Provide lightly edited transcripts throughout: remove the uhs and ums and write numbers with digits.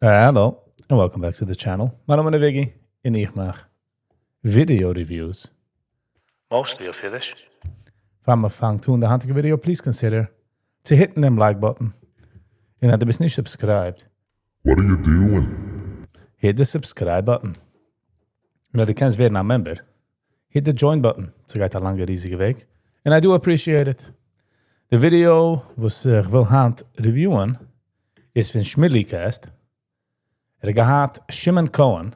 Hello, and welcome back to the channel. מיין נאמען איז Viggy, און איך מאך video reviews. Mostly אויף אידיש. פאר מיר פאנגט אן די היינטיגע video, please consider צו hit ן דעם like button. און אז דו ביסט נישט subscribed, What are you doing? Hit the subscribe button. און אז דו קענסט ווערן א member, hit the join button. ס'גייט א לאנגע ריזיגע וועג. And I do appreciate it. די video וואס איך וויל היינט review ען איז פון ShmueliCast. ער האט געהאט Shimon Cohen.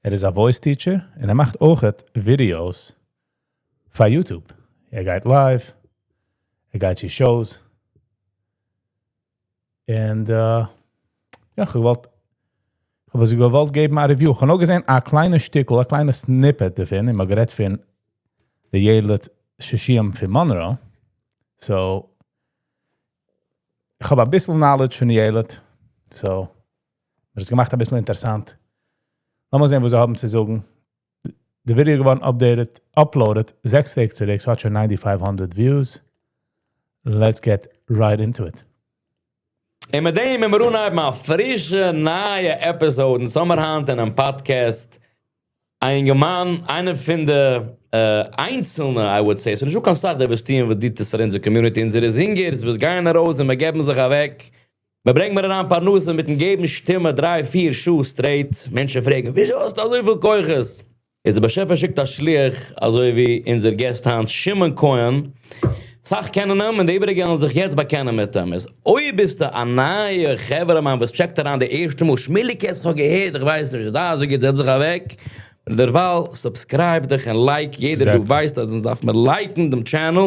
ער איז א voice teacher און ער מאכט אויך videos פאר YouTube. ער גייט live, ער גייט צו shows. און יא, איך האב אזוי געוואלט געבן א review. איך האב נאר געזען א קליינע שטיקל, א קליינע snippet דערפון. איך האב גערעדט פון די ילד שעשועים פון Monroe. So, איך האב א ביסל knowledge פון ילד. So, מיר איז געמאכט א ביסל אינטערעסאנט. לאמיר זען, וואס זיי האבן צו זאגן. די video געווארן updated, uploaded, 6 טעג צוריק, ס'האט שוין 9500 views. Let's get right into it. און מיט דעם מיר אנהייבן א פרישע נייע episode אין סאמער היינט אין א podcast. א יונגערמאן, איינער פון די איינצלנע, I would say. ס'איז נישטא קיין סאך די וואס טוען וואס דאס פאר אונזער community, אונזערע singers, וואס גייען ארויס און מיר געבן זיך אוועק. מיר ברענגען מיר אריין פרנסה מיטן געבן שטימע 3, 4 שעה straight. מענטשן פרעגן, וויאזוי האסטו אזויפיל כוחות? איז דער באשעפער שיקט א שליח, אזוי ווי אונזער guest היינט, Shimon Cohen. סאך קענען אים, און די איבעריגע וועלן זיך יעצט באקענען מיט אים. איז, אויב ביסטו א נייע חברה-מאן, וואס check ט אריין די ערשטע מאל, ShmueliCast, איך האב געהערט, איך ווייס נישט, איז אזוי גוט, זעץ זיך אוועק. דערווייל, subscribe דיך און like. יעדער, דו ווייסט, אז אונז דארף מען like ן דעם channel,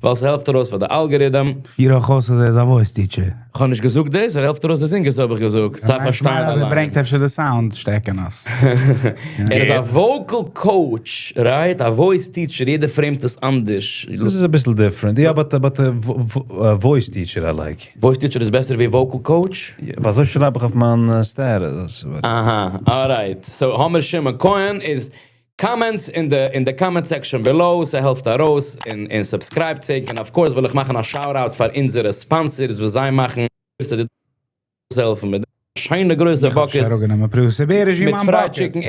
ווייל עס העלפט ארויס פאר די algorithm. פיר אויך אויס, אז ער איז א voice teacher. איך האב נישט געזאגט דאס, ער העלפט ארויס די singers, האב איך געזאגט. זיי איך פארשטיין מיין, אז ער אליין. ברענגט אפשר די sound שטעקן אויס. ער איז א vocal coach, right? א voice teacher, יעדער frame ט עס אנדערש. This is a ביסל different. Yeah, but voice teacher I like. Voice teacher איז בעסער ווי vocal coach? Yeah, וואס שרייב איך אויף מיין status? Aha, alright. So, האמיר Shimon Cohen איז comments in the comment section below, ס'העלפט ארויס, און subscribe צו, and of course וויל איך מאכן א shout out פאר אונזערע sponsors, וואס זיי מאכן, זיי העלפן מיט שיינע גרויסע bucket. איך האב גענומען פרוס בעריש מיט fried chicken.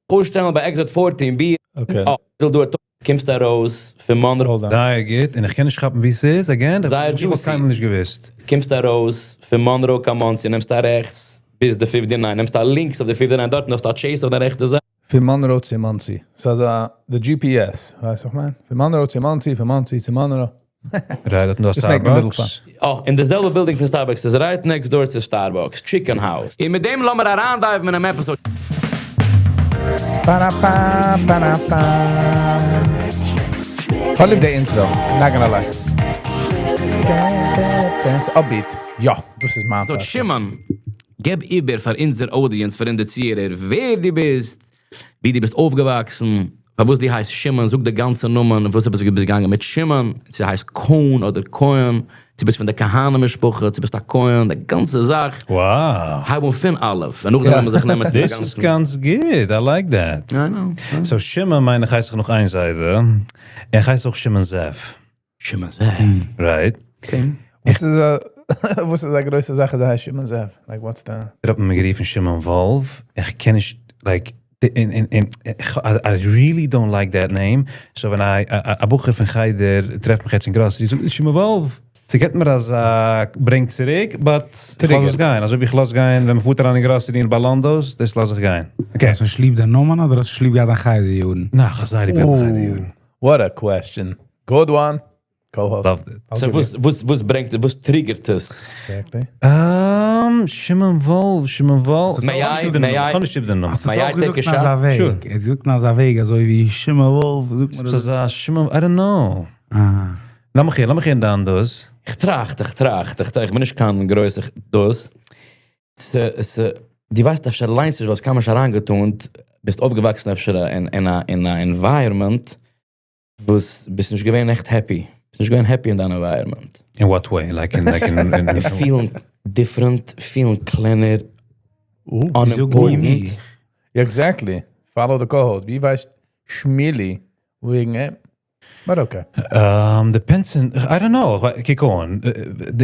פארשטעלן ביי exit 14B. Okay. Oh, דו קומסט ארויס פון Monroe. Hold on. זייער גוט, און איך קען נישט כאפן ווי עס איז, again. זייער איך האב juicy. קיינמאל נישט געוואוסט. קומסט ארויס פון Monroe קיין Monsey, נעמסט א רעכטס ביז די 59, נעמסט א לינקס אויף די 59, דארט נאך א Chase אויף דער רעכטע זייט. פון Monroe צו Monsey. ס'איז the GPS, ווייסט וואס איך מיין? פון Monroe צו Monsey, פון Monsey צו Monroe. Right, דא Just make it a little Starbucks. Oh, אין די זעלבע building פון Starbucks איז right next door צו Starbucks, Chicken House. און מיט דעם לאמיר אריין dive ן אין דעם episode. Ba-da-ba, ba-da-ba. I love the intro, not gonna lie. Dance upbeat. יא, דאס איז מיין So, podcast. Shimon, געב איבער פאר אונזער audience, פאר אונזער צוהערער, ווער דו ביסט, ווי דו ביסט אויפגעוואקסן, פארוואס דו הייסט Shimon, זאג די גאנצע נאמען, וואס ביסטו געגאנגען מיט Shimon, צו הייסט Cohn אדער Cohen, צו ביסט פון די כהנים משפחה, צו ביסט א כהן, די גאנצע זאך. Wow. הייב אן פון אלף. און נאכדעם וועלן מיר זיך נעמען צו די This is גאנצן. גאנץ גוט. I like that. I know. So Shimon מיין איך הייס איך נאך איין זיידע. איך הייס אויך Shimon Zev. Shimon Zev. Right? Okay. וואס איז א גרויסע זאך, אז ער הייסט Shimon Zev? Like, what's the ער האט מיר גערופן Shimon Wolf. איך קען נישט, like, אין, I really don't like that name. So when I, א בחור פון חדר טרעפט מיך יעצט אין grocery, זאגט Shimon Wolf. ס'געט מיר אז ברענגט צוריק, but איך לאז עס גיין. אזוי ווי איך לאז גיין, ווען מ'פארט אריין אין grocery אין ביי Nando's, דאס לאז איך גיין. Okay. האסט נישט ליב דער נאמען אדער האסט ליב געהאט דיין חדר יארן? נא, איך האב זייער ליב געהאט חדר יארן. What a question. Good one. Co-host. Loved it. I'll So give וואס, וואס, וואס ברענגט, וואס trigger ט עס? Exactly. Shimon Wolf, Shimon Wolf. May I- איך האב נישט ליב דעם נאמען. האסט עס May I אויך take a געזאגט נאך shot? אזא וועג. Sure. ער זאגט נאך אזא וועג, אזוי ווי Shimon Wolf, זאגט מען עס דאס. איז א Shimon, I don't know. Ah. לאמיך הערן, לאמיך הערן דאן דאס. איך טראכט, איך טראכט, איך טראכט, איך בין נישט קיין גרויסער דאס. דו ווייסט אפשר אליין נישט, וואס קיינמאל נישט אריינגעטון, ביסט אויפגעוואקסן אפשר אין א environment, וואס ביסט נישט געווען עכט happy. ביסט נישט געווען happy אין דיין environment. In what way? Like in Feeling different, feeling קלענער, Ooh. unimportant. Yeah, exactly. Follow the co-host. ווי ווייסט Shmili וועגן אים? But okay. Depends on, I don't know, קוק אן,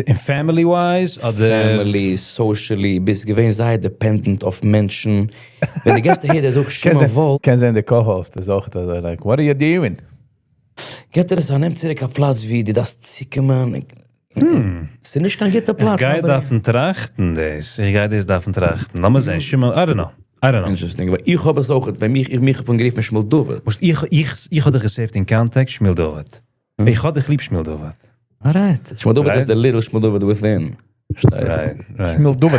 in family wise, אדער Family, socially, ביסט געווען זייער dependent אויף מענטשן. ווען דו גייסט אהער, דער זאגט שמעון וואלף, קען זיין דער co-host איז אויך אזוי, like, what are you doing? געט ער עס א נעם צוריק א פלאץ ווי דו דארפסט צוקומען. ס'איז נישט קיין גוטע איך פלאץ. גיי אבער- דארפן טראכטן דאס. איך גיי דאס דארפן טראכטן. לאמיר זען, שמעון, I don't know. I don't know. Interesting, אבער איך האב עס אויך, ווען מיך, איך מיך פון גערופן שמואל דוד. מוזט איך האב דיך גע saved אין contact, שמואל דוד. איך האב דיך ליב, שמואל דוד. Alright. שמואל דוד איז the little שמואל דוד within. פארשטייסט? Right. שמואל דוד.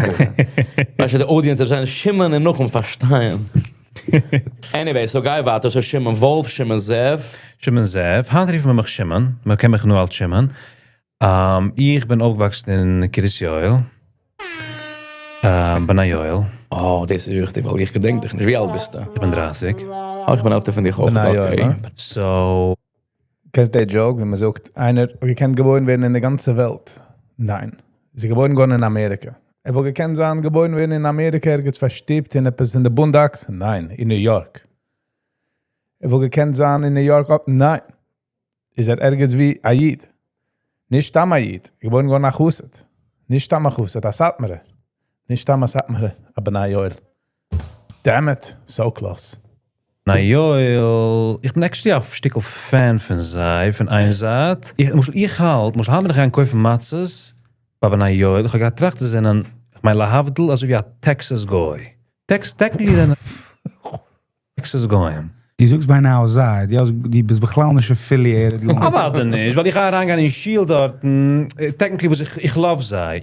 ווייסט דו, די audience וועט זיין שמעון און נחום פארשטיין. Anyway, so גיי ווייטער, so שמעון וואלף, שמעון זאב. שמעון זאב. היינט רופט מען מיך שמעון. מען קען מיך נאר אלס שמעון. איך בין אויפגעוואקסן אין קרית יואל. בני יואל. Oh, דאס איז וויכטיג, ווייל איך געדענק דיך נישט. ווי אלט ביסטו? איך בין 30. Oh, איך בין עלטער פון דיר אויך. בני יואל, Okay. הא? So, קענסט די joke, ווען מען זאגט, איינער געקענט געבוירן ווערן אין דער גאנצער וועלט. ניין. זי געבוירן געווארן אין אמעריקע. ער וואלט געקענט זיין געבוירן ווערן אין אמעריקע, ערגעץ פארשטופט אין עפעס אין די boondocks. ניין, אין ניו יארק. ער וואלט געקענט זיין אין ניו יארק, אפ, ניין. איז ער ערגעץ ווי א איד. נישט סתם א איד. געבוירן געווארן א חסיד. נישט סתם א חסיד, א סאטמארער. נישט סתם א סאטמארער, א בני יואל. Damn it, so close. בני יואל, איך בין actually א שטיקל fan פון זיי, פון איין זייט. איך מוז איך האלט, מוז האבן איך גיין קויפן מצות, ביי בני יואל, איך האב געטראכט, זיי זענען, איך מיין להבדיל, אזוי ווי א Texas גוי. Technically זענען Texas גויים. דו זאגסט ביי now זיי, דו האסט, דו ביסט בכלל נישט affiliated. אבער דאן נישט, ווייל איך גיי אריינגיין אין שול דארט, technically וואס איך love זיי.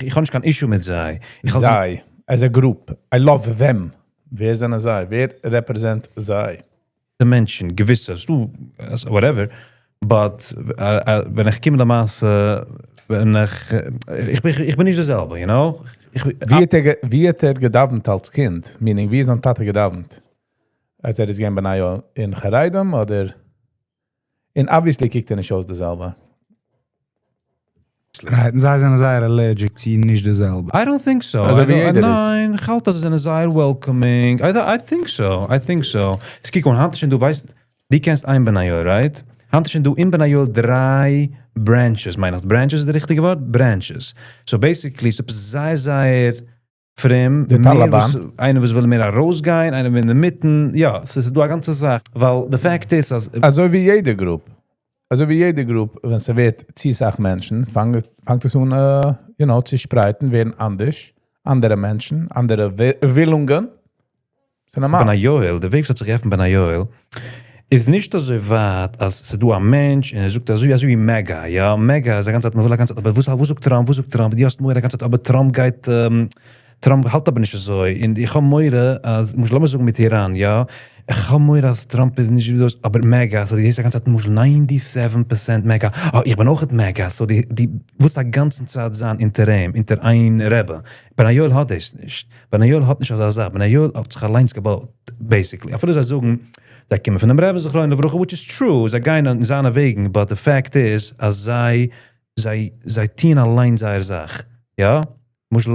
איך האב נישט קיין issue מיט זיי. איך האלט זיי, as a group. I love them. ווער זענען זיי? ווער represent זיי? די מענטשן, געוויסע, דו, whatever, but ווען איך קום למעשה, ווען איך בין נישט דער זעלבע, you know? איך, ווי האט ער געדאוונט אלס קינד? Meaning, ווי איז זיין טאטע געדאוונט? אז ער איז געווען בני יואל אין חרדים, אדער? און obviously קוקט ער נישט אויס דער זעלבע. Right, זיי זענען זייער allergic צו נישט דער זעלבע. I don't think so. אזוי I ווי don't- יעדער איז. ניין, איך האלט, אז זיי זענען זייער welcoming. I think so. I think so. עס קוק אן, היינט איז שוין דו ווייסט, דו קענסט איין בני יואל, right? היינט איז שוין דא אין בני יואל דריי branches, מיין איך. Branches איז דער ריכטיגע ווארט? Branches. So basically, ס'איז זייער, זייער פרום. די מער טאליבאן. איינער וואס וויל מער ארויסגיין, איינער אין דער מיטן. יא, עס איז דא א גאנצע זאך. ווייל the fact איז, אז אזוי ווי יעדע group. אזוי ווי יעדע group, ווען עס ווערט צו סאך מענטשן, פאנגט עס אן, צו שפרייטן, ווערן אנדערש, אנדערע מענטשן, אנדערע ווילונגען. ס'איז נארמאל. בני יואל, דער וועג וואס האט זיך געעפנט בני יואל, איז נישט אזוי ווייט, אז ס'איז דא א מענטש, און ער זאגט אזוי ווי MAGA, יא, MAGA איז א גאנצע צייט, מען וויל א גאנצע צייט, אבער וואס זאגט טראמפ, וואס זאגט טראמפ, דו האסט מורא א גאנצע צייט, אבער טראמפ גייט, טראמפ האלט אבער נישט אזוי, און איך האב מורא, אז, מוז לאמיר זאגן מיט איראן, יא, איך האב מורא, אז טראמפ איז נישט ווי דאס, אבער MAGA, so די א גאנצע צייט, מוז 97% MAGA, oh, איך בין אויך MAGA, so די, וואס א גאנצן צייט זיין אונטער אים, אונטער איין רבי. בני יואל האט דאס נישט. בני יואל האט נישט אזא זאך. בני יואל האט זיך אליינס געבויט, basically. אפילו זיי זאגן, זיי קומען פון דעם רבי, זכרונו לברכה, which is true, זיי גייען אין זיינע וועגן, but the fact is, אז זיי טוען אליין זייער זאך. יא? למשל,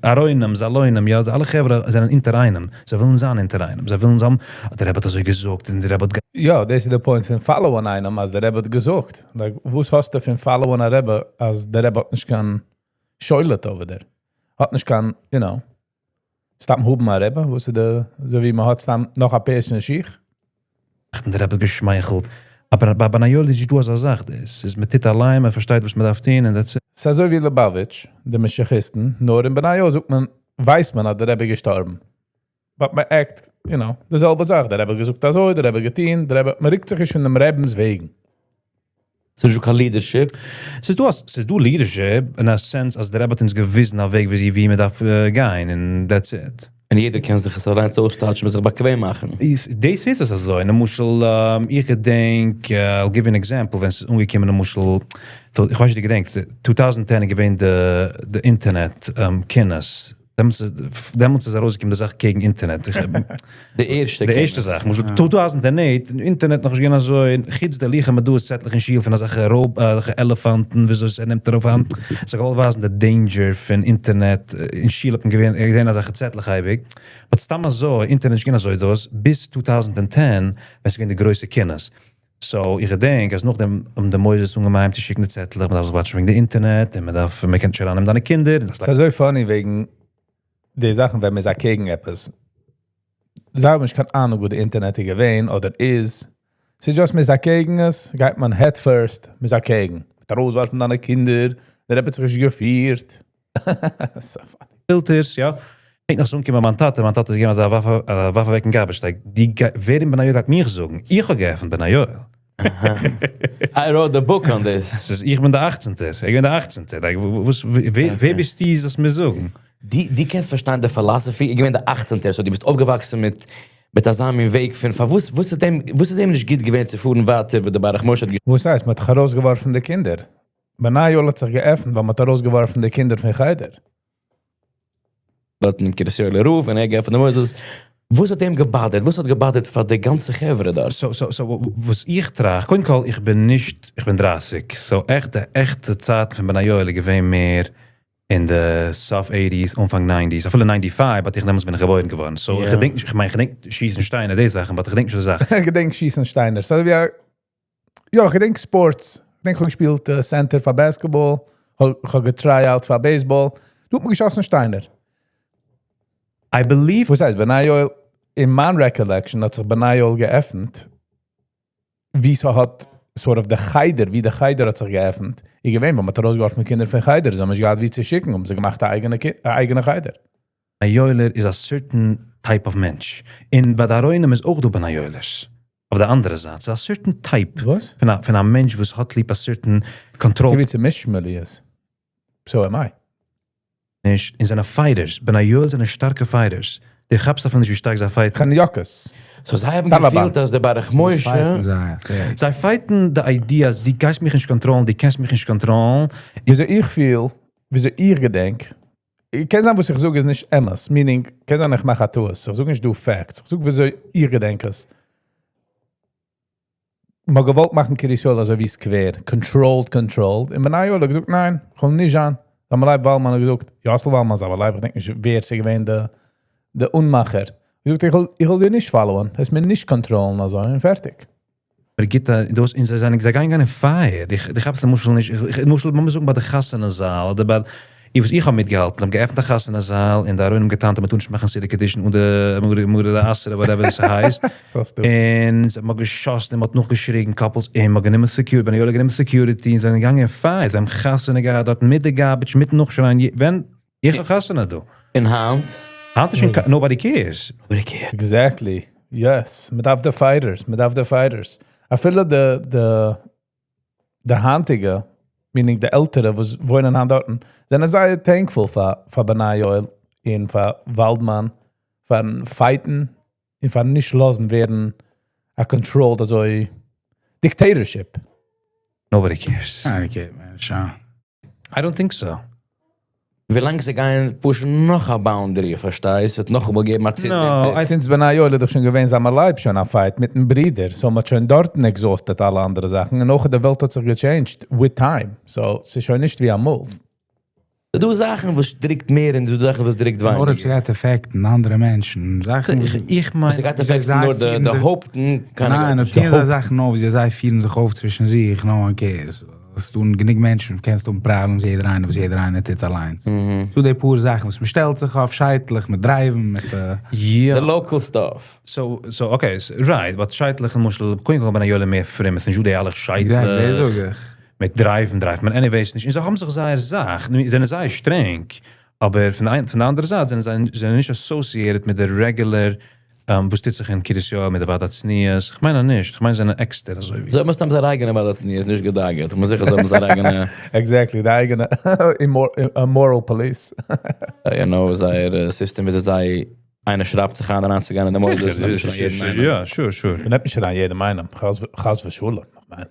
אהרונים, זאלוינים, יא, אלע חברה זענען אונטער איינעם. זיי ווילן זיין אונטער איינעם. זיי ווילן זאגן, דער רבי האט אזוי געזאגט, און דער רבי האט יא, דאס איז דער point פון follow איינעם, אז דער רבי האט געזאגט. Like, וואס האסטו פון follow א רבי, אז דער רבי האט נישט קיין שולט over there. האט נישט קיין, סתם האבן א רבי, וואס איז דער, אזוי ווי מען האט סתם נאך א פאר שיך. און דער רבי האט געשמייכלט. אבער ביי בני יואל איז דא אזא זאך, דאס איז מען טוט אליין, מען פארשטייט, וואס מען דארף טון, and that's it. ס'איז אזוי ווי ליובאוויטש, די משיחיסטן, נאר אין בני יואל זאגט מען, ווייסט מען, אז דער רבי געשטארבן. But מען act, די זעלבע זאך. דער רבי האט געזאגט אזוי, דער רבי געטון, דער רבי, מען רוקט זיך נישט פון דעם רבינ'ס וועגן. ס'איז נישט קיין leadership. ס'איז דא leadership, in a sense, אז דער רבי האט אונז געוויזן א וועג, ווי מען דארף גיין, and that's it. און יעדער קען זיך עס אליין אויסטייטשן, מיט זיך באקוועם מאכן. דאס איז עס אזוי. למשל, איך געדענק, I'll give you an example, ווען עס איז אנגעקומען, למשל, so, איך ווייס נישט, דו געדענקסט, 2010 געווען די אינטערנעט כינוס. דעמאלטס איז ארויסגעקומען די זאך קעגן אינטערנעט. די ערשטע די ערשטע זאך, למשל 2008, אינטערנעט נאכנישט געווען אזוי, חוץ די לוח המודעות צעטלעך אין שול פון אזעלכע אזעלכע עלעפאנטן וויאזוי ס'נעמט ארויף היינט, ס'האט געוואלט ווייזן די danger פון אינטערנעט, אין שול האט מען געווען געזען אזעלכע צעטלעך אייביג, but סתם אזוי, אינטערנעט איז נישט געווען אזוי דאס, ביז 2010 ווען ס'איז געווען די גרויסע כינוס. So איך געדענק אז נאכדעם האבן די מוסדות אנגעהויבן אהיים צו שיקן די צעטלעך, מ'דארף זיך וואטשן וועגן די אינטערנעט, און מ'דארף, מ'קען נישט ארייננעמען דיינע קינדער. ס'איז אזוי funny וועגן די זאכן, ווען מ'איז אקעגן עפעס. זיי האבן נישט קיין אהנונג וואו די אינטערנעט איז געווען אדער איז. ס'איז just מ'איז אקעגן עס, גייט מען head first, מ'איז אקעגן. מיט ארויסווארפן דיינע קינדער, דער רבי האט זיך נישט געפירט. So funny. Filters, יא. איך נאך אזוי מיין טאטע, מיין טאטע איז געווען אזא ווארף, ווארף אוועק אין garbage. Like, די, ווער אין בני יואל גייט מיך זאגן? איך האב געעפנט בני יואל. I wrote the book on this. ס'איז, איך בין דער 18'טער. איך בין דער 18'טער. Like, וואס, ווער ביסטו, דאס מיר זאגן? דו קענסט פארשטיין די philosophy? איך בין דער 18'טער, so דו ביסט אויפגעוואקסן מיט אזא מין וועג פון, פארוואס, וואס איז אים נישט גוט געווען צו פארן ווייטער, וואו דער ברך משה האט וואס הייסט, מ'האט ארויסגעווארפן די קינדער. בני יואל האט זיך געעפנט, ווייל מ'האט ארויסגעווארפן די קינדער פון חדר. דארט אין קרית יואל'ער רב, און ער געעפנט די מוסדות. וואס האט אים גע bother ט? וואס האט גע bother ט פאר די גאנצע חברה דארט? So, וואס איך טראכט, קודם כל, איך בין נישט, איך בין 30, so עכט, די עכטע צייט פון בני יואל איז געווען מער אין די סוף 80s, אנפאנג 90s, אפילו 95, but איך דעמאלטס בין איך געבוירן געווארן. So, איך געדענק נישט, איך מיין, איך געדענק שיסן שטיינער, די זאכן, but איך געדענק נישט די זאכן. איך געדענק שיסן שטיינער. So, ווי, יא, איך געדענק sports. איך געדענק, איך האב געשפילט center פאר basketball, איך האב גע try out פאר baseball. דא האט מען געשאסן שטיינער. I believe וואס הייסט, בני יואל, אין מיין recollection האט זיך בני יואל געעפנט, ווי ס'האט sort of די חדר, ווי די חדר האט זיך געעפנט. איז געווען, ווען מ'האט ארויסגעווארפן קינדער פון חדר, זיי האבן נישט געהאט וואו צו שיקן, האבן זיי געמאכט א אייגענע, א אייגענע חדר. א יואלער איז a certain type of מענטש. און ביי די אהרונים איז אויך דא בני יואלערס. אויף די אנדערע זייט, ס'איז א certain type וואס? פון א מענטש וואס האט ליב א certain control. ווי צו מישמעלי איז. So am I. נישט, און זענען fighters. בני יואל זענען שטארקע fighters. דו כאפסט אפילו נישט ווי שטארק זיי fight ן. כאניאקעס. So זיי האבן טאליבאן. געפילט, אז דער ברך משה Fight ן זיי, זיי fight ן די idea, אז דו גייסט מיך נישט control ן, דו קענסט מיך נישט control ן. וויאזוי איך פיל, וויאזוי איך געדענק, קען זיין וואס איך זאג איז נישט אמת, meaning, קען זיין איך מאך א טעות, איך זאג נישט דא facts, איך זאג וויאזוי איך געדענק עס. מ'האט געוואלט מאכן קרית יואל אזוי ווי סקווער, controlled, controlled. און בני יואל האט געזאגט, ניין, איך וויל נישט זיין. זלמן לייב וואלדמאן האט געזאגט, יאסל וואלדמאן, זלמן לייב, איך געדענק נישט, ווער איז געווען דער אנמאכער. געזאגט, איך וויל דיר נישט follow ען, עס מיר נישט control ן אזוי, און פארטיג. בריגיטא, דאס אין זיי זענען, זיי גייען גיין אין פייער. איך האב'ס למשל נישט, איך, למשל, לאמיר זאגן ביי די חתונה זאל, אדער ביי, איך וואס איך האב מיטגעהאלטן, האבן געעפנט א חתונה זאל, און די אהרונים געטענה'ט, מ'טאר נישט מאכן סידור קידושין און די מרא דאתרא, whatever עס הייסט. So stupid. און זיי האבן געשאסן, און מ'האט נאכגעשריגן couples, און מ'האט גענומען security, בני יואל האט גענומען security, און זיי זענען געגאנגען אין פייער. זיי האבן חתונה געהאט דארט מיט די garbage, מיטן נאכשרייען, ווען איך האב חתונה דא. אין היינט? היינט איז שוין nobody cares. Nobody cares. Exactly. Yes. מ'דארף די fighters, מ'דארף די fighters. אפילו די היינטיגע, meaning די עלטערע, וואס וואוינען היינט דארטן, זענען זייער thankful פאר בני יואל און פאר וואלדמאן, פארן fight ן און פארן נישט לאזן ווערן א controlled אזוי dictatorship. Nobody cares. I care, man. Sure. I don't think so. ווי לאנג זיי גייען push ן נאך א boundary, פארשטייסט? ס'וועט נאך אמאל געבן א צייט. No, I Since בני יואל איז דאך שוין געווען זלמן לייב שוין א fight מיטן ברודער, so מ'האט שוין דארטן exhausted אלע אנדערע זאכן און אויך די וועלט האט זיך גע change ט with time. So, ס'איז שוין נישט ווי אמאל. דא זאכן וואס דריקט מער און דא זאכן וואס דריקט נאר אויב ווייניגער. ס'גייט affect ן אנדערע מענטשן, זאכן איך, איך מיין וואס ס'גייט זיי affect ן נאר פירן די זיך- הויפטן, קיינער ניין, גייט אויב נישט. טוען זיי זאכן נאר ווי זיי פירן זיך אויף צווישן זיך, no one cares. עס טון גענוג מענטשן, קענסט האבן problems, יעדער איינער וואס יעדער איינער טוט אליינס. So די פאר זאכן וואס מ'שטעלט זיך אויף, שייטלעך, מיט drive ן, מיט Ja. The local stuff. So, okay, so, right, but שייטלעך למשל, קודם כל בני יואל מער פרום, עס איז נישט דא די אלע שייטלעך. Exactly, זאג איך. מיט drive ן, drive ט מען anyways נישט. און זיי האבן זיך זייער זאך, זענען זייער שטרענג, אבער פון די אנדערע זייט זענען זיי זענען נישט associated מיט די regular, וואס טוט זיך אין קרית יואל מיט די ועד הצניעות. איך מיין אז נישט, איך מיין זיי זענען עקסטער אזוי ווי. זיי האבן סתם זייער אייגענע ועד הצניעות, נישט געדאגה'ט. איך בין זיכער זיי האבן זייער אייגענע Exactly, די אייגענע moral police. You know, זייער system, ווי זיי זיי איינער שרייבט זיך איין אריינצוגיין אין די מוסדות, זיכער, נעמט נישט אריין זיכער, יעדן איינעם. יא, sure, sure. מ'נעמט נישט אריין יעדן איינעם, חס ושלום, איך מיין.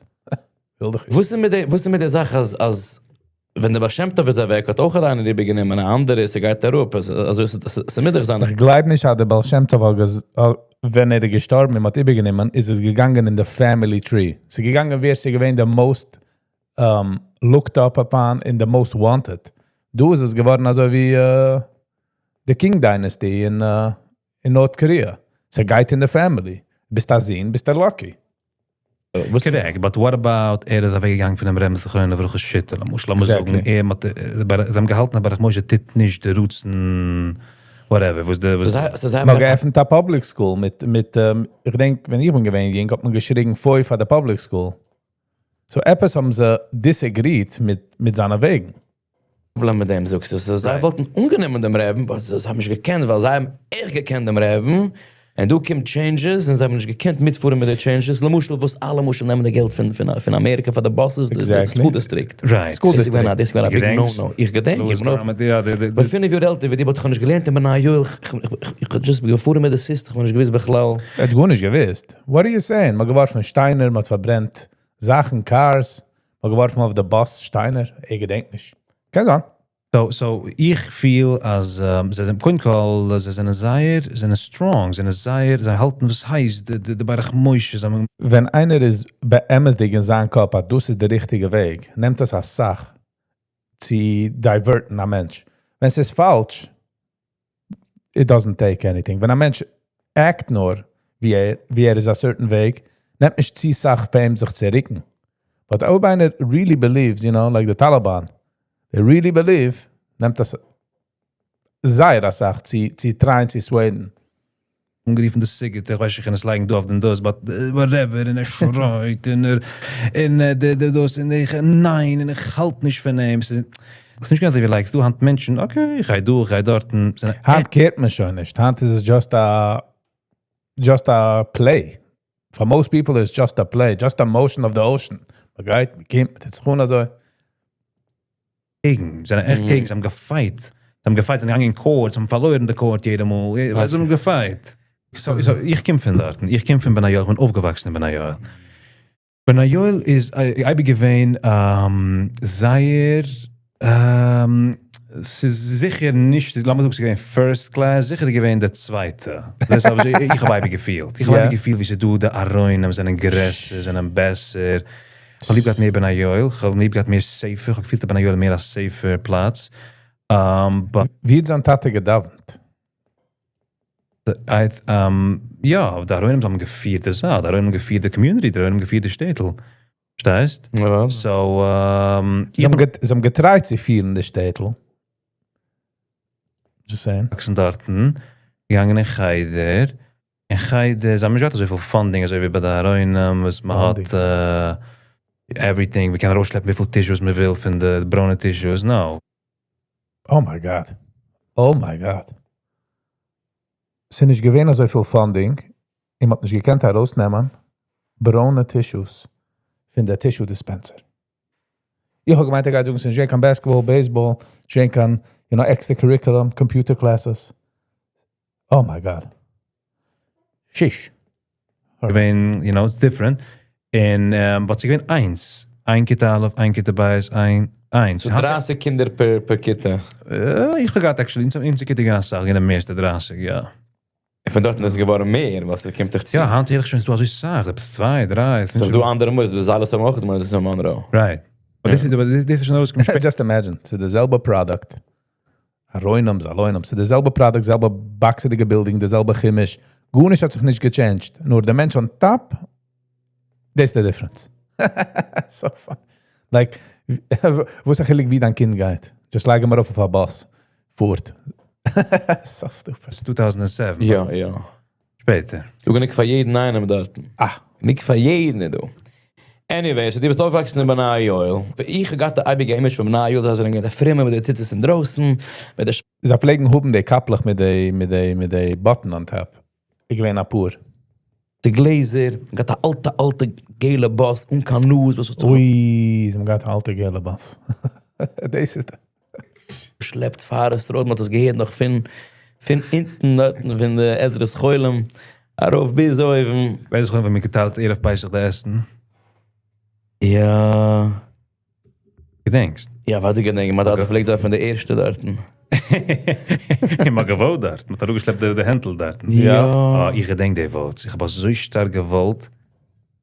וויל דאך וואס איז מיט די, וואס איז מיט די זאך אז, אז ווען דער בעל שם טוב איז אוועק האט אויך איינער איבערגענומען א אנדערע, ס'גייט אראפ, אזוי ס'מוז דאך זיין. איך גלייב נישט אז דער בעל שם טוב האט ווען ער איז געשטארבן און מ'האט איבערגענומען איז עס געגאנגען אין די family tree. ס'איז געגאנגען ווער ס'איז געווען the most looked up upon and the most wanted. דא איז עס געווארן אזוי ווי די King dynasty אין North Korea. ס'גייט אין די family. ביסט א זון ביסטו lucky. Correct, but what about ער איז אוועקגעגאנגען פונעם רבי'ן זכרונו לברכה שיטה, למשל לאמיר זאגן ער האט זיי האבן געהאלטן אז ברך משה טוט נישט די רצון whatever וואס די וואס מ'האט געעפנט א public school מיט מיט איך געדענק ווען איך בין געווען יונג האט מען געשריגן פוי פאר די public school. So עפעס האבן זיי disagreed מיט מיט זיינע וועגן. פראבלעם מיט דעם זאגסטו, so זיי וואלטן אנגענומען דעם רעבן but זיי האבן נישט געקענט ווייל זיי האבן עכט געקענט דעם רעבן, און דא קומט changes און זיי האבן נישט געקענט מיטפארן מיט די changes, למשל וואס אלע למשל נעמען די געלט פון פון אמעריקע פאר די buses, די school district, דאס איז געווען א big no no, איך געדענק, איך בין פינף יאר עלטער ווי דיר but איך האב נישט געלערנט אין בני יואל, איך האב just געפארן מיט די system, איך האב נישט געוואוסט בכלל. ער האט גארנישט געוואוסט, what are you saying, מ'האט געווארפן שטיינער, מ'האט פארברענט זאכן, cars, מ'האט געווארפן אויף די באס שטיינער, ער געדענקט נישט. קען זיין. So so איך פיל אז זיי זענען קודם כל זיי זענען זייער זענען strong זענען זייער זיי האלטן וואס הייסט די די ברך משה זיי האבן. ווען איינער איז באמת'דיג אין זיין קאפ אז דאס איז די ריכטיגע וועג, נעמט עס אסאך צו divert ן א מענטש. ווען ס'איז פאלש, it doesn't take anything. ווען א מענטש act נאר ווי ער איז א certain וועג, נעמט נישט צו סאך פאר אים זיך צו ריקן. But אויב איינער really believes, you know, like די טאליבאן, they really believe, נעמט עס זייער אסאך צו צו try ען צו sway ען. אנגערופן די סיגוטער, איך ווייס נישט איך קען עס לייגן דא אויף דעם דאס, but whatever, און ער שרייט און ער און די די דאס און איך ניין און איך האלט נישט פון אים, ס'איז נישט געווען אזוי ווי לייגסט דא היינט מענטשן, okay איך גיי דא איך גיי דארטן, היינט care ט מען שוין נישט, היינט איז עס just א just א play, for most people איז just א play, just א motion of the ocean, מען גייט מען קומט מען טוט זיך אן אזוי. קעגן, זיי זענען עכט קעגן, זיי האבן גע fight, זיי האבן גע fight, זיי זענען געגאנגען אין court, זיי האבן פארלוירן די court יעדע מאל, זיי האבן גע fight. So איך קום פון דארטן, איך קום פון בני יואל, איך בין אויפגעוואקסן אין בני יואל. בני יואל איז אייביג געווען זייער, ס'איז זיכער נישט, לאמיר זאגן ס'איז געווען first class, זיכער איז געווען די צווייטע. דאס האב איך האב אייביג געפילט. איך האב אייביג געפילט ווי ס'איז דא די ארוינים זענען גרעסער, זענען בעסער. איך האב ליב געהאט מער בני יואל, איך האב ליב געהאט מער safer, איך האב געפילט אז בני יואל איז מער א safer פלאץ. ווי האט זיין טאטע געדאווענט? יא, די ארוינים האבן געפירט די זאך, די ארוינים האבן געפירט די community, די ארוינים האבן געפירט די שטעטל. פארשטייסט? So. זיי האבן גע try ט צו פירן די שטעטל. Just saying. וואקסן דארטן, געגאנגען אין חדר, אין חדר, זיי האבן נישט געהאט אזויפיל funding אזוי ווי ביי די ארוינים וואס מען האט everything, מען קען ארויסשלעפן וויפיל tissues מען וויל פון די ברוינע tissues, no. Oh my God. Oh my God. ס'איז נישט געווען אזויפיל funding, און מ'האט נישט געקענט ארויסנעמען ברוינע tissues פון די tissue dispenser. איך האב געמיינט ער גייט זאגן ס'איז נישט געווען קיין basketball, baseball, נישט געווען קיין you know extra curriculum, computer classes. Oh my God. שיש. געווען, you know, it's different. און but ס'איז געווען איינס. איין כיתה א', איין כיתה ב', איין, איינס. So דרייסיג קינדער per per כיתה. איך האב געהאט actually, אונזער כיתה איז געווען אסאך, געווען די מערסטע דרייסיג, יא. און פון דארטן איז עס געווארן מער, ווייל ס'קומט דאך צו. יא, היינט הער איך שוין ס'איז דא אזוי סאך, עפעס צוויי, דריי, ס'איז דא אנדערע מוסדות, דאס אלעס האבן אויך די מוסדות אין מאנרא. Right. But דאס איז שוין ארויסגעקומען שפעטער. Just imagine, ס'איז די זעלבע product. ארוינים, זאלוינים, ס'איז די זעלבע product, זעלבע באקסעדיגע building, די זעלבע חומש, גארנישט האט זיך נישט גע change ט, נאר די מענטש on top, דאס איז די difference. So funny. Like, וואס א חילוק ווי דיין קינד גייט? Just לייג אים ארויף אויף א באס, פארט. So stupid. ס'איז 2007. יא יא. שפעטער. דא גענוג פאר יעדן איינעם דארטן. אה. גענוג פאר יעדן איז דא. Anyway, so דו ביסט אויפגעוואקסן אין בני יואל. איך האב געהאט די אייביגע image פון בני יואל, זיי זענען געווען די פרומע מיט די ציצית אינדרויסן, מיט די. זיי פלעגן האבן די קאפלעך מיט די מיט די מיט די button on top. איז געווען אפאר. די גלעזער, געהאט א אלטע אלטע געלע באס אן קיין נאז וואס האט זיך. אוי, זיי האבן געהאט א אלטע געלע באס. דאס איז די. שלעפט Forest Road, מען האט עס געהערט נאך פון פון אונטן דארטן פון די עזרת חולים ארויף ביז אויבן. ווייס איך נאך ווען מ'האט געטיילט ערב פסח די עסן. יא. געדענקסט? יא, וואס איך געדענק, מיין טאטע פלעגט זיין פון די ערשטע דארטן. און מ'האט געוואוט דארט, מ'האט אראפגעשלעפט די הענטל דארטן. יא. אה, איך געדענק די votes, איך האב אזוי שטארק געוואלט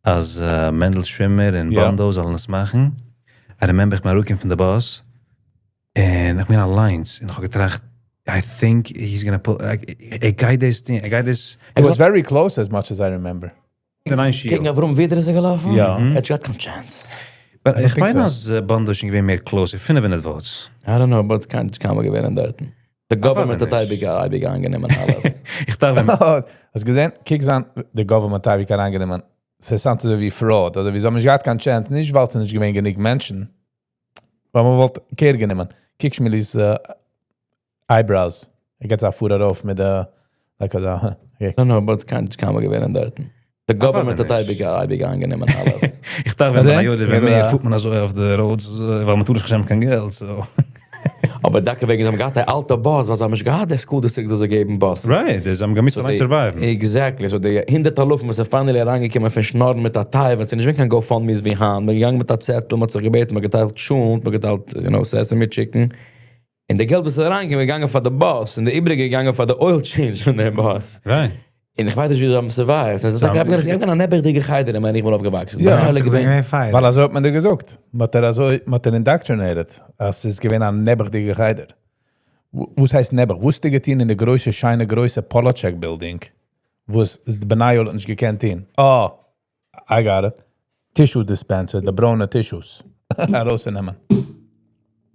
אז מענדל שווימער און באנדא זאלן עס מאכן. I remember איך בין אראפגעקומען פון די באס, און איך בין אליינס, און איך האב געטראכט, I think he's gonna pull, ער גייט דאס טון, ער גייט דאס. It was very close as much as I remember. קעגן אברהם ווידער איז ער געלאפן? יא. ער האט נישט געהאט קיין chance. But איך מיין אז באנדא איז שוין געווען מער close, 500 votes. I don't know, but קיין קיין געווען דארטן. The government האט אייביג אייביג איינגענומען אלעס. איך דארף ווען. האסט געזען? קוק זיין, the government האט אייביג אריינגענומען. ס'איז אזוי ווי fraud, אדער ווי זיי האבן נישט געהאט קיין chance, נישט ווייל ס'איז נישט געווען גענוג מענטשן, ווייל מען וואלט care גענומען. קוק שמילי'ס eyebrows. ער גייט אזא פאר ארויף מיט די, like אזא, okay. I don't know, but קיין קיין געווען דארטן. The government האט אייביג אייביג איינגענומען אלעס. איך דארף ווען מען ווען מער פארט מען אזוי אויף די roads, ווייל מען טאר נישט קיין געלט, so. אבער דוקא וועגן זיי האבן געהאט א אלטע באס, וואס זיי האבן נישט געהאט די school district זאל זיי געבן באס. Right, זיי האבן געמוזט אליין survive ן. Exactly, so די הונדערט אלפים וואס איז finally אריינגעקומען פון שנארן מיט א טיי, ווען ס'איז נישט געווען קיין GoFundMes ווי היינט, מ'איז געגאנגען מיט א צעטל, מ'האט זיך געבעטן, מ'האט געטיילט טשולנט, מ'האט געטיילט, you know, sesame chicken. און די געלט וואס איז אריינגעקומען איז געגאנגען פאר די באס, און די איבעריגע איז געגאנגען פאר די oil change פון דעם באס. און איך ווייס נישט ווי זיי האבן survived. ס'איז טאקע געווען א נעבעכדיגע חדר אין ווען איך בין אויפגעוואקסן. יא. געווען ווייל אזוי האט מען דיר געזאגט. מ'האט דיר אזוי, מ'האט דיר indoctrinated, אז ס'איז געווען א נעבעכדיגע חדר. וואס הייסט נעבעך? וואס האסטו געטון אין די גרויסע, שיינע, גרויסע Polochek building, וואס די בני יואל האט נישט געקענט טון? Oh, I got it. Tissue dispenser, די ברוינע tissues. ארויסנעמען.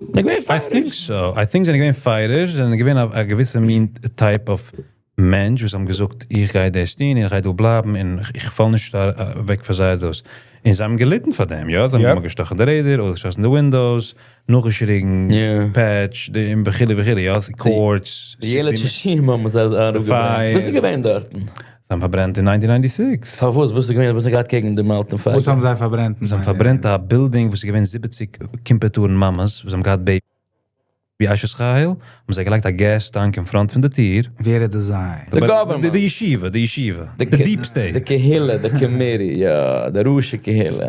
I think so. I think זענען געווען fighters, זענען געווען א געוויסע מין type of מענטש, וואס האבן געזאגט, איך גיי דאס טון, איך גיי דא בלייבן, און איך פאל נישט אוועק פאר זיי דאס. און זיי האבן געליטן פאר דעם, יא? זיי האבן געשטאכן די רעדער, אדער געשאסן די windows, נאכגעשריגן, פעטש, וכו' וכו', יא? Courts. די ילד שישים האבן זיי אראפגעברענט. וואס איז געווען דארטן? זיי האבן פארברענט אין 1996. פארוואס? וואס איז געווען? וואס האט געהאט קעגן דעם אלטן פייגא? וואס האבן זיי פארברענט? זיי האבן פארברענט א building וואס איז געווען 70 קימפעטארן מאמעס, וואס האבן געהאט baby אשת חיל, האבן זיי געלייגט א gas tank אין front פון די טיר. ווער איז דאס זיי? The government. די ישיבה, די ישיבה. The deep state. די קהילה, די committee, יא, די ראשי קהילה.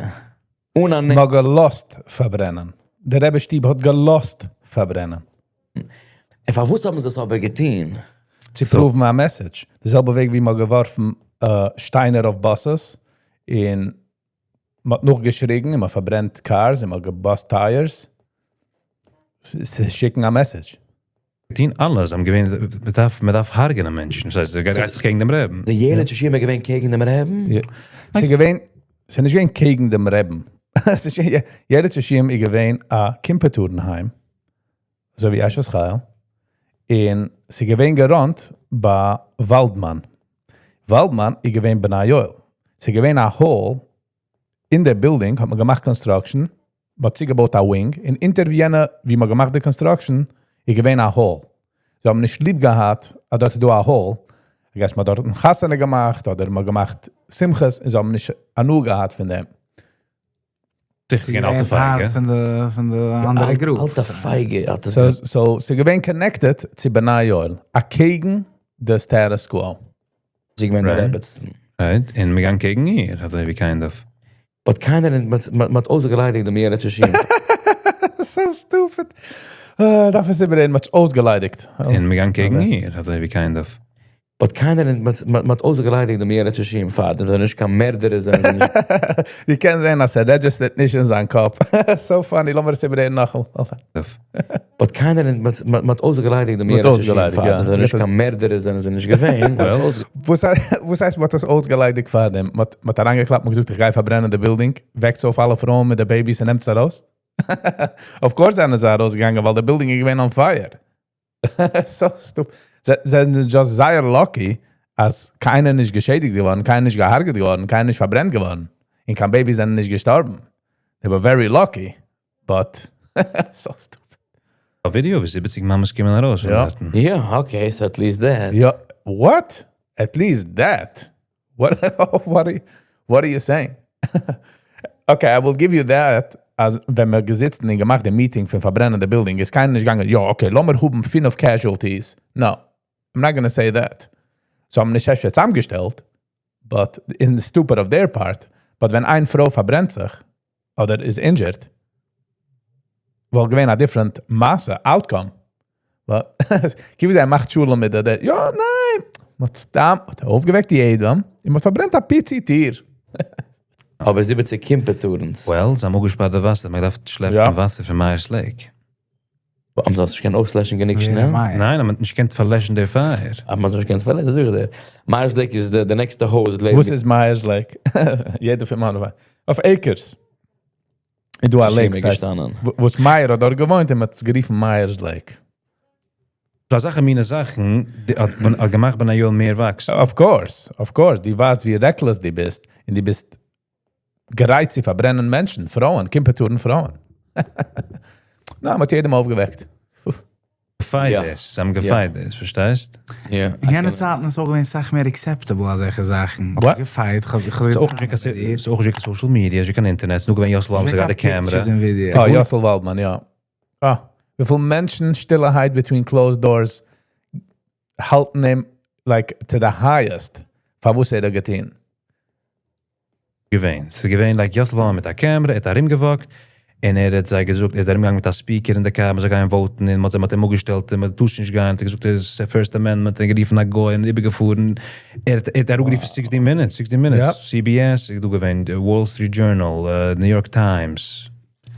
אן א מ'האט געלאזט פארברענען. דער רבי שטוב האט געלאזט פארברענען. און פארוואס האבן זיי עס אבער געטון? צו prove ן א message. די זעלבע וועג ווי מ'האט געווארפן שטיינער אויף buses און מ'האט נאכגעשריגן און מ'האט פארברענט cars און מ'האט גע bust tires. צו שיקן א message. טון אלעס, זיי האבן געווען, מ'דארף, מ'דארף הרג'נען מענטשן, דאס הייסט, דו גייסט זיך קעגן דעם רעבן. די ילד שישים איז געווען קעגן דעם רעבן? יא. ס'איז געווען, ס'איז נישט געווען קעגן דעם רעבן. ס'איז ילד שישים איז געווען א קימפעטארן-היים, אזוי ווי אשת חיל, און ס'איז געווען גע run ט ביי וואלדמאן. וואלדמאן איז געווען בני יואל. ס'איז געווען א hall, אין דער building האט מען געמאכט construction, מ'האט צוגעבויט א wing, און אונטער יענע, ווי מ'האט געמאכט די construction, איז געווען א hall. זיי האבן נישט ליב געהאט, אז דארט איז דא א hall. I guess מ'האט דארט חתונה געמאכט, אדער מ'האט געמאכט שמחות, און זיי האבן נישט הנאה געהאט פון דעם. זיכער געווען אלטע פייגע. פון די, פון די אנדערע group. אלטע פייגע האט עס. So, ס'איז געווען connected צו בני יואל, אקעגן די status quo. זי געווען די רעבעצן. Right, און מיר גייען קעגן איר, אזוי ווי kind of. But קיינער, מ'האט אויסגעליידיגט דעם ילד שישים. So stupid. דארף עס איבעררעדן, מ'האט אויסגעליידיגט. און מיר גייען קעגן איר, אזוי ווי kind of. But קיינער, מ'האט אויסגעליידיגט דעם ילד שישים פאר דעם, זיי נישט קיין מערדער זענען זיי נישט. דו קענסט זען, אז ער register ט נישט אין זיין קאפ. So funny, לאמיר עס איבעררעדן נאכאמאל. But קיינער, מ'האט אויסגעליידיגט דעם ילד שישים פאר דעם, זיי נישט קיין מערדער זענען זיי נישט געווען. וואס הייסט מ'האט עס אויסגעליידיגט פאר דעם? מ'האט אריינגעקלאפט, מ'האט געזאגט, איך גיי פארברענען די building, וועקטס אויף אלע פרויען מיט די babies און נעמטס ארויס. Of course זענען זיי ארויסגעגאנגען, ווייל די building איז געווען on fire. So stupid. זיי זענען just זייער lucky, אז קיינער נישט געשעדיגט געווארן, קיינער נישט געהרג'עט געווארן, קיינער נישט פארברענט געווארן. און קיין babies זענען נישט געשטארבן. They were very lucky, but so stupid. א ווידעא ווי 70 מאמעס קומען ארויס פון דארטן. יא, okay, so at least that. יא, what? At least that? What, what are you saying? Okay, I will give you that. אז ווען מיר געזיצן און געמאכט די meeting פון פארברענען די building, איז קיינער נישט געגאנגען, יא, okay, לאמיר האבן פינף casualties. No, I'm not gonna say that. So האבן נישט ערשט צוזאמגעשטעלט, but in the stupid of their part, but ווען איין פרוי פארברענט זיך, אדער איז injured, וואלט געווען א different מעשה, outcome. But, כאילו ער מאכט שלום מיט דער, יא, ניין! מ'האט סתם, האט ער אויפגעוועקט יעדעם, און מ'האט פארברענט א פיצי טיר. אבער 70 קימפעטארנס. Well, זיי האבן אפגעשפארט די וואסער, מען דארף שלעפן יא. וואסער פון Meyers Lake. האבן זיי עס נישט געקענט אויסלעשן גענוג שנעל? ניין, מען האט נישט געקענט פארלעשן די פייער. אבער מען האט נישט געקענט פארלעשן, זאג איך דיר. Meyers Lake איז די נעקסטע הויז. וואס איז Meyers Lake? יעדער פון מיינע אויף Acres. און דא א lake, ס'הייסט, געשטאנען. וואס Meyer האט דארט געוואוינט און מ'האט עס גערופן Meyers Lake. דאס זאכן מינע זאכן, די האט מען האט געמאכט בני יואל מער וואקסן. Of course, of course. דו ווייסט ווי reckless דו ביסט און דו ביסט גרייט צו פארברענען מענטשן, פרויען, קימפעטארן פרויען. נא, מ'האט יעדעם אויפגעוועקט. געפייט יא. דאס, זיי האבן געפייט דאס, פארשטייסט? יא. אין יענע צייטן איז אויך געווען אסאך מער acceptable אזעלכע זאכן. What? געפייט, איך האב ס'איז אויך נישט קיין ס'איז אויך נישט קיין social media, ס'איז קיין אינטערנעט, ס'איז נאר געווען יאסל וואלדמאן האט געהאט די קעמערע. אה, יאסל וואלדמאן, יא. אה, וויפיל מענטשן שטילערהייט between closed doors האלטן אים like to the highest פאר וואס ער האט געטון. געווען. ס'איז געווען like יאסל וואלדמאן מיט א קעמערע, ער האט ארומגעוואקט, און ער האט זיי געזאגט, ער איז ארומגעגאנגען מיט א speaker אין די קאר, מ'זאל גיין vote ן, און מ'האט מ'האט אים אפגעשטעלט, און מ'טאר נישט גיין, האט ער געזאגט, עס איז First Amendment, און גערופן א גוי און איבערגעפארן. ער האט ער האט אראפגערופן 60 Minutes, 60 Minutes, CBS, איז דא געווען, Wall Street Journal, New York Times.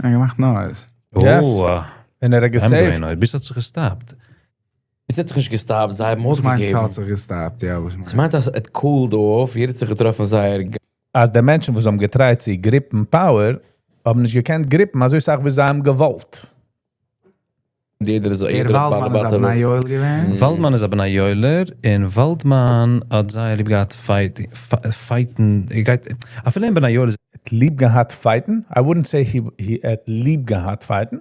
ער האט געמאכט noise. Yes. Oh, און ער האט געווען גע save ט. noise, ביז ס'האט זיך געסטאפט. עס האט זיך נישט געסטאפט, זיי האבן וואס מיינט אויפגעגעבן. ס'האט זיך געסטאפט? יא, וואס עס מיינט? מיינט אז עס cooled off, יעדער האט זיך געטראפן זייער אז די מענטשן וואס האבן גע try ט צו grip ן power, האבן נישט געקענט grip ן, אזוי סאך ווי זיי האבן געוואלט. יעדער איז דער יעדער האט וואלדמאן איז א בעל בני הבית. יואל געווען? וואלדמאן איז א בני יואל'ער, און וואלדמאן האט זייער ליב געהאט fight, fight ן, ער גייט, אפילו אין בני יואל איז האט ליב געהאט fight ן, I wouldn't say he האט ליב געהאט fight ן,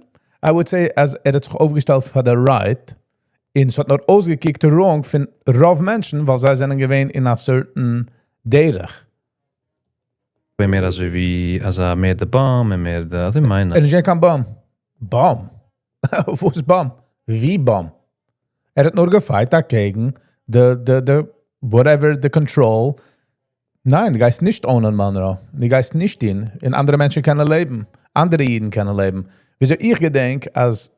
I would say אז ער האט זיך אויפגעשטעלט פאר די right, און עס האט נאר אויסגעקוקט wrong פון רוב מענטשן, ווייל זיי זענען געווען אין א certain דרך. מער אזוי ווי, אזא מער די bum און מער די, אזוי מיין ער איז נישט קיין bum. Bum? וואס bum? ווי bum? ער האט נאר געפייט דאקעגן the, the, the, whatever, the control. ניין, דו גייסט נישט own ען Monroe. דו גייסט נישט אין, און אנדערע מענטשן קענען לעבן. אנדערע אידן קענען לעבן. וויאזוי איך געדענק, אז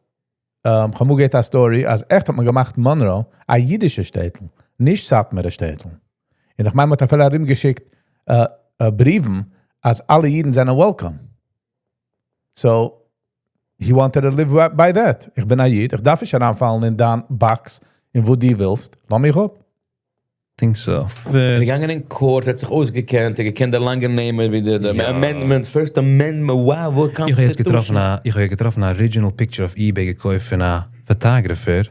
כ'האב אמאל געהערט א story, אז עכט האט מען געמאכט Monroe א אידישע שטעטל, נישט סאטמארע שטעטל. און איך מיין, מ'האט אפילו ארומגעשיקט בריוון, אז אלע אידן זענען welcome. So, he wanted to live by that. איך בין א איד, איך דארף נישט אריינפאלן אין דיין box, אין וואו דו ווילסט. לאז מיך אפ. think so. ער איז געגאנגען אין court, האט זיך אויסגעקענט, ער געקענט די לאנגע נעמען, ווי די יא. Amendment, First Amendment, wow, וואו איך האב יעצט געטראפן א, איך האב געטראפן א original picture אויף eBay געקויפט פון א photographer.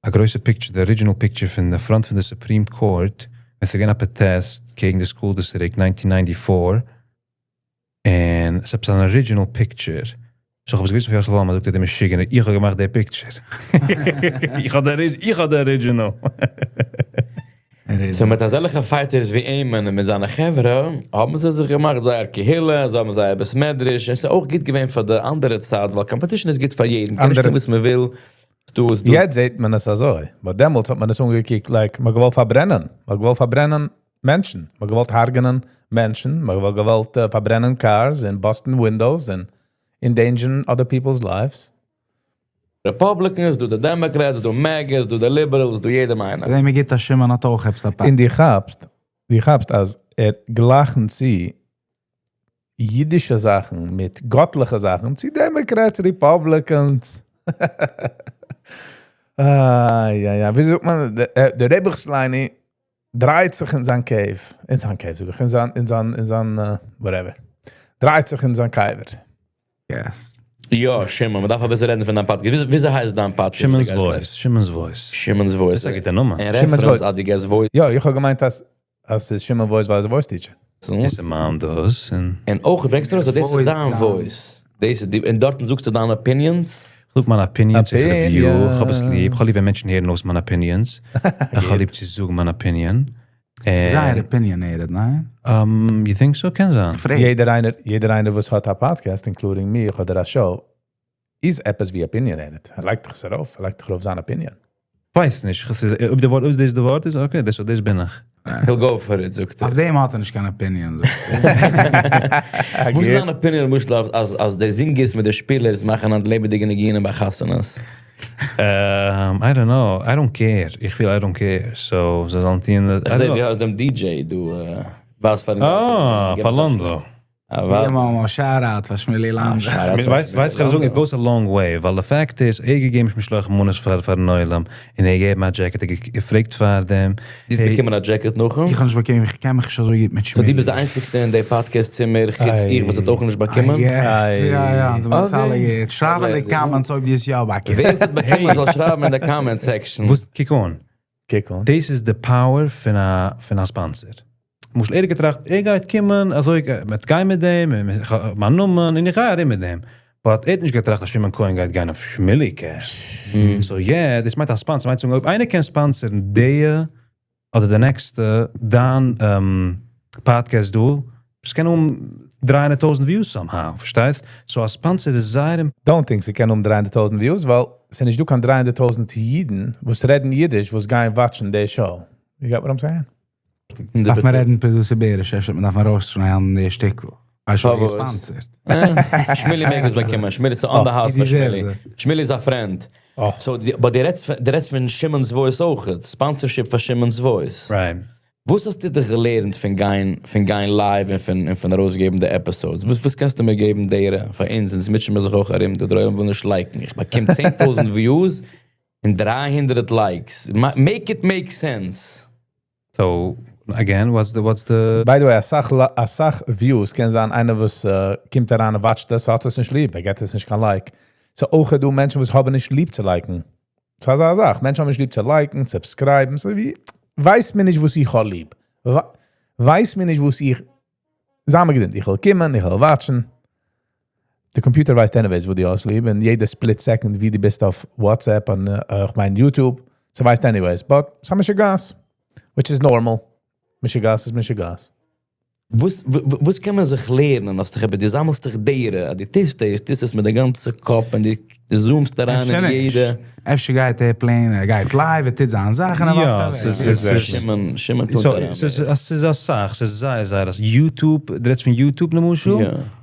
א גרויסע picture, the original picture פון די front פון די Supreme Court. עס איז געווען א protest קעגן די school district 1994. און עס איז אן original picture. So איך האב עס געוויזן פאר יאסל וואלדמאן, זאגט ער, דער משוגענער, איך האב געמאכט די picture. איך האב די, איך האב די original. So מיט אזעלכע fighters ווי אים און מיט זיינע חברה, האבן זיי זיך געמאכט זייער קהילה, זיי האבן זייער בית מדרש. עס איז אויך גוט געווען פאר די אנדערע צד, ווייל competition איז גוט פאר יעדן. קען נישט טון וואס מען וויל. דו איז דו. יעצט זעט מען עס אזוי. אבער דעמאלטס האט מען עס אנגעקוקט, like, מ'האט געוואלט פארברענען. מ'האט געוואלט פארברענען מענטשן. מ'האט געוואלט הרג'ענען מענטשן. מ'האט געוואלט פארברענען cars און bust ן windows און endangered other people's lives. Republicans, דא די Democrats, דא MAGAs, דא די Liberals, דא יעדער איינער. ווען מיר גייט דאס שמעון האט אויך עפעס א פאר. און דו כאפסט, דו כאפסט, אז ער גלייכן צו אידישע זאכן מיט גאטליכע זאכן, צו Democrats, Republicans. אה, יא, יא, ווי זאגט מען, דער רבי סלייני דרייט זיך אין זיין cave, אין זיין cave, זאג איך, אין זיין, whatever. דרייט זיך אין זיין קבר. Yes. יא, שמעון, מ'דארף א ביסל רעדן פון דיין podcast. וויאזוי הייסט דיין podcast? Shimon's Voice, Shimon's Voice. Shimon's Voice. דאס איז א גוטע נאמען. אין Shimon's reference Voice. אז דו גייסט voice. יא, איך האב געמיינט, אז אז ס'איז Shimon Voice, ווייל ער איז א voice teacher. איז א מאן דאס. און און אויך ברענגסט דו ארויס, אז דאס איז Voice דיין זיין. voice. דאס איז די, און דארט זאגסטו דיינע opinions. איך זאג מיינע opinions, איך review, איך האב עס ליב. Opinions. איך האב ליב, ווען מענטשן הערן אויס מיינע opinions. איך האב ליב צו זאגן מיין opinion. זייער און, opinionated, ניין? You think so? קען זיין. פרעג. יעדער איינער וואס האט א podcast, including me, אדער א show, איז עפעס ווי opinionated. ער לייגט זיך ארויף, ער לייגט ארויף זיין opinion. ווייס נישט. עס איז, אויב די ווארט, אויב דאס די ווארט איז, okay, דאס, דאס בין איך. He'll go for it, זאגט ער. אויף דעם האט ער נישט קיין opinion, זאגט ער. וואס איז דיין opinion למשל אויף אז אז די זינגערס מיט די שפילערס מאכן היינט לעבעדיגע ניגונים ביי חתונות? I don't know, I don't care. איך פיל I don't care. So, זיי זאלן טון. איך זע דו האסט דעם DJ דא, ווייז פארן גאנצן. אה, פאר לאנדא. יא מאמע, shout out פאר שמילי לאנדא. ווייסט וואס איך זאג, it goes a long way, ווייל די fact איז, ער געגעבן משלוח מנות פארן עולם, און ער געגעבן א jacket, ער געפרעגט פאר דעם. דו האסט באקומען א jacket נאכדעם? איך האב נישט באקומען, איך קען מיך נישט אזוי גוט מיט So דו ביסט די איינציגסטע אין די פאדקעסט צימער חוץ איך וואס האט אויך נישט באקומען? Yes, יא יא, אונז האבן עס אלע געהערט. שרייב אין די comments אויב דו האסט יא באקומען. ווער עס האט באקומען זאל שרייבן אין די comment section. וואס, קוק אן. קוק אן. דאס איז די power פון א sponsor. למשל, ער האט געטראכט, ער גייט קומען, אזוי, מ'וועט גיין מיט דעם, מיין נאמען, און איך גיי ארום מיט דעם. But ער האט נישט געטראכט, אז שמעון כהן גייט גיין אויף שמילי קעסט. So yeah, דאס מיינט א sponsor. מיינט אויב איינער קען sponsor ן די, אדער די next, דיין פאדקעסט דא, עס קען אום 300,000 views somehow, פארשטייסט? So א sponsor איז זייער Don't think ס'קען אום 300,000 views, ווייל ס'איז נישט דא קיין 300,000 אידן, וואס רעדן אידיש, וואס גייען watch ן די show. You got what I'm saying? דארף מען רעדן producer בעריש, אפשר מען דארף מען ארויסשניידן די שטיקל. ווייסט שוין פארוואס? גע sponsor ט. שמילי מעג עס באקומען, שמילי איז on the house פאר שמילי. שמילי איז א friend. So, but דו רעדסט פון שמעון'ס voice אויך, sponsorship פאר שמעון'ס voice. Right. וואס האסטו דיך געלערנט פון גיין live און פון ארויסגעבן די episodes? וואס קענסטו מיר געבן data פאר אונז? אונז מוטשען מיר זיך אויך ארום, דער עולם וויל נישט like ן. איך באקום 10,000 views און 300 likes. Make it make sense. So, again, what's the By the way, א סאך views קען זיין איינער וואס קומט אריין און watch ט דאס, האט עס נישט ליב, ער געט עס נישט קיין like. So אויך דא מענטשן וואס האבן נישט ליב צו like ן. ס'איז אזא זאך, מענטשן האבן נישט ליב צו like ן, subscribe ן, so ווי, ווייס מיר נישט וואס איך האב ליב. ווייס מיר נישט וואס איך, זיי מיר געזונט, איך וויל קומען, איך וויל watch ן. די computer ווייסט anyways וואו דו האסט ליב, און יעדע split second ווי דו ביסט אויף WhatsApp און איך מיין YouTube, ס'ווייסט anyways, but ס'איז משוגעת, which is normal. משוגעת איז משוגעת. וואס קען מען זיך לערנען, אז דו זאמלסט דיך data, אז דו טוסט דאס, טוסט עס מיט די גאנצע קאפ און דו zoom סט אריין אין אפשר נישט. יעדע. אפשר גייט ער plain, ער גייט live, ער טוט זיינע זאכן, ער יא, וואקט אוועק. שמעון, שמעון טוט So, אריין. עס איז א סאך, עס איז זייער, זייער, אז YouTube, דו רעדסט פון YouTube למשל?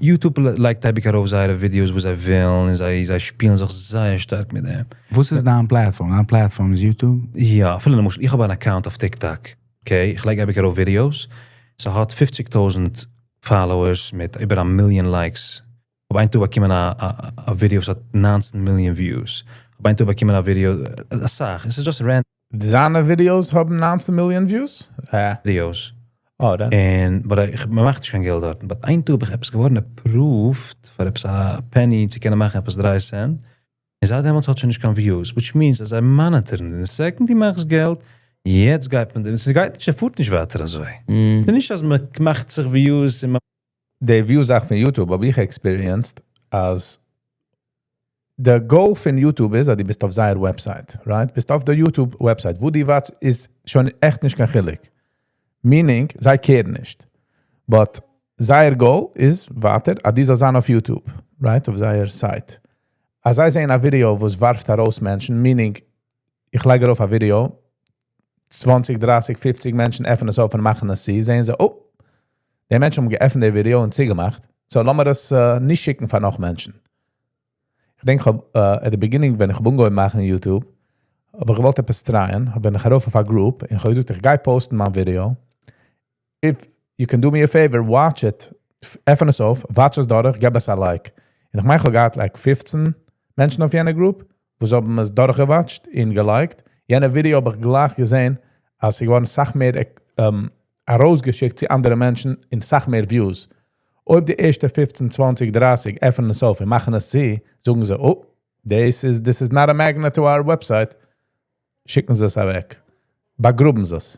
יא. YouTube לייגט אייביג ארויף זייערע videos, וואו זיי ווילן, און זיי שפילן זיך זייער שטארק מיט דעם. וואס איז דיין platform? דיין platform איז YouTube? יא, אפילו למשל, איך האב אן account אויף TikTok, okay? איך לייג אייביג ארויף videos. ס'האט 50,000 followers מיט איבער א million likes. האב איין טאג באקומען א video, וואס האט 19 million views. האב איין טאג באקומען א video, א סאך, עס איז just random זיינע videos האבן 19 million views? Videos. Oh, דאן. און, but איך, מען מאכט נישט קיין געלט דארט. But איין טאג האב איך עפעס געווארן approved פאר עפעס א penny צו קענען מאכן עפעס 3 cent. און זייט דעמאלטס האט שוין נישט קיין views, which means אז זיי monitor ן. The second דו מאכסט געלט, יעצט גייט מען, עס גייט נישט, ער פארט נישט ווייטער אזוי. ס'איז נישט אז מען מאכט זיך views און מען די views זאך פון YouTube האב איך experienced, אז the goal פון YouTube איז, אז דו ביסט אויף זייער website, right? ביסט אויף דער YouTube website, וואו דו watch איז שוין עכט נישט קיין חילוק. Meaning, זיי care ן נישט. But זייער goal איז, ווייטער, אז דו זאלסט זיין אויף YouTube, right? אויף זייער site. אז זיי זעען א video, וואס ווארפט ארויס מענטשן, meaning, איך לייג ארויף א video, 20, 30, 50 מענטשן עפענען עס אויף און מאכן עס צו, זעען זיי, oh, די מענטשן האבן געעפנט די video און צוגעמאכט. So, לאמיר דאס נישט שיקן פאר נאך מענטשן. איך דענק, איך האב, at the beginning, ווען איך האב אנגעהויבן מאכן YouTube, האב איך געוואלט עפעס try ען, האב איך ארויף אויף א group, און איך האב געזאגט, איך גיי post ן מיין video. If you can do me a favor, watch it. עפן עס אויף, watch עס דורך, געב עס א like. און איך מיין, איך האב געהאט like 15 מענטשן אויף יענע group, וואס האבן עס דורכגע watch ט און גע like ט. יענע video האב איך גלייך געזען, אז ס'איז געווארן סאך מער ארויסגעשיקט צו אנדערע מענטשן און סאך מער views. אויב די ערשטע 15, 20, 30 עפענען עס אויף און מאכן עס צו, זאגן זיי, oh, this is not a magnet to our website, שיקן זיי עס אוועק. באגראבן זיי עס.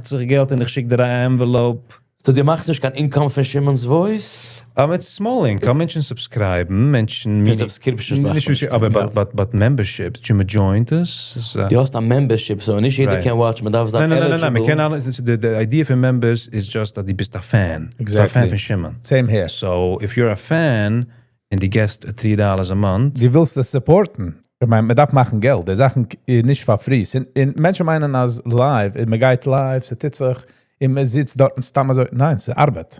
זיך געלט און איך שיק דיר אן envelope. So דו מאכסט נישט קיין income פון שמעון's voice? It's small income. מענטשן subscribe ן, מענטשן פון subscriptions מאכט נישט מען נישט אבער קיין but membership, צו מען join ט עס, איז, דו האסט א membership, so נישט יעדער קען watch, מען דארף זיין ניין, ניין, ניין, ניין, מען eligible. קען אלע, the idea פון members is just אז דו ביסט א fan. ביסט א fan פון שמעון. Same here. So, if you're a fan and דו געסט $3 a month, דו ווילסט עס support ן. איך מיין, מען דארף מאכן געלט. די זאכן איז נישט פאר free. און מענטשן מיינען אז live, מען גייט live, ס'טוט זיך, און מען זיצט דארט און סתם אזוי. ניין, ס'איז ארבעט.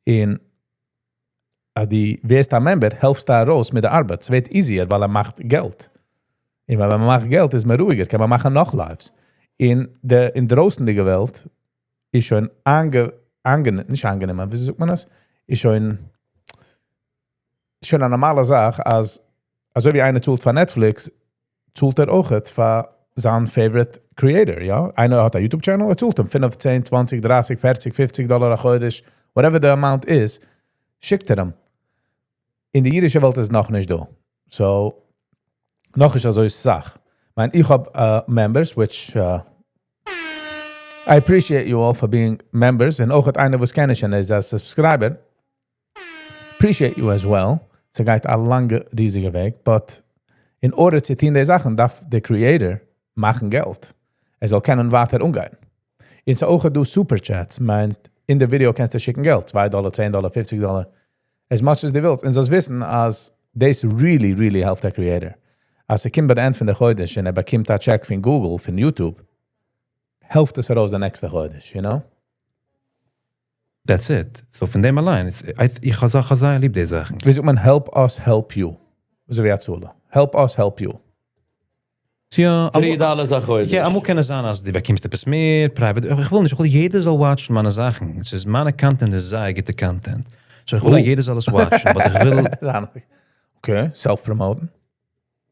און אז דו ווערסט א member, העלפסטו ארויס מיט די ארבעט. ס'ווערט easier, ווייל ער מאכט געלט. און ווען מען מאכט געלט, איז מען רואיגער, קען מען מאכן נאך lives. אין די אין דרויסנדיגע וועלט איז שוין אנגע, אנגע, נישט אנגענומען, ווי זאגט מען עס? איז שוין א נארמאלע זאך, אז אזוי ווי איינער צאלט פאר Netflix, צאלט ער אויך פאר זיין favorite creator, יא? איינער האט א YouTube channel, ער צאלט אים 5, 10, 20, 30, 40, 50 דאלאר א חודש, whatever the amount is, שיקט ער אים. אין די אידישע וועלט איז נאך נישט דא. So, נאך נישט אזוי זאך. מיין, איך האב members, which I appreciate you all for being members, און אויך האט איינער וואס קען נישט און איז א subscriber. Appreciate you as well. ס'גייט א לאנגע, ריזיגע וועג, but in order צו טון די זאכן, דארף דער creator מאכן געלט. ער זאל קענען ווייטער אנגיין. און ס'איז אויך דא super chats, מיינט, אין די ווידיאו קענסטו שיקן געלט, 2 דאלאר, 10 דאלאר, 50 דאלאר, as much as דו ווילסט. און זאלסט וויסן, אז דאס really, really helpt דער creator. אז ער קומט ביי די end פון די חודש און ער באקומט א check פון Google, פון YouTube, העלפט עס ארויס די next חודש, you know? That's it. So פון דעם אליין, איך האב זייער ליב די זאכן. ווי זאגט מען, help us help you. אזוי ווי הצלה. Help us help you. יא, 3 דאלאר א חודש. יא, אמאל קען עס זיין, אז דו באקומסט עפעס מער, private. איך וויל נישט, איך וויל יעדער זאל watch ן מיינע זאכן. עס איז מיינע content איז זייער גוטע content. So איך וויל, אז יעדער זאל עס watch ן, but איך וויל Okay, self-promoten.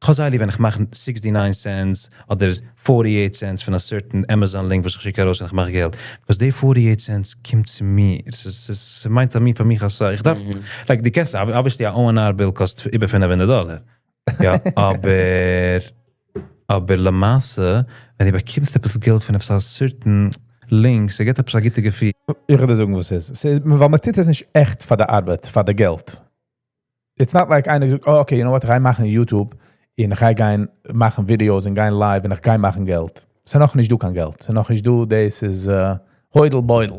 איך האב זייער ליב, ווען איך מאך 69 cents אדער 48 cents פון א certain Amazon link, וואס איך שיק ארויס און איך מאך געלט. Because די 48 cents קומט צו מיר. עס מיינט פאר מיר, פאר מיך, אז איך דארף, like, דו קענסט, obviously, א O&R bill קאסט איבער 500 דאלאר. יא, אבער למעשה, ווען דו באקומסט עפעס געלט פון עפעס א certain link, ס'גיט עפעס א גוטע געפיל. איך וועל דיר זאגן, וואס ס'איז. ס'איז, ווייל מען טוט עס נישט עכט פאר די ארבעט, פאר די געלט. It's not like איינער זאגט, oh, okay, you know what, איך גיי מאכן YouTube, און איך גיי גיין מאכן videos און גיין live און איך גיי מאכן געלט. ס'איז נאך נישט דא קיין געלט. ס'איז נאך נישט דא, דאס איז הוידל בוידל.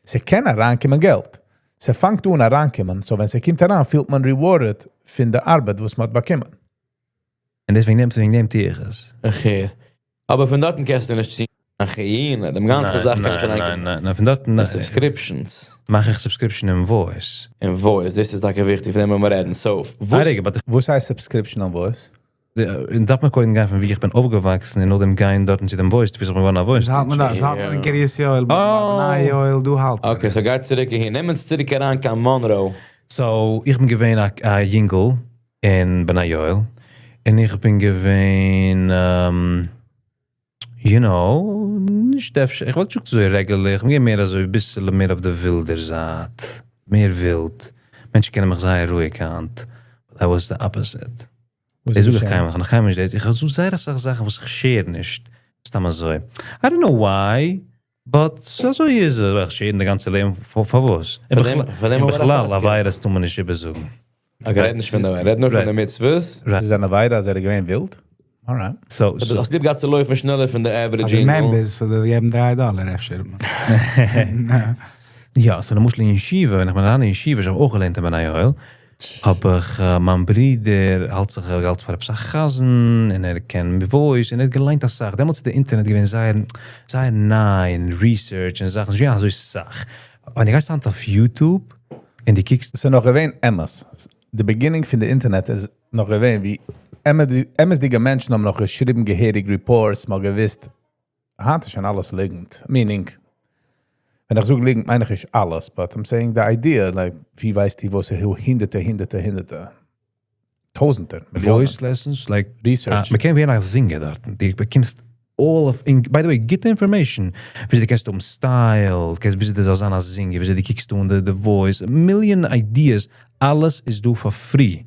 ס'קען אריינקומען געלט. ס'פאנגט אן אריינקומען, so ווען ס'קומט אריין, פילט מען rewarded פון די ארבעט, וואס מען האט באקומען. און דעסוועגן נעמט איך עס. Okay. אבער פון דארטן קענסטו נישט ציען א חיים, דעם גאנצע זאך קען נישט ניין, אריינקומען. ניין, פון דארטן די subscriptions. מאך איך subscription אין Voice. אין Voice, דאס איז טאקע וויכטיג, פון דעם וועלן מיר רעדן. So, וואס רגע, but איך וואס הייסט subscription on Voice? און דארף מען קודם גיין פון ווי איך בין אויפגעוואקסן און נאכדעם גיין דארטן צו דעם Voice, ווי איך בין געווארן א Voice דאס האלט מען דא, דאס האלט מען אין קרית יואל, Oh. בני יואל, דא האלט מען. Okay, so גיי צוריק אהין. נעם אונז צוריק אריין קיין Monroe. So, איך בין געווען א יונגל אין בני יואל. און איך בין געווען, נישט אפשר, איך וואלט שוין אזוי regular, איך בין געווען מער אזוי, ביסל מער אויף די ווילדער זייט. מער ווילד. מענטשן קענען מיך זייער רואיג היינט. But that was the opposite. וואס איך איז זאג איך געשען? קיינמאל, איך האב נאך קיינמאל נישט גערעדט. איך האב אזוי זייער אסאך זאכן, וואס איך share נישט. סתם אזוי. I don't know why, but אזוי איז עס. איך share די גאנצע לעבן, פאר וואס? פאר דעם אין האבן מיר א בכלל, podcast. עבירות טאר מען נישט איבערזאגן. Okay, רעד נישט פון דעם, רעד נאר פון די מצוות. עס איז אן עבירה, אז ער איז געווען ווילד? Alright. So, דו האסט ליב געהאט צו לויפן שנעלער פון די average פאר די יונגל. members, פאר די געבן 3 דאלאר אפשר. יא, so למשל אין ישיבה, ווען איך בין אריין אין ישיבה, איך האב אויך געלערנט אין בני יואל, האב איך, מיין ברודער האלט זיך געהאלטן פאר עפעס א חזן, און ער קען voice, און ער האט געליינט א סאך. דעמאלטס איז די אינטערנעט געווען זייער, זייער ניי, און research און זאכן, יא, אזוי סאך. און דו גייסט היינט אויף YouTube, און דו קוקסט עס איז נאך געווען אמת. The beginning פון די אינטערנעט איז נאך געווען, ווי אמת'דיגע מענטשן האבן נאך געשריבן געהעריג reports, מ'האט געוואוסט, היינט איז שוין אלעס ליגנט. Meaning, ווען איך זאג ליגנט, מיין איך נישט אלעס, but I'm saying the idea, like, ווי ווייסט איר, וואס איז הונדערטער, הונדערטער, הונדערטער, טויזנטער, מיליאנען. Voice lessons, like, Research. מען קען ווערן א singer דארט. דו באקומסט all of, in, by the way, גוטע information. ווי דו קענסט אום style, קענסט ווי דו זאלסט זיין א singer, ווי דו קוקסט אן the voice, a million ideas, אלעס איז דא for free.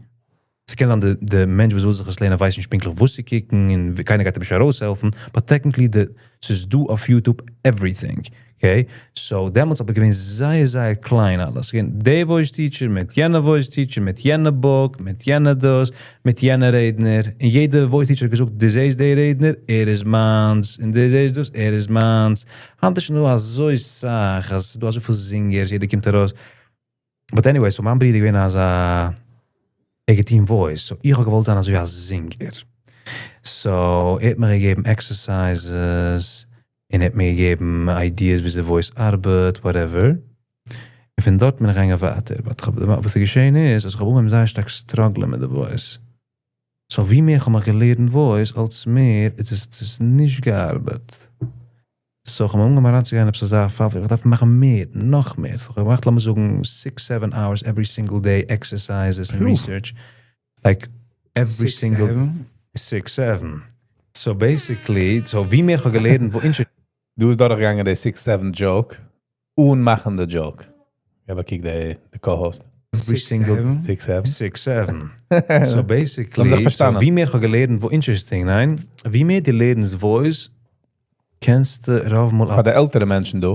ס'קען זיין, די מענטש, וואס וויל זיך עס לערנען, ווייסט נישט פונקטליך, וואו צו קוקן, און קיינער גייט אים נישט ארויסהעלפן, but technically, ס'איז דא אויף YouTube everything. Okay? So, דעמאלטס האב איך געווען זייער, זייער קליין אלעס. געווען די voice teacher, מיט יענע voice teacher, מיט יענע book, מיט יענע דאס, מיט יענע רעדנער. און יעדע voice teacher האט געזאגט, דאס איז דער רעדנער, ער איז מיינס, און דאס איז דאס, ער איז מיינס. היינט איז שוין דא אזוי סאך, אז דא אזוי פיל singers, יעדער קומט ארויס. But anyway, so מיין ברודער געווען אזא, ער געטון voice. So איך האב געוואלט זיין אזוי א singer. So, ער האט מיר געגעבן exercises, און ער האט מיר געגעבן ideas ווי די voice ארבעט, whatever. און פון דארט בין איך געגאנגען ווייטער. But וואס איז געשען איז, אז איך האב אנגעהויבן זייער שטארק struggle מיט די voice. So ווי מער איך האב מיך געלערנט voice, אלץ מער, עס איז נישט געארבעט. So איך האב אנגעהויבן אריינצוגיין אויף אזא פאל, איך דארף מאכן מער, נאך מער. So איך האב געמאכט, לאמיר זאגן, 6, 7 hours every single day, exercises and research. Like, every Six, single seven? 6, 7. So basically, so ווי מער איך האב געלערנט, וואו דו ביסט דורכגעגאנגען די 6, 7 joke, אן מאכן די joke. יא, אבער קוק די co-host. Every Six, single seven? 6, 7. 6, 7. So basically, האבן זיך so פארשטאנען. ווי מער איך האב געלערנט, וואו interesting, ניין? ווי מער דו לערנסט voice, קענסטו רוב מאל פאר די עלטערע מענטשן דא,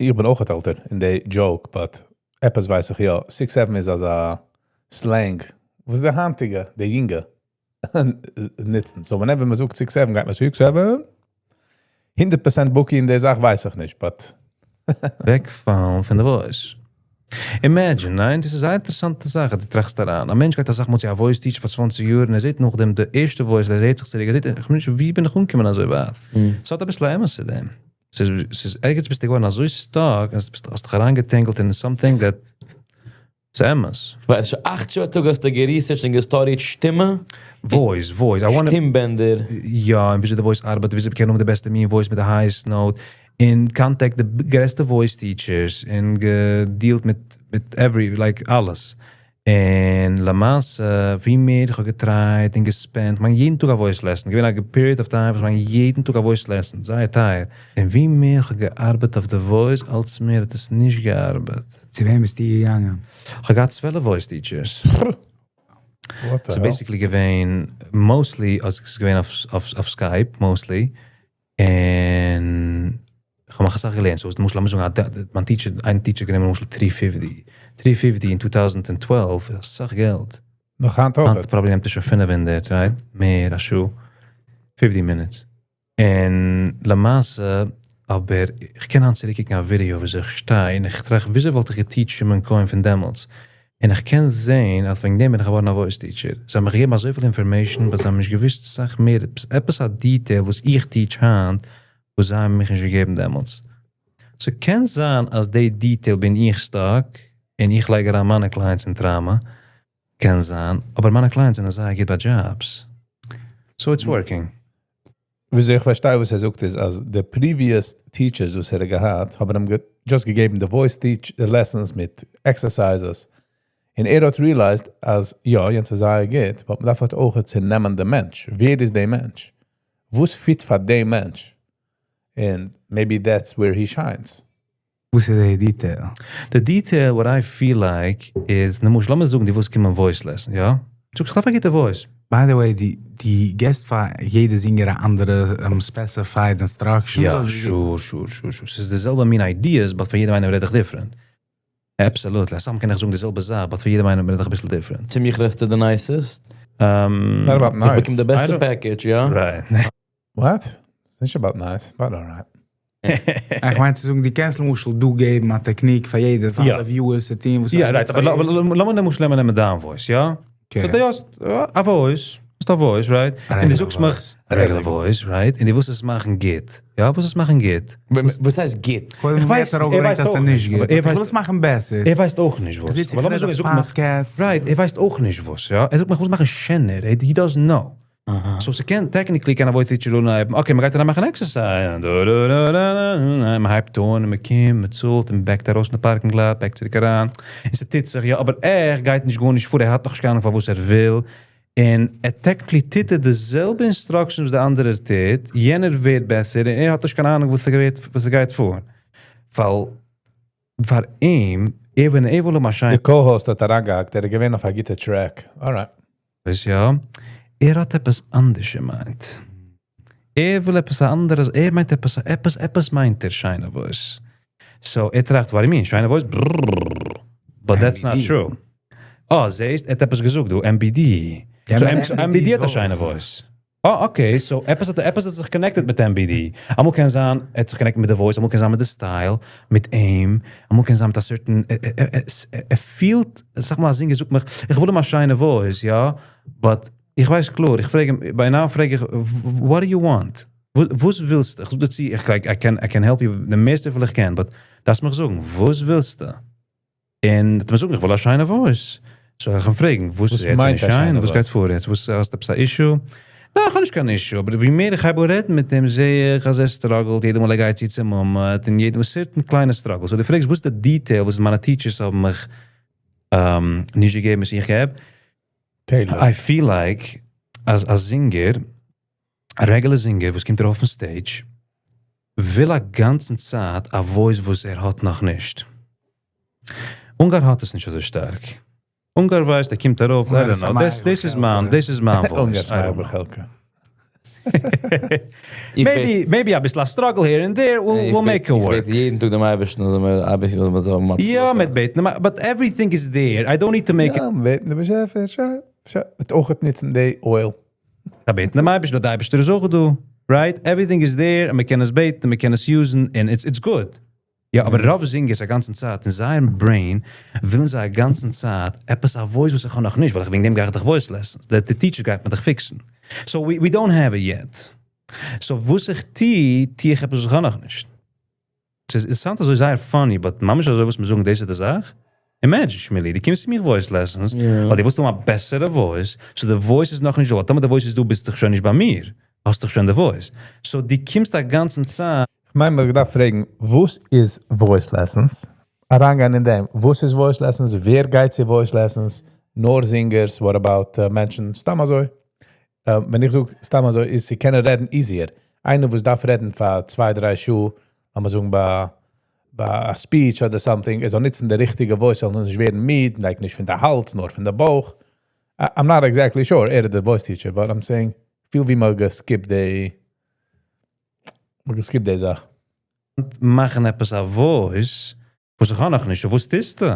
איך בין אויך עלטער אין די joke, but עפעס ווייס איך יא, 6, 7 איז אזא slang. וואס איז די היינטיגע, די יונגע ניצן. So whenever מען זאגט 6, 7, גייט מען 6, 7. 100% בקי אין די זאך ווייס איך נישט, but וועקפאלן פון די voice. Imagine, ניין? דאס איז א אינטערעסאנטע זאך, דו טראכסט דאראן. א מענטש גייט א זאך מיט א voice teacher פאר 20 יאר און ער זעט נאך דעם די ערשטע voice, ער זעט זיך צוריק, ער זעט, איך מיין, ווי בין איך אנגעקומען אזוי ווייט? עס האט א ביסל אמת צו דעם. עס איז ערגעץ ביסטו געווארן אזוי stuck, אז ביסט האסט דיך אריינגעtangled in something that איז אמת. ווייסט, שוין 8 שעה א טאג האסטו געresearched און געstudied שטימע? Voice, voice. I wanna שטימבענדער. יא, און וויאזוי די voice ארבעט, וויאזוי מ'קען האבן די בעסטע מין voice מיט די highest note. און contact די גרעסטע voice teachers און געdealt מיט every, like אלעס. און למעשה, ווי מער איך האב געטרייט און געspent, מיין יעדן טאג א voice lesson. געווען א period of time, וואס מיין יעדן טאג א voice lesson, זייער טייער. און ווי מער איך האב געארבעט אויף די voice, אלץ מער האט עס נישט געארבעט. צו וועם ביסטו געגאנגען? איך האב געהאט 12 voice teachers. What the So hell? basically געווען, mostly, אז איך געווען אויף Skype, mostly. און איך האב מיך אסאך געלערנט. So, למשל, לאמיר זאגן, מיין teacher, איין teacher גענומען למשל 350. 350 in 2012, איז אסאך געלט. נאך היינט אויך. היינט probably נעמט ער שוין 500, right? מער, א שעה. 50 minutes. און למעשה, אבער איך קען היינט צוריקקוקן א video, ווי איך שטיי, און איך טראכט, וויאזוי וואלט איך געteacht שמעון כהן פון דעמאלטס? און איך קען זען, אז וועגן דעם בין איך געווארן א voice teacher. זיי האבן מיר געגעבן אזויפיל information, but זיי האבן נישט געוואוסט אסאך מער. עפעס א detail, וואס איך teach היינט, וואס זיי האבן מיך נישט געגעבן דעמאלטס. So קען זיין, אז די detail בין איך stuck, און איך לייג אריין מיינע clients אין trauma, קען זיין, אבער מיינע clients זענען זייער גוט ביי jobs. So it's working. וויאזוי איך פארשטיי, וואס ער זאגט, איז, אז the previous teachers, וואס ער האט געהאט, האבן אים just געגעבן the voice teach, the lessons מיט exercises. און ער האט realized, אז יא, יענץ איז זייער גוט, but מען דארף halt אויך צו נעמען דעם מענטש. ווער איז דער מענטש? וואס fit פאר דעם מענטש? And maybe that's where he shines. וואס איז די detail? The detail, what I feel like, is, למשל, לאמיר זאגן, דו ווילסט קומען voice lesson, יא? דו זאגסט, איך דארף א גוטע voice. By the way, די געבסט פאר יעדע singer א אנדערע specified instructions? יא, אדער sure. עס איז די זעלבע מין ideas, but פאר יעדעם איינעם רעד איך different. Absolutely. סתם קען איך זאגן די זעלבע זאך, but פאר יעדעם איינעם רעד איך א ביסל different. צו מיר רעדסטו the nicest? Not about איך nice. באקום די בעסטע I don't package, יא? Right. What? It's נישט about nice, but all right. איך מיין צו זאגן, די קענסט למשל דו געבן א technique פאר יעדער, פאר יא. אלע viewers, די team, וואס יא, ער right, געבט אבער פאר לאמיר למשל נעמען נעמען דיין voice, יא? Okay. דו האסט א voice, האסט א voice, right? A און דו regular זאגסט מיך, voice. a regular voice, right? און דו ווילסט עס מאכן גוט. יא, ווילסט עס מאכן גוט. וואס הייסט גוט? קודם איך ווערט ווייס, ער אויך ער געברענגט, ווייסט אז ער אויך נישט נישט, אבער גוט. ער איך וויל ווייסט עס מאכן בעסער. ער ווייסט אויך נישט וואס. ער זיצט אבער לאמיר זיך זאגן, ער זאגט מיך, Podcast. Right, ער ווייסט אויך נישט וואס, יא? ער זאגט מיך, איך וויל מאכן שענער. He doesn't know. So ס'קען, technically קען א voice teacher אנהייבן, okay, מ'גייט דאן מאכן exercise. דא, דא, דא, דא, דא, מ'הייבט אן, מ'קומט, מ'צאלט, און מ'בעקט ארויס אין די parking lot, בעקט צוריק אריין. און ס'טוט זיך, יא, אבער ער גייט נישט גארנישט פאר, ער האט נאך נישט קיין אהנונג פון וואס ער וויל. און ער technically טוט ער די זעלבע instructions וואס דער אנדערער טוט, יענער ווערט בעסער, און ער האט נישט קיין אהנונג, וואס ער גייט פאר. ווייל פאר אים, ער ווען ער וויל אים שיין דער co-host האט אריינגעהאקט, ער איז געווען אויף א גוטע track. All right. ווייסט יא, ער האט עפעס אנדערש געמיינט. ער וויל עפעס אנדערש, ער מיינט עפעס, עפעס, עפעס מיינט ער שיינע voice. So, ער טראכט, what do you mean, שיינע voice? Brrrr. But that's not MBD. true. Oh, זעסט, ער האט עפעס געזאגט, דו, MBD. Ja, So, maar so MBD האט א איז שיינע voice. Oh, okay, so עפעס האט זיך connected מיט MBD. אמאל קען זיין, ער האט זיך connected מיט די voice, אמאל קען זיין מיט די style, מיט aim, אמאל קען זיין מיט א certain, ער פילט, זאג מאל, א singer זאגט מיך, איך וויל א שיינע voice, יא, but איך ווייס קלאר, איך פרעג אים, by now פרעג איך, "What do you want? וואס ווילסטו?" איך זאג דיר צו, איך like, I can help you די מערסטע וויפיל איך קען, but דארפסט מיך זאגן, וואס ווילסטו? און דו מוזט זאגן, איך וויל א שיינע voice. So איך קען פרעגן, וואס וואס איז יעצט מיינט א א שיין? שיינע וואס גייט voice? פאר יעצט? וואס האסטו עפעס א issue? ניין, איך האב נישט קיין issue, אבער ווי מער איך הייב אן רעדן מיט אים, זע איך, אז ער struggle'ט, יעדע מאל ער גייט צו צום עמוד, און יעדע מאל certain קליינע struggle. So דו פרעגסט, וואס איז די detail, וואס מיינע teachers האבן מיך נישט געגעבן, וואס איך האב? Taylor. I feel like, אז א singer, א regular singer, וואס קומט ארויף אויפן stage, וויל א גאנצן צייט א voice, וואס ער האט נאך נישט. אונגאר האט עס נישט אזוי שטארק. אונגאר ווייסט, ער קומט ארויף, I don't know, this is my voice. I don't know. Maybe א ביסל א struggle here and there, we'll make it work. איך בעט יעדן טאג דעם אייבערשטן, אז מיר א ביסל וואס מיר זאלן יא, מיט בעטן, but everything is there. I don't need to make יא, בעטן דעם באשעפער, מיט אויך ניצן די oil. דא בעטן דעם אייבערשטן, דער אייבערשטער איז אויך דא. Right? Everything is there, און מען קען עס בעטן, מען קען עס use'ן, and it's good. יא, אבער רוב singers א גאנצן צייט אין זייער brain ווילן זיי א גאנצן צייט עפעס א voice וואס איך האב נאך נישט, ווייל איך וועגן דעם גיי איך דאך voice lessons. The teacher גייט מיר דאך fix'ן. So we don't have it yet. So וואס איך טו, טו איך עפעס וואס איך האב נאך נישט. עס sound אזוי זייער funny, but ממש אזוי וואס מיר זאגן, דאס איז די זאך. Imagine, Shmili, דו קומסט צו מיר voice lessons, ווייל דו ווילסט נאר א בעסערע voice, so the voice איז נאך נישט דא. טאמער די voice איז דא, ביסטו שוין נישט ביי מיר. האסט דאך שוין די voice. So דו קומסט א גאנצן צייט. איך מיין, מען דארף פרעגן, וואס איז voice lessons? אריינגיין אין דעם. וואס איז voice lessons? ווער גייט צו voice lessons? נאר singers? What about מענטשן? סתם אזוי. ווען איך זאג סתם אזוי, איז זיי קענען רעדן easier. איינער וואס דארף רעדן פאר 2, 3 שעה, לאמיר זאגן ביי א speech אדער something, ער זאל ניצן די ריכטיגע voice, זאל נישט ווערן מיד, like נישט פון די האלז, נאר פון די בויך. I'm not exactly sure, ער איז דער voice teacher, but I'm saying, פיל ווי מ'האט גע skip'ט די זאך. מאכן עפעס א voice, וואס איך האב נאך נישט, וואס טוסטו?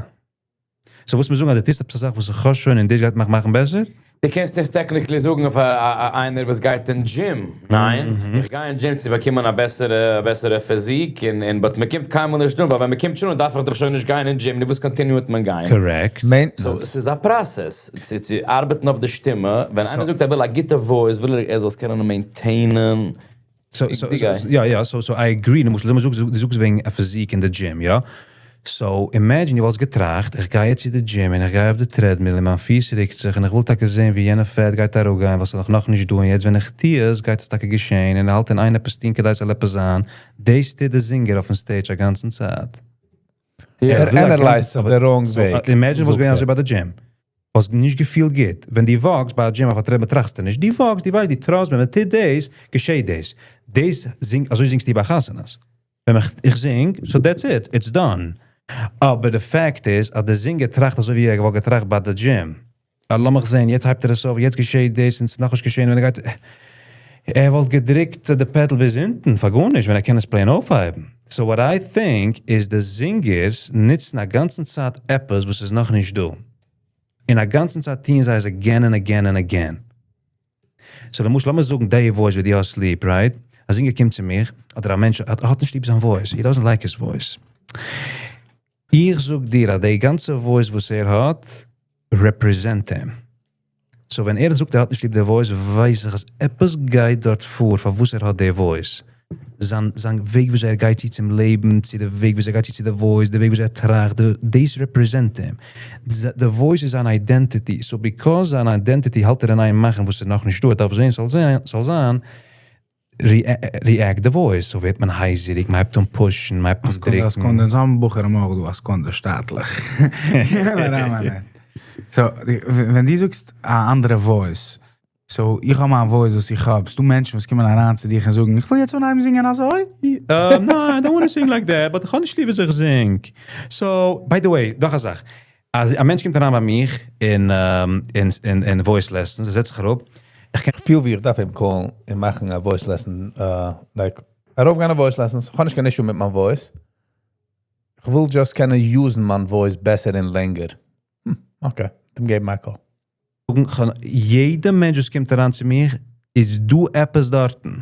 So וואס מיר זאגן, אז דו טוסט עפעס א זאך, וואס איך האב שוין, און דאס גייט מיך מאכן בעסער? דו קענסט עס technically זאגן אויף איינער, וואס גייט אין gym. ניין, איך גיי אין gym צו באקומען א בעסערע physique, און, but מען קומט קיינמאל נישט אן, ווייל ווען מען קומט שוין, דארף איך דאך שוין נישט גיין אין gym, דו וואס continue מיט מיין גיין. Correct. Maintenance. So, עס איז א process, צו ארבעטן אויף די שטימע. ווען איינער זאגט, ער וויל א גוטע voice, וויל ער, ער זאל עס קענען maintain'en. So, די so, guy. Ja, so I agree. דו מוזט, דו זאגסט וועגן א physique אין די gym, יא? So, imagine, דו וואלסט געטראכט, איך גיי יעצט אין די gym און איך גיי אויף די treadmill און מיין פיס רוקט זיך און איך וויל טאקע זען, ווי יענע פעט גייט אראפגיין, וואס איך נאך נישט טון. יעצט, ווען איך טו עס, גייט עס טאקע געשען און האלט אין איין עפעס טון, כדי ס'זאל עפעס זיין. דאס טוט דער singer אויפן stage א גאנצן צייט. ער ער וויל א analyzed גאנצע the wrong So, way. Imagine וואס זאגט געווען ער. אזוי ביי די gym. וואלסט נישט געפילט גוט. ווען דו walk'סט ביי א gym אויף א treadmill, טראכסטו נישט. דו walk'סט, דו ווייסט, דו trust, ווען מען טוט דאס, געשעט דאס. דאס זינג, אזוי זינגסטו ביי חתונות. ווען איך זינג, so that's it, it's done. אבער the fact is, אז דער singer טראכט אזוי ווי ער וואלט געטראכט ביי די gym. אה, לאמיך זען, יעצט הייבט ער עס אויף, יעצט געשעט דאס, און עס איז נאך נישט געשען, ווען ער גייט, ער וואלט געדריקט די pedal ביז הינטן, פאר גארנישט, ווען ער קען עס plain אויפהייבן. So what I think is the singers ניצן א גאנצן צייט עפעס, וואס איז נאך נישט דא. אין א גאנצן צייט טוען זיי עס again and again and again. So, דו מוזט, לאמיר זאגן, די voice ווי דו האסט ליב, right? א singer קומט צו מיר, אדער א מענטש האט נישט ליב זיין voice. He doesn't like his voice. איך זאג דיר, אז די גאנצע voice, וואס ער האט, represent him. So, ווען ער זאגט, ער האט נישט ליב די voice, ווייס איך, אז עפעס גייט דארט פאר, פאר וואס ער האט די voice. זיין וועג, ווי ער גייט צו צום לעבן, צו די וועג, ווי ער גייט צו די voice, די וועג, ווי ער טראכט, דאס represent him. The voice is an identity. So, because an identity האלט ער אין איין מאכן, וואס ער נאך נישט טוט, דארף זיין, זאל זיין, react the voice. So ווערט מען הייזעריג, מען הייבט אן push'ן, מען הייבט אן עס קומט, עס דריקן. קומט אין זאמבוכער מאג דו, עס קומט דער שטאטלעך. יא, נאר, נאר. So, ווען דו זאגסט א אנדערע voice, so איך האב מיין voice, וואס איך האב, ס'דא מענטשן, וואס קומען אריין צו דיר און זאגן, איך וויל יעצט אנהייבן זינגען אזוי? No, I don't want to sing like that, but איך האב נישט ליב ווי איך זינג. So, by the way, נאך א זאך. אז א מענטש קומט אריין ביי מיר אין voice lessons, ער זעצט זיך אראפ. איך קען איך פיל ווי איך דארף אים call'ן און מאכן א voice lesson, like, ארויפגיין א voice lessons, איך האב נישט קיין issue מיט מיין voice. איך וויל just קענען use'ן מיין voice בעסער און לענגער. Okay, דעם געב מיר א call. יעדער מענטש, וואס קומט אריין צו מיר, איז דא עפעס דארטן.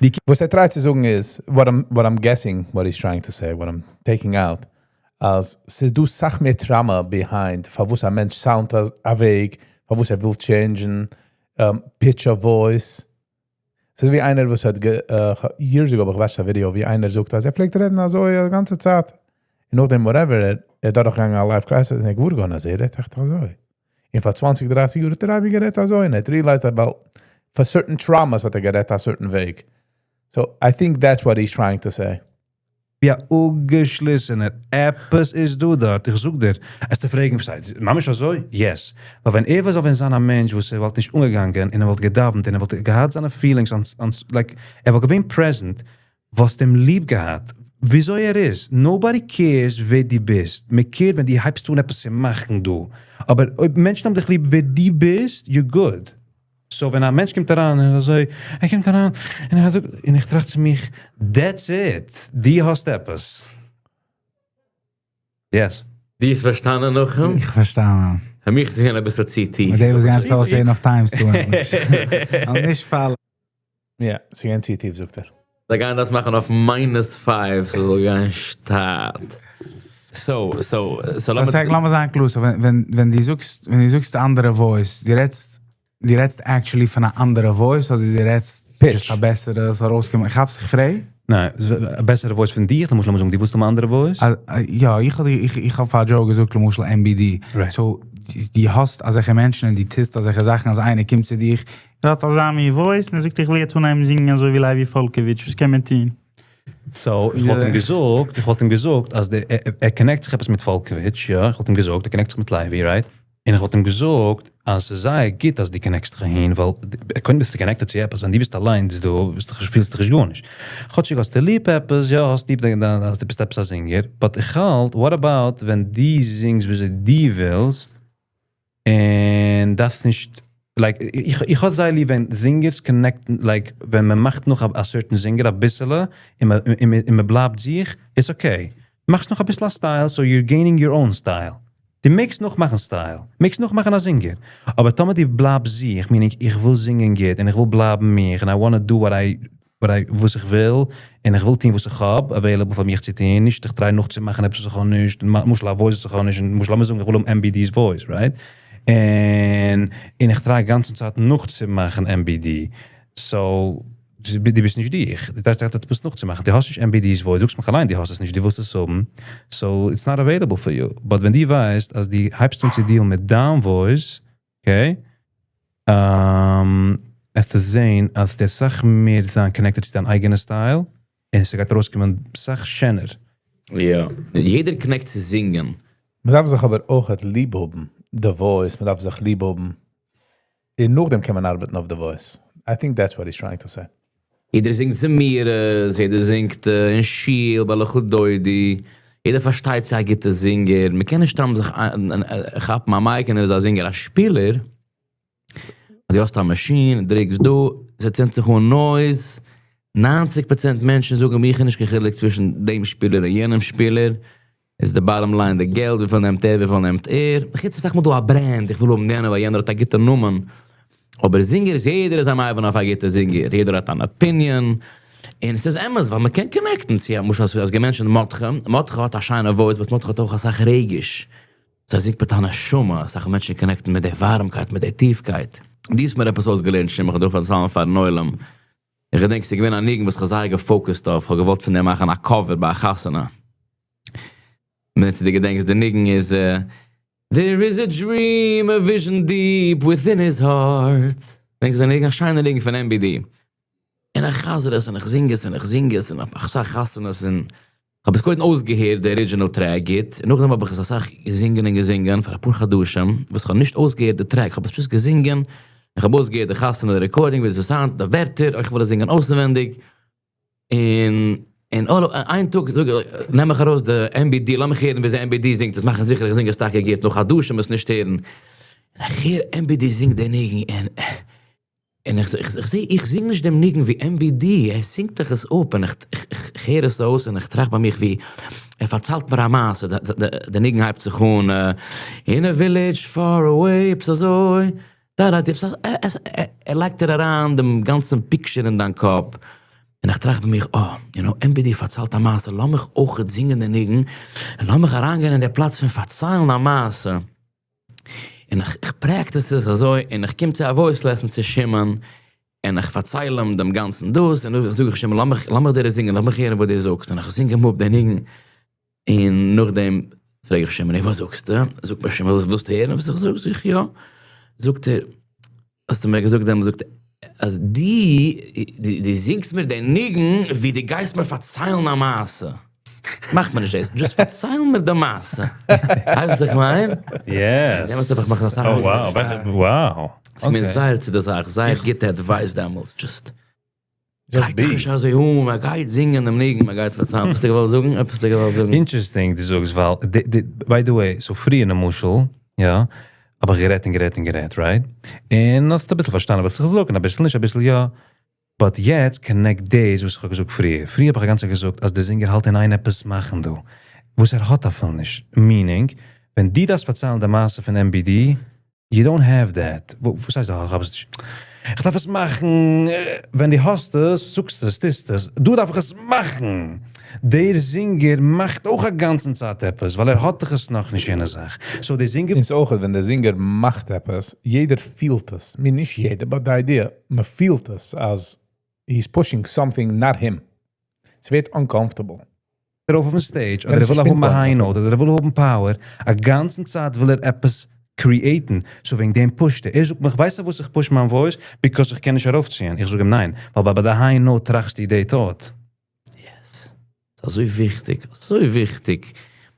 די וואס ער try'ט צו זאגן איז, what I'm guessing, what he's trying to say, what I'm taking out, אז ס'איז דא אסאך מער trauma behind, פאר וואס א מענטש sound א וועג, פאר וואס ער וויל change'ן. pitch of voice. ס'איז ווי איינער וואס האט, years ago, האב איך גע watched א video, ווי איינער זאגט, אז ער פלעגט רעדן אזוי די גאנצע צייט. און נאכדעם whatever, ער איז דורכגעגאנגען א life crisis, און ער געוואר געווארן, אז ער רעדט עכט אזוי. און פאר 20, 30 יאר האט ער אייביג גערעדט אזוי, און ער האט realized that, well, for certain traumas האט ער גערעדט a certain וועג. So I think that's what he's trying to say. יא, אפגעשליסענער. עפעס איז דא דארט. איך זאג דיר, עס צו פרעגן, פארשטייט, ממש אזוי? Yes. אבער ווען ער וואלט ווען זיין א מענטש, וואס ער וואלט נישט אומגעגאנגען, און ער וואלט געדאוונט, און ער וואלט געהאט זיינע feelings, און, like, ער וואלט געווען present, וואלסט אים ליב געהאט. וויאזוי ער איז. Nobody cares ווער דו ביסט. מען care ט ווען דו הייבסט אן עפעס צו מאכן דא. אבער אויב מענטשן האבן דיך ליב, ווער דו ביסט, you're good. So ווען א מענטש קומט אריין, און אזוי, ער קומט אריין, און ער זאגט, און איך טראכט צו מיך, that's it. דו האסט עפעס. Yes. דו האסט פארשטאנען נאך אים? איך פארשטיי. פאר מיך איז עס א ביסל צו טיף. מיט דעם וואס גאנץ אויסזען אויף times טון. און נישט פאלן. יא, ס'איז געווען צו טיף, זאגט ער. זיי גייען דאס מאכן אויף minus 5, ס'זאל גיין שטאט. So, לאמיר זאגן, לאמיר זיין קלאר, so ווען דו זאגסט אנדערע voice, דו רעדסט actually פון אן אנדערע voice, אדער דו רעדסט Pitch. just א בעסערע, זאל ארויסקומען? איך האב זיך פריי. ניין, א בעסערע voice פון דיר, למשל, לאמיר זאגן, דו ווילסט אן אנדערע voice? יא, איך האב פאר Joe געזאגט, למשל MBD. Right. So, דו האסט אזעלכע מענטשן און דו טוסט אזעלכע זאכן, אז איינער קומט צו דיר, ער האט אזא מין voice, און ער זאגט, איך וויל יעצט אנהייבן זינגען אזוי ווי לייבי פאלקאוויטש, וואס קען מען טון? So, איך וואלט אים געזאגט, אז ער connect זיך עפעס מיט פאלקאוויטש, יא, איך וואלט אים געזאגט, ער connect זיך מיט לייבי, right? און איך וואלט אים געזאגט, אז ס'איז זייער גוט, אז דו connect סט זיך אהין, ווייל קודם ביסטו connected צו עפעס, ווען דו ביסט אליין, דו ביסט דאך, פילסט דיך נישט גארנישט. כאטש האסט ליב עפעס, יא, האסט ליב, אז דו ביסט עפעס א singer, but איך האלט, what about, ווען דו זינגסט, וויאזוי דו ווילסט, און דאס נישט, like, איך האב זייער ליב, ווען singers connect ן, like, ווען מען מאכט נאך א certain singer, א ביסעלע, און מען בלייבט זיך, it's okay. מאכסט נאך א ביסל א style, so you're gaining your own style. דו מעגסט נאכמאכן style, מעגסט נאכמאכן א singer. אבער טאמער דו בלייבסט זיך, meaning, איך וויל זינגען גוט, און איך וויל בלייבן מיך, and I wanna do what I, וואס איך וויל, און איך וויל טון וואס איך האב, available פאר מיך צו טון, נישט איך try נאכצומאכן עפעס וואס איך האב נישט, למשל א voice וואס איך האב נישט, למשל לאמיר זאגן, איך וויל האבן MBD's voice, right? און איך try די גאנצע צייט נאכצומאכן MBD. So, דו ביסט נישט דיך. דו try סט עפעס נאכצומאכן. דו האסט נישט MBD's voice. דו זאגסט מיך אליין, דו האסט עס נישט, דו ווילסט עס האבן. So, it's not available for you. But ווען דו ווייסט, אז דו הייבסט אן צו deal ן מיט דיין voice, okay? וועסטו זען, אז דו אסאך מער זיין connected צו דיין אייגענע style, און ס'גייט ארויסקומען אסאך שענער. יא, יעדער connect צו זינגען. מען דארף זיך אבער אויך ליב האבן, the voice, מען דארף זיך ליב האבן. און נאכדעם קען מען ארבעטן אויף the voice. I think that's what he's trying to say. יעדער זינגט זמירות, יעדער זינגט אין שול, ביי לכה דודי. יעדער פארשטייט זיך א גוטע singer. מען קען נישט סתם זיך כאפן א mic און ער איז א singer, א שפילער. דו האסט א מאשין, דריקסט דא, עס צינדט זיך אן noise. 90% מענטשן זאגן מיר, איך נישט קיין חילוק צווישן דעם שפילער און יענעם שפילער. איז די bottom line די געלט, וויפיל נעמט ער, וויפיל נעמט ער. איך זאג מאל דא א brand, איך וויל האבן יענער, ווייל יענער האט א גוטע נאמען. אבער singer איז יעדער איז א מבין אויף א גוטע singer. יעדער האט אן opinion. און עס איז אמת, ווייל מען קען connect ן צו, למשל, אז מענטשן מרדכי, מרדכי האט א שיינע voice, but מרדכי האט אויך א סאך רגש. So ער זינגט מיט א נשמה, א סאך מענטשן connect ן מיט דער ווארעמקייט, מיט דער טיפקייט. דו האסט מיר עפעס אויסגעלערנט, שמעון, איך דארף פארציילן פארן עולם. איך געדענק, ס'איז געווען א ניגון, וואס איך האב זייער גע focus ט אויף. איך האב געוואלט פון דעם מאכן א cover ביי א חתונה. ווען דו געדענקסט, דער ניגון איז, There is a dream, a vision deep within his heart. געדענקסט דער ניגון? א שיינער ניגון פון MBD. און איך חזר עס, און איך זינג עס, און איך זינג עס, און איך זאג חתונות, און איך האב עס קודם אויסגעהערט, דער original track גוט. און נאכדעם האב איך עס א סאך געזינגען און געזינגען פאר א פאר חדשים, וואס איך האב נישט אויסגעהערט די track, איך האב עס just געזינגען. איך האב אויסגעהערט די חתונה, די recording, ווי עס sound, די ווערטער, איך וויל עס זינגען אויסנווייניג. און איין טאג זאג איך, נעם איך ארויס די MBD, לאז מיך הערן ווי אזוי MBD זינגט, דאס מאכן זיכער איך זינג עס טאקע גוט, נאך חדשים עס נישט הערן. און איך הער MBD זינגט דער ניגון, און איך זע, איך זינג נישט דעם ניגון ווי MBD, ער זינגט דאך עס אפ, און איך הער עס אויס, און איך טראכט ביי מיך ווי, ער פארציילט מיר א מעשה, דער ניגון הייבט זיך אן, In a village far away, עפעס אזוי, דא, דא, עפעס אזוי, ער לייגט דיר אריין דעם גאנצן picture אין דיין קאפ. און איך טראכט ביי מיך, oh, MBD פארציילט א מעשה, לאז מיך אויך זינגען דעם ניגון, און לאז מיך אריינגיין אין דער פלאץ פון פארציילן א מעשה. און איך, איך practice עס אזוי, און איך קום צו א voice lesson צו שמעון, און איך פארצייל אים דעם גאנצן דאס, און נאכדעם זאג איך שמעון, לאמיך, לאמיך דיר עס זינגען, לאמיך הערן וואס דו זאגסט, און איך זינג אים אפ די ניגון, און נאכדעם פרעג איך שמעון, וואס זאגסטו? זאגט מיר שמעון, ווילסט הערן וואס איך זאג? זאג איך, יא. זאגט ער, האסטו מיר געזאגט דעמאלטס, זאגט ער, אז דו, דו זינגסט מיר די ניגון ווי דו גייסט מיר פארציילן א מעשה. מאך מיר נישט דאס, just פארצייל מיר די מעשה. ווייסט וואס איך מיין? Yes. דעמאלטס האב איך געמאכט אסאך. Oh wow, wow. ס'איז מיר זייער צו די זאך, זייער גוטע advice דעמאלטס, just גייט דיך נישט אזוי אן, מען גייט זינגען דעם ניגון, מען גייט פארציילן. האסטו געוואלט זאגן? עפעס האסטו געוואלט זאגן? Interesting דו זאגסט, ווייל, by the way, so פריער למשל, יא, האב איך גערעדט און גערעדט און גערעדט, right? און האסט אביסל פארשטאנען וואס איך זאג, און אביסל נישט, אביסל יא. But יעצט connect דאס וואס איך האב געזאגט פריער. פריער האב איך א גאנצע צייט געזאגט אז דער זינגער האלט אין איין עפעס מאכן דא, וואס ער האט אפילו נישט. Meaning, ווען דו דארפסט פארציילן די מעשה פון MBD, you don't have that. וואס הייסט איך האב עס נישט? איך דארף עס מאכן. ווען דו האסט עס, זאגסטו עס, טוסט עס. דא דארף איך עס מאכן. דער זינגער מאכט אויך א גאנצן צייט עפעס, ווייל ער האט דאך עס נאכנישט יענע זאך. So דער זינגער. איז אויך, ווען דער זינגער מאכט עפעס, יעדער פילט עס. מיר נישט יעדער, but the idea, מען פילט עס אז he's pushing something not him. עס ווערט uncomfortable. ארויף אויפן stage, אדער ער וויל האבן א high note, אדער ער וויל האבן power, א גאנצן צייט וויל ער עפעס create ן, so וועגן דעם push ט ער. ער זאגט מיך, ווייסטו וואס איך push מיין voice? Because איך קען נישט ארויפציען. איך זאג אים ניין, ווייל ביי די high note טראכסטו די thought. Yes. אזוי וויכטיג, אזוי וויכטיג.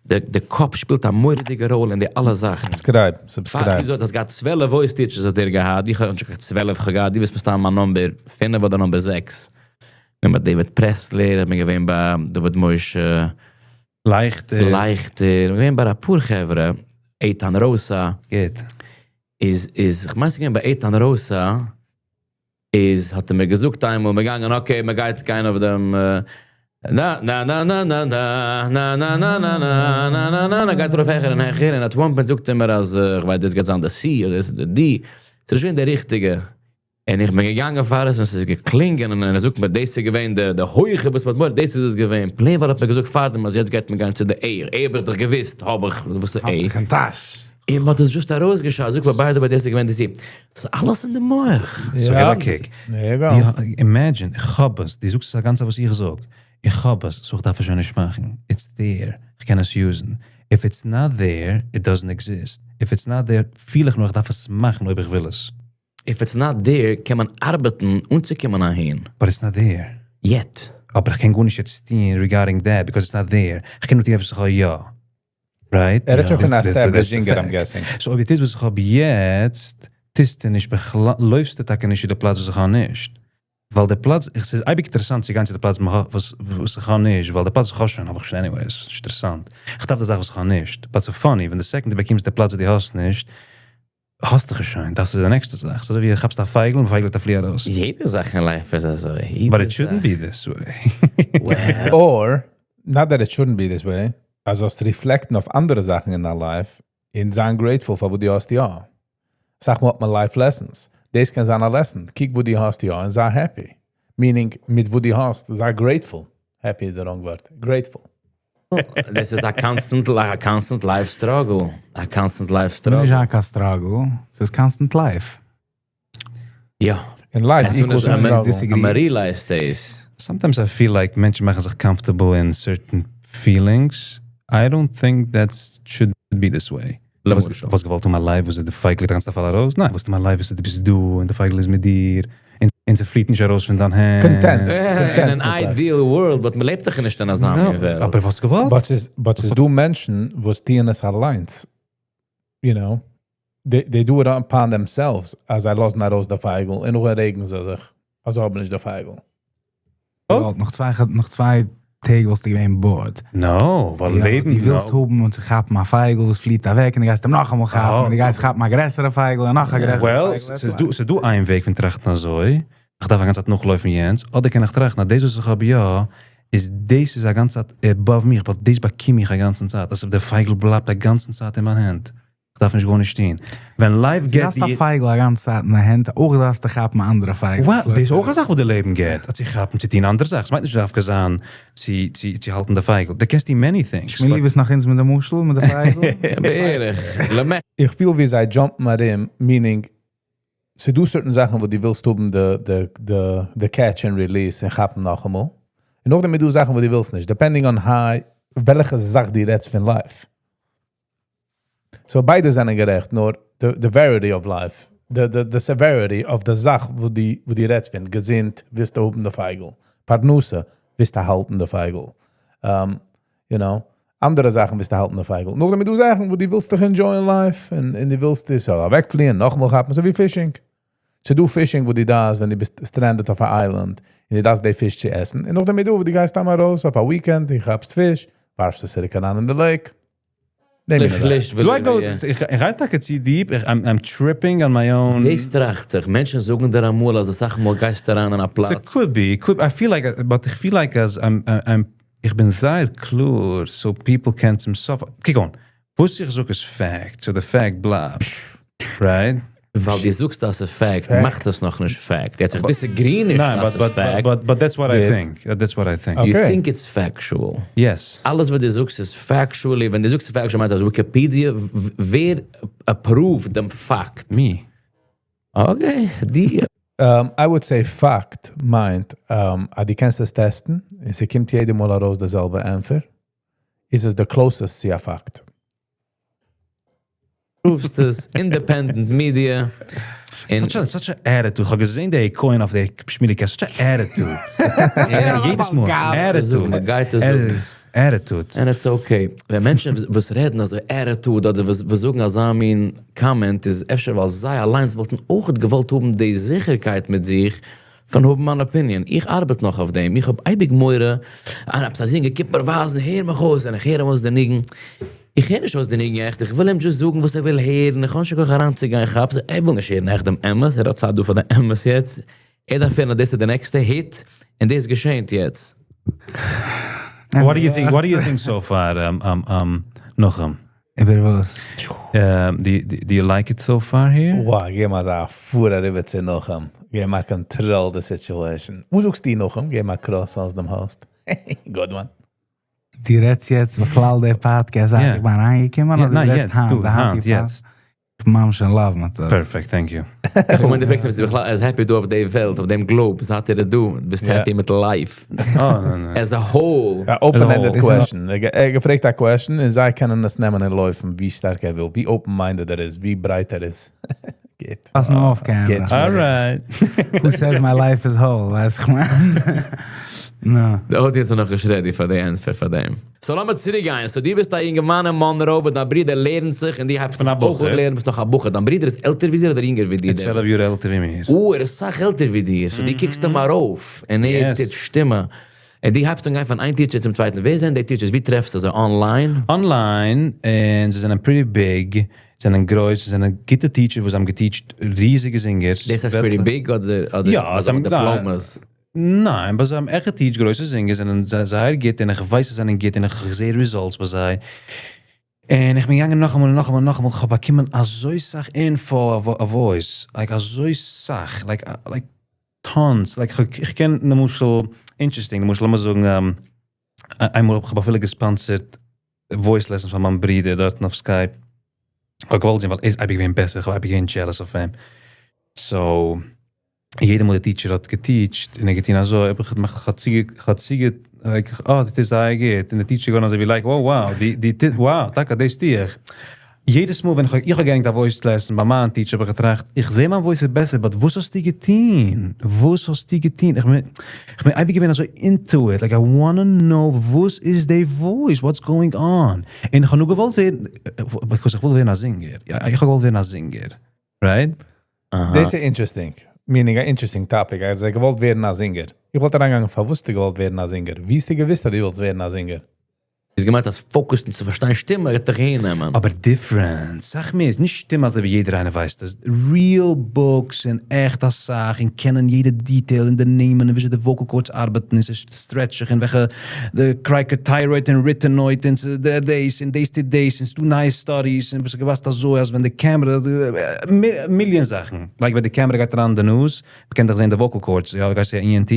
דער קאפ שפילט א מורא'דיגע ראלע אין די אלע זאכן. Subscribe, subscribe. וויאזוי האט דאס געהאט 12 voice teachers האט ער געהאט, איך האב נישט קיין 12 געהאט, דו ביסט מסתם מיין number 5 אדער number 6. כ'בין ביי דוד פרעסלער, איך בין געווען ביי דוד משה. לייכטער. לייכטער, איך בין געווען ביי אפאר חברה, איתן רוסא. גוט. איז, איז, איך מיין ס'איז געווען ביי איתן רוסא, איז, האט ער מיר געזאגט איינמאל, מיר געגאנגען, okay, מען גייט גיין אויף דעם, נא נא נא נא נא נא נא נא נא נא נא נא נא נא נא, גייט ארויף העכער און העכער, און at one point זאגט ער מיר אז, איך ווייס, דאס גייט זיין די C, אדער דאס איז די D, ס'איז נישט געווען די ריכטיגע. און איך בין געגאנגען פאר עס און עס איז געקלינגען און ער זאגט מיר דאס איז געווען די די הויכע וואס מ'האט מורא דאס איז עס געווען plain ווייל ער האט מיר געזאגט פארדעם אז יעצט גייט מען גיין צו די A, A האב איך דאך געוואוסט האב איך וואס איז A. האסט דיך אין טאש. און מ'האט עס just ארויסגעשאסן, זאגט מיר by the way דאס איז געווען די C. ס'איז אלעס אין די מח. So געב א קוק. Imagine איך האב עס, דו זאגסט עס א גאנצע וואס איך זאג, איך האב עס, so איך דארף עס שוין נישט מאכן, it's there, איך קען עס use ן, if it's not there, it doesn't exist, if it's not there, פיל איך נאר איך דארף עס מאכן אויב איך וויל עס. If it's not there, קען מען ארבעטן אנצוקומען אהין. But it's not there. Yet. אבער איך קען גארנישט יעצט טון regarding that, because it's not there. איך קען נאר טון עפעס וואס איך האב יא. Right? ער רעדט שוין פון א established זינגער, I'm guessing. So אויב דו טוסט וואס איך האב יעצט, טוסטו נישט בכלל, לויפסטו טאקע נישט צו די פלאץ וואס איך האב נישט. ווייל די פלאץ, עס איז אייביג אינטערעסאנט צו גיין צו די פלאץ וואס איך האב נישט, ווייל די פלאץ וואס איך האב שוין, האב איך שוין anyways, ס'איז נישט אינטערעסאנט. איך דארף די זאך וואס איך האב נישט. But ס'איז funny, ווען די second דו באקומסט די פלאץ וואס דו האסט נישט, האסט דיך שוין, דאס איז די נעקסטע זאך. ס'אזוי ווי כאפסט א פייגל און פייגל האט א פלי ארויס. יעדע זאך אין life איז אזוי. But it shouldn't be this way. Well. Or, not that it shouldn't be this way, אז זאלסט reflect ן אויף אנדערע זאכן אין דיין life, און זיין grateful פאר וואס דו האסט יא. זאג מאל האט מען life lessons. דאס קען זיין א lesson. קוק וואס דו האסט יא און זיי happy. Meaning, מיט וואס דו האסט, זיי grateful. Happy is the wrong word. Grateful. דאס איז א constant, a constant life struggle. A constant life struggle. נישט קיין struggle, ס'איז constant life. יא. In life equals a struggle. מען realize דאס. Sometimes I feel like מענטשן מאכן זיך comfortable in certain feelings. I don't think that should be this way. וואס געוואלט טון מיין life, וואס איז די פייגל טאנצט א פאל ארויס? ניין, וואס טון מיין life איז דו ביסט דא און די פייגל איז מיט דיר, און ס'פליט נישט ארויס פון דיין הענט. Content. In an ideal world, but מ'לעבט דאך נישט אין אזא מין וועלט. אבער וואס געוואלט? But ס'איז דא מענטשן וואס טוען עס אליינס. You know, they do it upon themselves, אז זיי לאזן ארויס די פייגל, און נאכדעם רעגן זיי זיך, אז זיי האבן נישט די פייגל. נאך 2 טעג וואלסטו געווען bored. No, ווייל לעבן. דו ווילסט האבן און צו כאפן א פייגל וואס פליט אוועק און דו גייסט אים נאכאמאל כאפן און דו גייסט כאפן א גרעסערע פייגל און נאך א גרעסערע פייגל. Well, ס'איז דא איין וועג פון טראכטן אזוי, איך דארף א גאנצע צייט נאכלויפן יענץ, אדער קען איך טראכטן אז דאס וואס איך האב יא, איז דאס איז א גאנצע צייט above מיך, ווייל דאס באקום איך א גאנצן צייט, אז דער פייגל בלייבט א גאנצן צייט אין מיין הענט. דארף נישט גארנישט טון. ווען life דו געט האסט א דיר... פייגל א גאנצע צייט אין די הענט, אויך דארפסטו כאפן אנדערע פייגל. Well, דאס איז אויך א זאך וואס די לעבן געט, צו כאפן, צו טון אנדערע זאכן. עס מיינט נישט דווקא זיין צו, צו, צו האלטן די פייגל. דו קענסט טון many things. שמילי, ביסט נאך אונז מיט די משל, מיט די פייגל? בערך. למעשה. איך פיל ווי זיי jump ן ארום, meaning, ס'דא certain זאכן וואו דו ווילסט האבן די, די, די, די catch and release און כאפן נאכאמאל. און נאכדעם איז דא זאכן וואו דו ווילסט נישט, depending on how, וועלכע זאך דו רעדסט פון life. So ביידע זענען גערעכט, נאר the, the variety of life, the, the, the severity of the זאך, וואו דו, וואו דו רעדסט פון, געזונט, ווילסטו האבן די פייגל. פרנסה, ווילסטו האלטן די פייגל. אנדערע זאכן ווילסטו האלטן די פייגל. נאכדעם איז דא זאכן, וואו דו ווילסט דיך enjoy in life, און, און דו ווילסט עס אוועקפליען, נאכאמאל כאפן, אזוי ווי fishing. ס'דא fishing, וואו דו דארפסט, ווען דו ביסט stranded אויף א island, און דו דארפסט די פיש צו עסן. און נאכדעם איז דא, וואו דו גייסט איינמאל ארויס אויף א weekend, דו כאפסט פיש, ווארפסט עס צוריק אריין אין די lake. נעם איך ליש, Do I go, איך, איך רייט טאקע צו deep, איך, I'm tripping on my own. דאס טראכט איך. מענטשן זאגן דיר אמאל, אז אסאך מאל גייסטו אריין אין א So פלאץ. could be, could, I feel like, but איך feel like as I'm, I'm, איך בין זייער קלאר, so people can צום סוף, קוק אן, וואס איך זאג איז fact, so the fact בלייבט, right? ווייל דו זאגסט אז ס'איז fact, Fact. מאכט עס נאך נישט fact. יעצט איך disagree נישט ניין, אז but, ס'איז but, fact. but, but that's what I Good. think. That's what I think. You Okay. think it's factual. Yes. אלעס וואס דו זאגסט איז factually, ווען דו זאגסט factual, מיינט אז Wikipedia, ווער approved דעם פאקט? Me. Okay, די. I would say fact מיינט, אז דו קענסט עס טעסטן, און ס'קומט יעדע מאל ארויס די זעלבע ענטפער, איז עס the closest צו א פאקט. Proves עס, independent media. און Such a, such a attitude. איך האב געזען די coin אויף די שמיליגע, such a attitude. יעדעס מאל. זאגן, Attitude. מען גייט עס זאגן. Attitude. And it's okay. ווען מענטשן וואס רעדן אזוי attitude אדער וואס זאגן אזא מין comment איז אפשר ווייל זיי אליינס וואלטן אויך געוואלט האבן די זיכערקייט מיט זיך פון האבן אן opinion. איך ארבעט נאך אויף דעם. איך האב אייביג מורא, איינער האט א זינגער, קומט מיר ווייזן, הער מיך אויס, און איך הער אים אויס די ניגון. איך הער נישט אויס די ניגון עכט, איך וויל אים just זאגן וואס ער וויל הערן, איך האב נישט קיין כח אריינצוגיין, איך האב, ער וויל נישט הערן עכט דעם אמת, ער האט צייט דא פאר די אמת יעצט. ער דארף הערן אז דאס איז די נעקסטע hit, און דאס געשעט יעצט. What do you think? What do you think so far, Nochem? איבער וואס? Do you like it so far here? Wow, גיב מיר אזא פאר אריבער צו Nochem. גיב מיר control the situation. וואו זאגסטו Nochem? גיב מיר cross אלס דעם host. Good one. דו רעדסט יעצט, בכלל דער podcast, Yeah. איך בין אריינגעקומען, Yeah, אדער ניין, דו רעדסט יעצט, היינט, דו, די היינט, היינטיגע יעצט. איך בין ממש in love מיט דאס. Perfect, thank you. איך מיין, דו פרעגסט מיך, בכלל, ער איז happy דא אויף דער וועלט, אויף דעם globe, זאגט ער דו, ביסט Yeah. happy מיט life. Oh, no, no. As a whole. א open-ended As a whole. question. ער געפרעגט א question און זיי קענען עס נעמען און לויפן, ווי שטארק ער וויל, ווי open-minded ער איז, ווי ברייט ער איז. גייט. פאס נאר אויף camera. גייט. All right. Who says my life is whole, ווייסט איך מיין. No. די audience איז נאך נישט ready פאר די ענטפער פאר דעם. So לאמיר צוריקגיין. So דו ביסט א יונגערמאן אין Monroe, וואו דיין ברודער לערנט זיך און דו הייבסט פון א זיך אויך בחור. אן לערנען, ביסט נאך א בחור. דיין ברודער איז עלטער ווי דיר אדער יונגער ווי דיר? 12 יאר עלטער ווי מיר. Oh, ער איז אסאך עלטער ווי דיר. So דו קוקסט אים ארויף און ער Yes. טוט שטימע. און דו הייבסט אן גיין פון איין teacher צום צווייטן. ווער זענען די teachers? ווי טרעפסטו זיי? Online? Online, און זיי זענען pretty big, זיי זענען גרויס, זיי זענען גוטע teacher, וואס האבן גע teach ט ריזיגע singers. דאס הייסט pretty big אדער, אדער יא, אדער זיי האבן diplomas? ניין, אבער זיי האבן עכט גע teach ט גרויסע singers, זענען זיי זייער גוט, און איך ווייס, זיי זענען גוט, און איך זע results ביי זיי. און איך בין געגאנגען נאכאמאל און נאכאמאל און נאכאמאל, איך האב באקומען אזוי סאך info אויף voice, like אזוי סאך, like tons, like איך, איך קען למשל, interesting, למשל, לאמיר זאגן, איינמאל האב איך אפילו גע sponsor ט voice lessons פון מיין ברודער דארט אויף Skype. איך האב געוואלט זען, ווייל ער איז אייביג געווען בעסער, איך האב אייביג געווען jealous אויף אים. So, יעדע מאל דער teacher האט גע teach ט, און ער געטון אזוי, האב איך געמאכט, האט זי like, oh, דאס איז זייער גוט. און דער teacher געווארן אזוי ווי, like, oh, wow, די, די, די, wow, טאקע, דאס טו איך. יעדעס מאל, ווען איך, איך האב געענדיגט א voice lesson ביי מיין teacher, האב איך געטראכט, איך זע מיין voice איז בעסער, but וואס האסטו געטון? וואס האסטו געטון? איך בין אייביג געווען אזוי into it, like, I wanna know, וואס איז די voice? What's going on? און איך האב נאר געוואלט ווערן, because איך וויל ווערן א singer. יא, איך האב געוואלט ווערן א singer. Right? Aha. דאס איז interesting. Meaning, an interesting topic. אלזא, איך געוואלט ווערן א singer. איך וואלט אריינגעגאנגען, פארוואס דו געוואלט ווערן א singer? ווי האסטו געוואוסט, אז דו ווילסט ווערן א singer? איז געמיינט אז focus ן צו פארשטיין שטימע גייט דיך אהיננעמען. אבער different, סאך מער, נישט שטימע אזוי ווי יעדער איינער ווייסט עס, real books און עכט אסאך און קענען יעדע detail און די נעמען און וויאזוי די vocal cords ארבעטן און ס' stretch זיך און וועלכע די cricothyroid און arytenoid און ס'איז דאס און דאס טוט דאס און ס'דא נייע studies און וואס איך געוואסט אזוי אז ווען די קעמרע מיליאן זאכן, like ווען די קעמרע גייט אריין אין די נאז מ'קען דאך זען די vocal cords, יא גייסט צו א ENT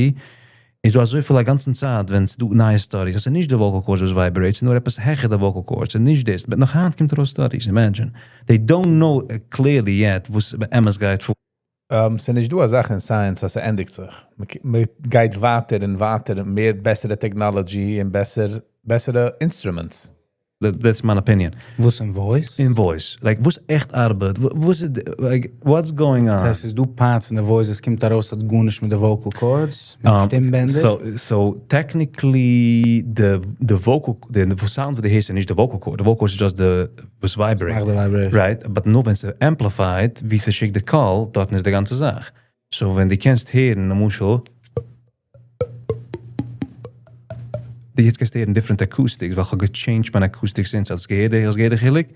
איז דא אזויפיל א גאנצן צייט ווען ס'דא נייע studies אז ס'איז נישט די vocal cords וואס vibrate, ס'איז נאר עפעס העכער די vocal cords, ס'איז נישט דאס, but נאך היינט קומט ארויס studies, imagine, they don't know clearly yet וואס באמת גייט פאר. ס'איז נישט דא א זאך אין science אז ס'ענדיגט זיך. מ'גייט ווייטער און ווייטער, מער בעסערע technology און בעסער בעסערע instruments. That's מיין opinion. וואס אין voice? אין voice. Like וואס עכט ארבעט? וואס איז like what's going on? ס'הייסט ס'איז דא part פון די voice וואס קומט ארויס האט גארנישט מיט די vocal cords? מיט די שטים בענדער? So technically די vocal די סאונד וואס דו הערסט איז נישט די vocal cord, די vocal cord איז just די וואס vibrate. מאכט די vibration. Right, but נאר ווען ס'amplified ווי ס'שיקט די קול דארטן איז די גאנצע זאך. So ווען דו קענסט הערן למשל. די יעצט גייסטו הערן different acoustics ווייל כ'האב גע change ט מיין acoustics אונז האסט געהערט די האסט געהערט די חילוק?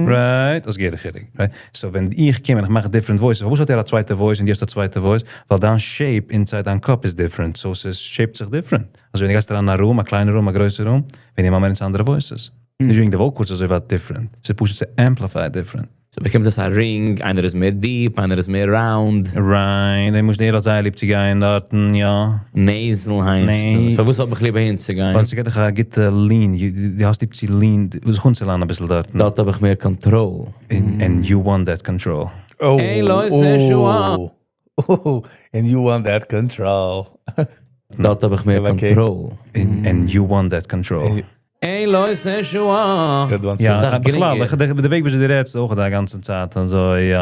Right האסט געהערט די חילוק right? So ווען איך קום און איך מאך different voices פארוואס האט ער א צווייטע voice און די האסט א צווייטע voice? ווייל דיין shape inside דיין קאפ איז different so ס' shape ט זיך different אזוי ווען די גייסט אריין אין א room א קליינע room א גרויסע room ווערן די מאמענטס אנדערע voices נישט וועגן די vocal cords אזוי ווייט different ס'איז פשוט ס' amplified different. So באקומט עס א ring, איינער איז מער deep, איינער איז מער round. Right, למשל ער האט זייער ליב צו גיין דארטן, יא. Nasal הייסט עס, פארוואס האב איך ליב אהין צו גיין? ווייל ס'געט דיך א גוטע lean, דו האסט ליב צו lean, זיך אנצולאנען אביסל דארטן. דארט האב איך מער קאנטראל. And you want that control. אין לא עושה שואה. And you want that control. דארט האב איך מער קאנטראל. And you want that control. אין לא עושה שואה. יא, בכלל, די וועג וויאזוי דו רעדסט אויך די גאנצע צייט אזוי,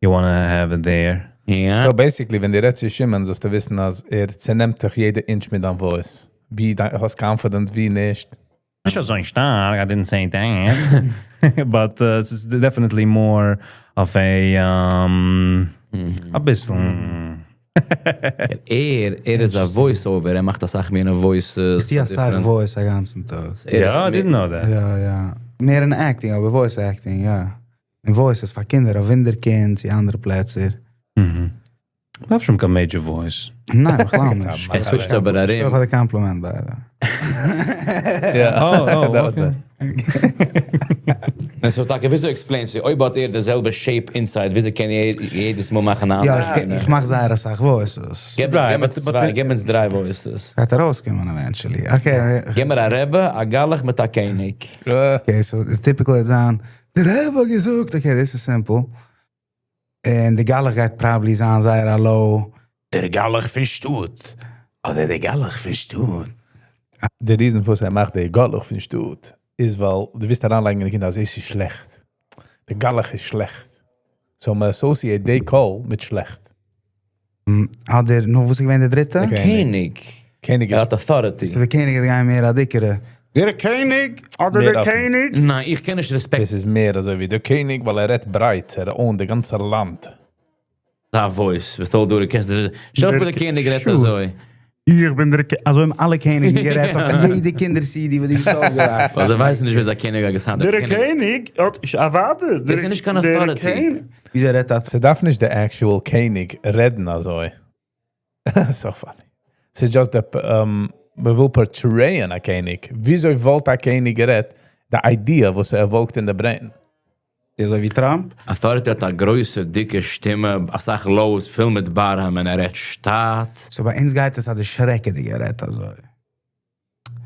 you wanna have it there. יא. So basically ווען דו רעדסט צו שמעון זאלסטו וויסן אז ער צענעמט דיך יעדע inch מיט דיין voice. ווי דו האסט confidence ווי נישט. נישט אזוי שטארק, I didn't say that. But ס'איז definitely more of a אביסל. ער ער איז א voice over, ער מאכט אסאך מינע voices. איך טוה אסאך voice א גאנצן טאג. יא? I didn't know that. יא יא. מער אין acting אבער voice acting יא. און voices פאר קינדער אויף וואונדערקינד צו אנדערע פלעצער. דארף שוין קיין major voice. ניין בכלל נישט. ער switch ט אבער ארום. שכוח פאר די קאמפלימענט by the way. So טאקע וויאזוי explain סטו אויב האט ער די זעלבע shape inside וויאזוי קען ער יעדעס מאל מאכן א אנדערע שטימע? יא איך מאך זייער אסאך voices. געב אונז צוויי געב אונז דריי voices. גייט ארויסקומען eventually. Okay. געב מיר א רעבע, א גלח מיט א קעניג. Okay so די typical וועט זיין, די רבי האט געזאגט, okay דאס איז simple. און די גלח גייט probably זיין זייער א low. דער גלח פון שטאט, אדער די גלח פון שטאט. די reason פארוואס ער מאכט די גלח פון שטאט איז ווייל דו ווילסט אריינלייגן אין די קינדער אז עס איז שלעכט. די גלח איז שלעכט. So מען associate די קול מיט שלעכט. אדער נו וואס איז געווען די דריטע? די קעניג. קעניג איז. ער האט authority. So די קעניג איז געווען מער א דיקערע. דער קעניג אדער דער קעניג? ניין איך קען נישט respect. דאס איז מער אזוי ווי דער קעניג ווייל ער רעדט ברייט, ער own ט די גאנצע לאנד. אזא voice, with all due respect, שטעל דיך פאר דער קעניג רעדט אזוי. איך בין דער קעניג, אזוי האבן אלע קעניגן גערעדט אויף יעדע קינדער CD וואס דו ביסט אויפגעוואקסן. ווייל זיי ווייסן נישט ווי אזא קעניג האט געסאונדעט. דער קעניג האט, אוודאי. דאס איז נישט קיין authority. וויאזוי רעדט א. ס'דארף נישט די actual קעניג רעדן אזוי. So funny. ס'איז just די מ'וויל portray ען א קעניג. וויאזוי וואלט א קעניג גערעדט? די idea וואס ער evoke ט אין די brain. אזוי ווי טראמפ? Authority האט א גרויסע דיקע שטימע, אסאך lows, פול מיט ברעם און ער רעדט שטאט. So ביי אונז גייט עס אז די שרעקעדיגע רעדט אזוי.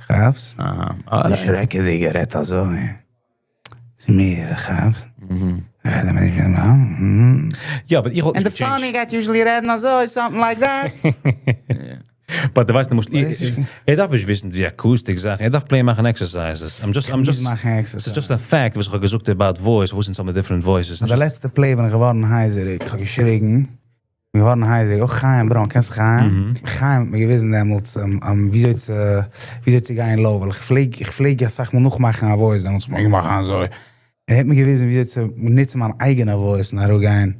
כאפסט? אהא. די שרעקעדיגע רעדט אזוי. ס'איז מיר, כאפסט? יא but איך וואלט און נישט די גע change ט. funny גייט usually רעדן אזוי, something like that. But דו ווייסט למשל, ער דארף נישט וויסן די acoustic זאכן, ער דארף plain מאכן exercises. I'm just, I'm just, מאכן exercises. ס'איז just א fact וואס איך האב געזאגט about voice, וואס אונז האבן different voices. די לעצטע play בין איך געווארן הייזעריג, איך האב געשריגן, בין געווארן הייזעריג, אויך חיים ברוין, קענסט חיים? חיים האט מיר געוויזן דעמאלטס וויאזוי צו, וויאזוי צו גיין low, ווייל איך פלעג, איך פלעג אסאך מאל נאכמאכן א voice דעמאלטס, איך מאך אזוי, ער האט מיר געוויזן וויאזוי צו נוצן מיין אייגענע voice און אראפגיין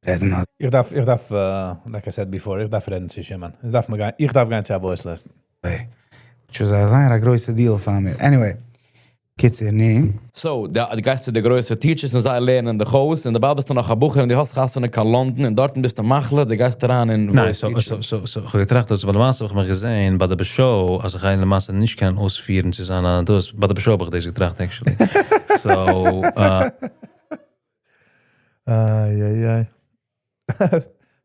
רעדן. איך דארף, איך דארף, like I said before, איך דארף רעדן צו שמעון. איך דארף מיר גיין, איך דארף גיין צו א voice lesson. Which was א זייער א גרויסע deal פאר מיר. Anyway, קיצור, נו. So, דו גייסט צו די גרויסע teachers און זיי לערנען דיך אויס, און דערווייל ביסטו נאך א בחור און דו האסט חתונה קיין לאנדאן און דארטן ביסטו מחליט, דו גייסט אריין אין ניין, voice so, teaching. So, so, so, איך האב געטראכט, אז ביי למעשה האב איך מיך געזען ביי די show, אז איך גיי למעשה נישט קענען אויספירן צו זיין א דאס, ביי די show האב איך דאס געטראכט, actually. So, איי, איי, איי.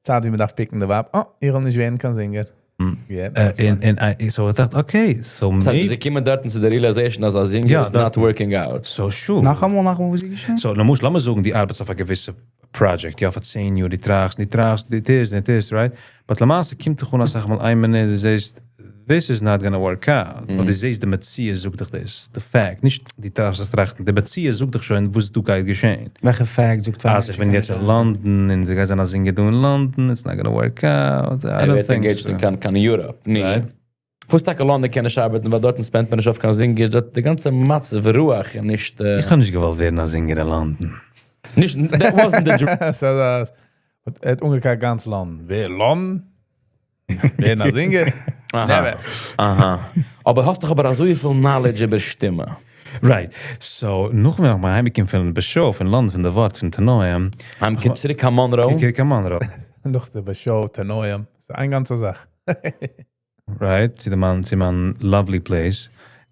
צייט ווי מען דארף pick ן די ווייב. Oh, איך וויל נישט ווערן קיין singer. Yeah, that's funny. And I, so איך דאכט, okay, so דאס הייסט, maybe זיי קומען דארטן צו דער realization, אז א singer יא, is דארט- not working out. So, sure. נאכאמאל, נאכאמאל, וואס איז געשען? So, למשל, לאמיר זאגן, דו ארבעטסט אויף א געוויסע project, יא, פאר 10 יאר, דו טראכסט, דו טראכסט, דו דאס, דו דאס, right? But למעשה קומט דאך אן, אז זאג מאל, איין מינוט, דו זעסט, this is not gonna work out. Mm. דו זעסט, די מציאות זאגט דיך דאס, the fact, נישט דו דארפסט עס טראכטן, די מציאות זאגט דיך שוין, וואס דא גייט געשען. וועלכע fact זאגט פאר אז איך בין יעצט אין לאנדאן, און דו גייסט זיין א singer דא אין לאנדאן, it's not gonna work out. I ער don't ווערט think engaged so. אין קיין, קיין Europe. ני. Right. וואס טאקע לאנדאן קען נישט ארבעטן, ווייל דארטן spend מען נישט אויף קיין singer, דארט די גאנצע מצב, רוח, און נישט, איך האב נישט געוואלט ווערן א singer אין לאנדאן. נישט, that wasn't the dream. So, ער האט אנגעקוקט גאנץ לאנדאן. ווער לאנדאן? ווערן א singer? אהא. Never. אהא. אבער האסט דאך אבער אזויפיל knowledge איבער שטימע. Right. So, נאך ווען איך אהיימגעקומען פון די show, פון לאנדאן, פון די ווארט, פון תנאים, אהיימגעקומען צוריק קיין Monroe. קיין קיין Monroe. נאך די show, תנאים. ס'איז איין גאנצע זאך. Right, צו די מיין, צו מיין lovely place.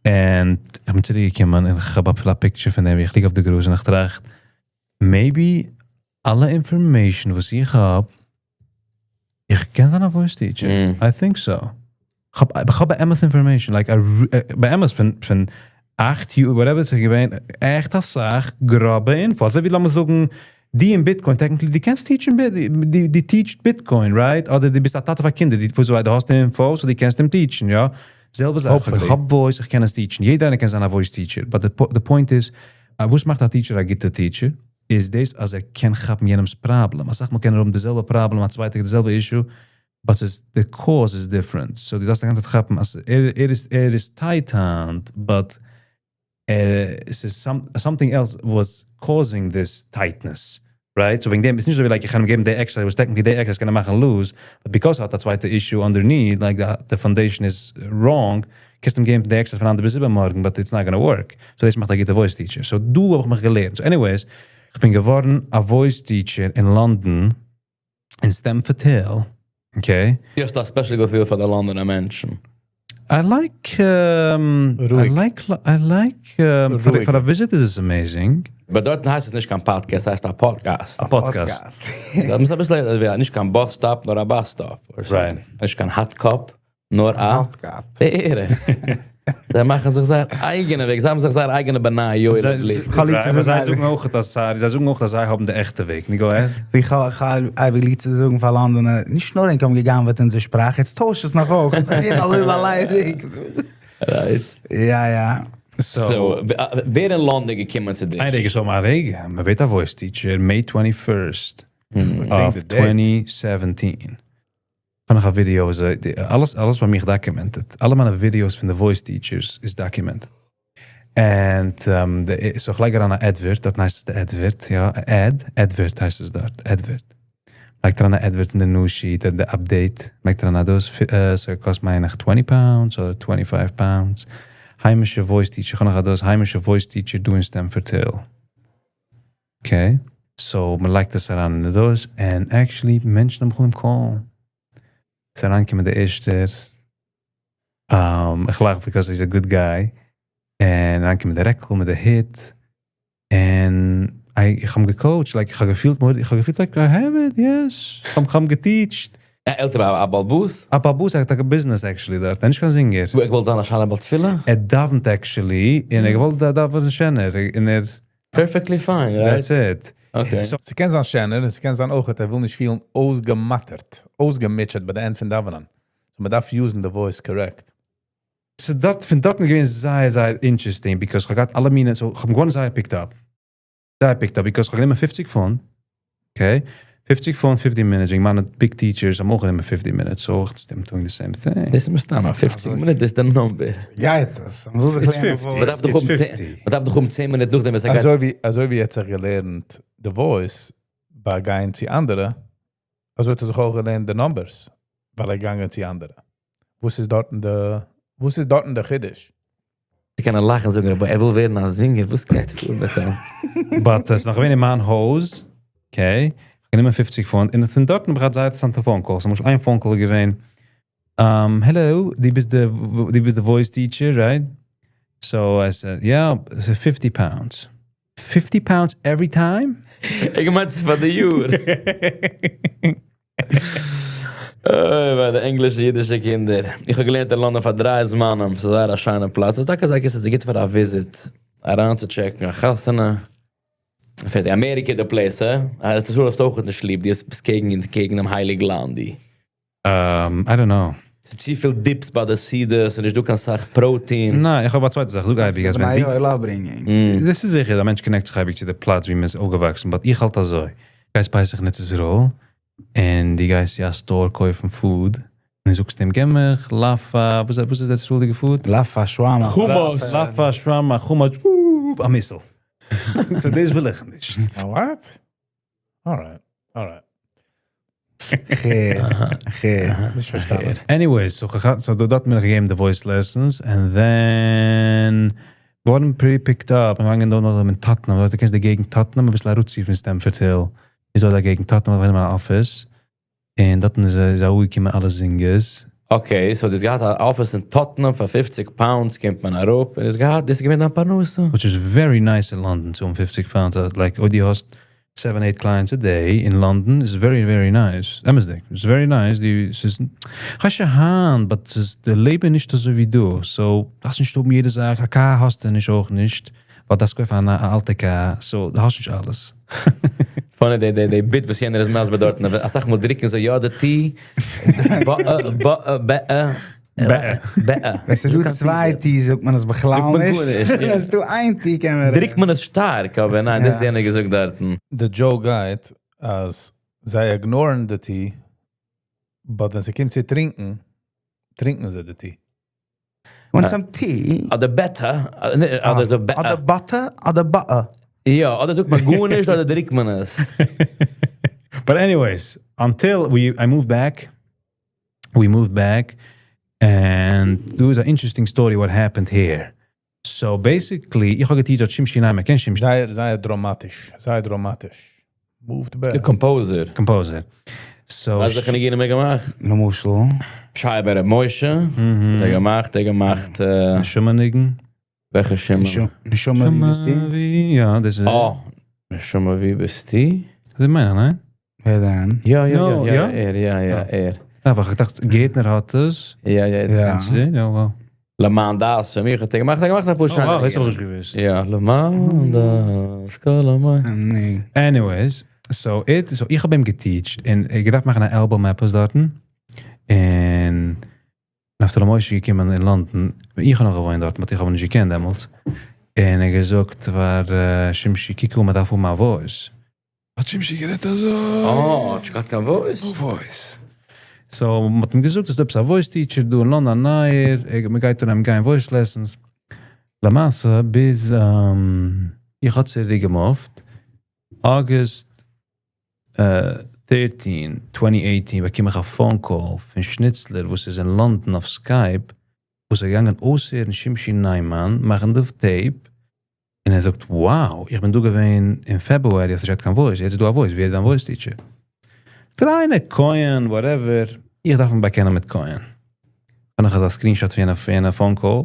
And איך בין צוריקגעקומען און איך האב א picture פון דעם, ווי איך ליג אויף די גראז און איך טראכט, maybe אלע information וואס איך האב, איך קען זיין א voice teacher. I think so. איך האב, איך האב באמת information, like, I באמת פון 8 יאר, whatever, עס איז געווען, עכט א סאך גראבע info. אזוי ווי לאמיר זאגן, די אין Bitcoin, technically, דו קענסט teach ן, די, די teach Bitcoin, right? אדער דו ביסט א טאטע פאר קינדער, די, וואס דו האסט info, so דו קענסט אים teach ן, יא? זעלבע זאך, Hopefully. איך האב voice, איך קען עס teach ן. יעדער איינער קען זיין א voice teacher. But the point is, וואס מאכט א teacher א גוטע teacher? איז דאס, אז ער קען כאפן יענעמ'ס problem. א סאך מאל קען ער האבן די זעלבע problem, א צווייטער די זעלבע issue, but it's, the cause is different. So דו דארפסט די גאנצע צייט כאפן, אז ער איז tight hand, but עס איז something else was causing this tightness, right? So וועגן דעם, איז נישט אזוי ווי, like, איך קען אים געבן די exercise, וואס technically די exercise קען ער מאכן loose, but because ער האט א צווייטע issue underneath, like the foundation is wrong, קענסט אים געבן די exercise פון היינט ביז איבערמארגן, but it's not gonna work. So דאס מאכט א גוטע voice teacher. So דא האב איך מיך געלערנט. So anyways, איך בין געווארן א voice teacher אין לאנדאן, אין Stamford Hill, okay? דו האסט א special געפיל פאר די לאנדאנער מענטשן. I רואיג. like, I like, רואיג. for a visit is amazing. אבער דארט הייסט עס נישט קיין podcast, הייסט א podcast. א podcast. דאס איז א ביסל ווי נישט קיין bus stop, נאר א bus stop. Or something. נישט קיין hot cup, נאר א Hot cup. בערך. זיי מאכן זיך זייער אייגענע וועג, זיי האבן זיך זייער אייגענע בני יואל. חליצה אבער זיי זאגן זאגן אויך, אז זיי זאגן אויך, אז זיי האבן די עכטע וועג. ני, go ahead. איך האב איך האב אייביג ליב צו זאגן פאר לאנדאנער, נישט נאר ענק האבן גע'גנב'עט אונזער שפראך, יעצט טוישט עס נאך אויך. עס איז אלע באליידיגט. Right. יא, יא. So, So, ווער אין לאנדאן געקומען צו דיר? איין רגע, so מאל רגע, מען ווערט א voice teacher, May 21st of the date. 2017. פון נאך א video, איז, אלעס, אלעס ביי מיר documented. אלע מיינע videos פון די voice teachers איז documented. And so איך לייג אריין א advert, דאס הייסט די advert, יא, ad, advert הייסט עס דארט, advert. לייגט אריין א advert אין די news sheet, די update, לייגט אריין א דאס, so קאסט מיין איך 20 pounds אדער 25 pounds. היימישע voice teacher, איך האב נאך א דאס, היימישע voice teacher דא אין Stamford Hill. Okay, so מען לייגט דאס אריין אין די דאס, and actually מענטשן האבן געקומען call. עס איז אריינגעקומען דער ערשטער, איך לאך because he's a good guy. And אריינגעקומען דער רעקל מיט די הוט. And איך האב גע coach ט, like, איך האב געפילט, איך האב געפילט, like, I have it, yes. איך האב אים גע teach ט. יא, עלטער א בעל הבית. א בעל הבית האט א business actually דארט, ער איז נישט קיין singer. ער געוואלט זיין א שיינער בעל תפילה? ער דאוונט actually, און ער געוואלט דאווענען שענער, און ער Perfectly fine, right? That's it. Okay. So, ס'קען זיין שענער, עס קען זיין אויך, ער וויל נישט פילן אויסגעמאטערט, אויסגעמוטשעט ביי די end פון דאווענען. So מען דארף use ן the voice correct. So דארט, פון דארט געווען זייער, זייער interesting, because איך האב געהאט אלע מיני, so איך האב געווארן זייער picked up. זייער picked up, because איך האב גענומען 50 פונט, okay? 50 פונט, 50 minutes, איך מיינע big teachers האבן אויך גענומען 50 minutes, so I'm doing the same thing. דאס איז מסתמא, 50 מינוט איז דער number. גייט עס. מען וויל זיך It's לערנען 50. voice. מען דארף דאך It's אום 50. 10, מען דארף דאך אום 10 מינוט נאכדעם, וואס ער גייט. אזוי ווי ער האט זיך געלערנט the voice, ביי גיין צו אנדערע, אזוי האט ער זיך אויך געלערנט the numbers, ווייל ער געגאנגען צו אנדערע. וואס איז דארט די, וואס איז דארטן דער חידוש? איך קען לאכן זאגן, אבער ער וויל ווערן א singer, וואס גייט פאר מיט אים? But עס איז נאך געווען אין מיין הויז, okay, איך האב גענומען 50 פונט, און עס זענען דארטן האב איך געהאט זייער אינטערעסאנטע phone calls. צום ביישפיל איין phone call איז געווען, hello, דו ביסט די voice teacher, right? So I said, yeah, it's 50 pounds. 50 pounds every time? איך מיין, פאר די יאר. אוי, ביי די ענגלישע, אידישע קינדער. איך האב געלערנט אין לאנדאן פאר דריי זמנים. ס'איז זייער א שיינע פלאץ. ס'איז טאקע זאג איך, ס'איז גוט פאר א visit. אריינצוטשעקן, א חתונה. פערטיג. אמעריקע די place, אה? ארץ ישראל האסטו אויך נישט ליב. דו ביסט קעגן דעם הייליג לאנד, די. I don't know. ס'איז צו פיל dips ביי די סעודה, ס'איז נישט דא קיין סאך protein. ניין, איך האב א צווייטע זאך. זאג אייביג, אז ווען די דאס איז זיכער, דער מענטש connect זיך אייביג צו די פלאץ, ווי מען איז אויפגעוואקסן. But איך האלט אזוי. גייסט פסח אין ארץ ישראל, און דו גייסט צו א store קויפן food, און דו זאגסט אים, גיב מיך לאפא, וואס איז דאס ישראל'דיגע food? לאפא, שווארמא. חומוס. לאפא, שווארמא, חומוס, א missile. So דאס וויל איך נישט. What? Alright, alright. נישט פארשטאנען. Anyways, so דארט האט מען געגעבן די voice lessons, and then געווארן pretty picked up. מיר געגאנגען דא נאך אין Tottenham, דו קענסט די געגנט Tottenham, א ביסל ארויסצו פון Stamford Hill. איז דא די געגנט Tottenham, אין מיין office. און דארט איז אויך געקומען אלע singers. Okay, so דאס געהאט א office אין Tottenham פאר 50 pounds, קומט מען אראפ, און עס געהאט, דאס איז געווען דיין פרנסה. Which is very nice in London, so 50 pounds, like, אויב דו האסט 7, 8 clients a day in London is very, very nice. אמת'דיג, it's very nice. די, עס איז, כ'ווייס שוין היינט, but עס איז, די לעבן נישט אזוי ווי דא. So, דארפסט נישט האבן יעדע זאך. א car האסטו נישט, אויך נישט. ווייל דאס קויפן אן אלטע car. So, דו האסט נישט אלעס. Funny, די bit וואס יענער איז מסביר דארט, א סאך מאל דריקן זיי, יא, די T. בא, בע, בע. בע. ווען ס'איז דא צוויי T, זאגט מען עס בכלל זאגט מען נישט. גארנישט, יא. ווען ס'איז דא איין T, קען מען דריקט מען עס שטארק, אבער ניין, דאס איז יענער געזאגט דארט. The joke גייט, אז זיי ignore ן די T, but ווען ס'קומט צו טרינקען, טרינקען זיי די tea. Want some tea? אדער better, אדער אזוי אדער butter, אדער butter. יא, אדער זאגט מען גארנישט, אדער דריקט מען עס. But anyways, until I moved back, we moved back, and there was an interesting story what happened here. So basically, איך האב געטיטשט שמשי ניימאן, קענסט שמשי? זייער, זייער דראמאטיש, זייער דראמאטיש. Moved back. The composer. Composer. So וואס האט ער ניגונים געמאכט? למשל. שייבער מוישע. האט ער געמאכט, ער געמאכט, נשמה ניגון. וועלכע נשמה? נשמה ווי ביסטו? יא, דאס איז Oh, נשמה ווי ביסטו? דאס איז מיינער, ניין? ווער דען? יא, יא, No, יא, יא, יא? ער, יא, יא, ער. יא, אבער איך דאכט, גערטנער האט עס. יא, יא, יא. יא, wow. למען דעת, פאר מיר האט ער געמאכט, ער געמאכט א פאר Oh, שיינע wow, דאס האב ניגונים. איך געוואוסט. יא, למען דעת, כל המים. ניין. Anyways, so איך האב אים געטיטשט און איך געדארפט מאכן אן album עפעס דארטן. און נפתלי משה געקומען אין לאנדאן, איך האב נאך געוואוינט דארט, but איך האב אים נישט געקענט דעמאלטס. און ער געזאגט, פאר שמשי, קוק אן, מען דארף האבן א voice. האט שמשי גערעדט אזוי? Oh, האט געהאט קיין voice? No voice. So, מען האט אים געזאגט, עס איז דא עפעס א voice teacher דא אין לאנדאן, א נייער, מען גייט אן אים גיין voice lessons. למעשה, ביז, איך האב צוריקגעמופט, August 13, 2018, באקום איך א phone call פון שניצלער, וואס איז אין לאנדאן אויף Skype, וואס איז געגאנגען אויסהערן שמשי ניימאן, מאכן די tape, און ער זאגט, wow, איך בין דא געווען אין February, האסט נישט געהאט קיין voice, יעצט איז דא א voice, ווער איז דיין voice teacher? טריינע, Cohen, whatever, איך דארף אים באקענען מיט Cohen. איך האב נאך אזא screenshot פון א phone call,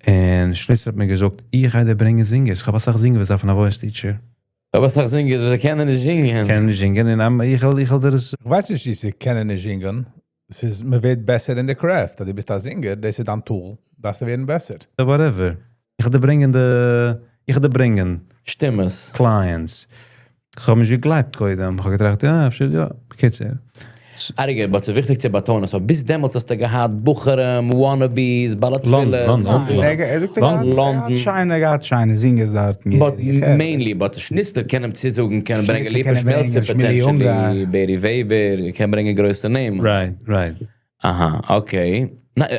און שניצלער האט מיר געזאגט, איך גיי דיר ברענגען singers, איך האב אסאך singers וואס דארפן א voice teacher. אבער אסאך singers, וואס קענען נישט זינגען. קענען נישט זינגען, און איך וויל דאס איך ווייס נישט, זיי קענען נישט זינגען. עס איז, מען ווערט בעסער אין די craft. דו ביסט א singer, דאס איז דיין tool. דארפסטו ווערן בעסער. Whatever. איך וויל דיר ברענגען די, איך וויל דיר ברענגען שטימעס. Clients. איך האב נישט געגלייבט קודם. איך האב געטראכט, יא, אפשר, יא, בקיצור. אריגע, but ס'איז וויכטיג צו באטאנען, so ביז דעמאלטס האסטו געהאט בחורים, wannabes, בעלי תפילות, London, וואס London. ער זאגט, ער האט London. שיינע, ער האט שיינע singers דארט. But mainly, but שניצלער קען אים צוזאגן, קען ברענגען שניצלער ליפא קען ברענגען, שמעלצער שמילי potentially, אונגאר. בערי וועבער, קען ברענגען גרויסע נעמען. Right, right. אהא, okay. ניין,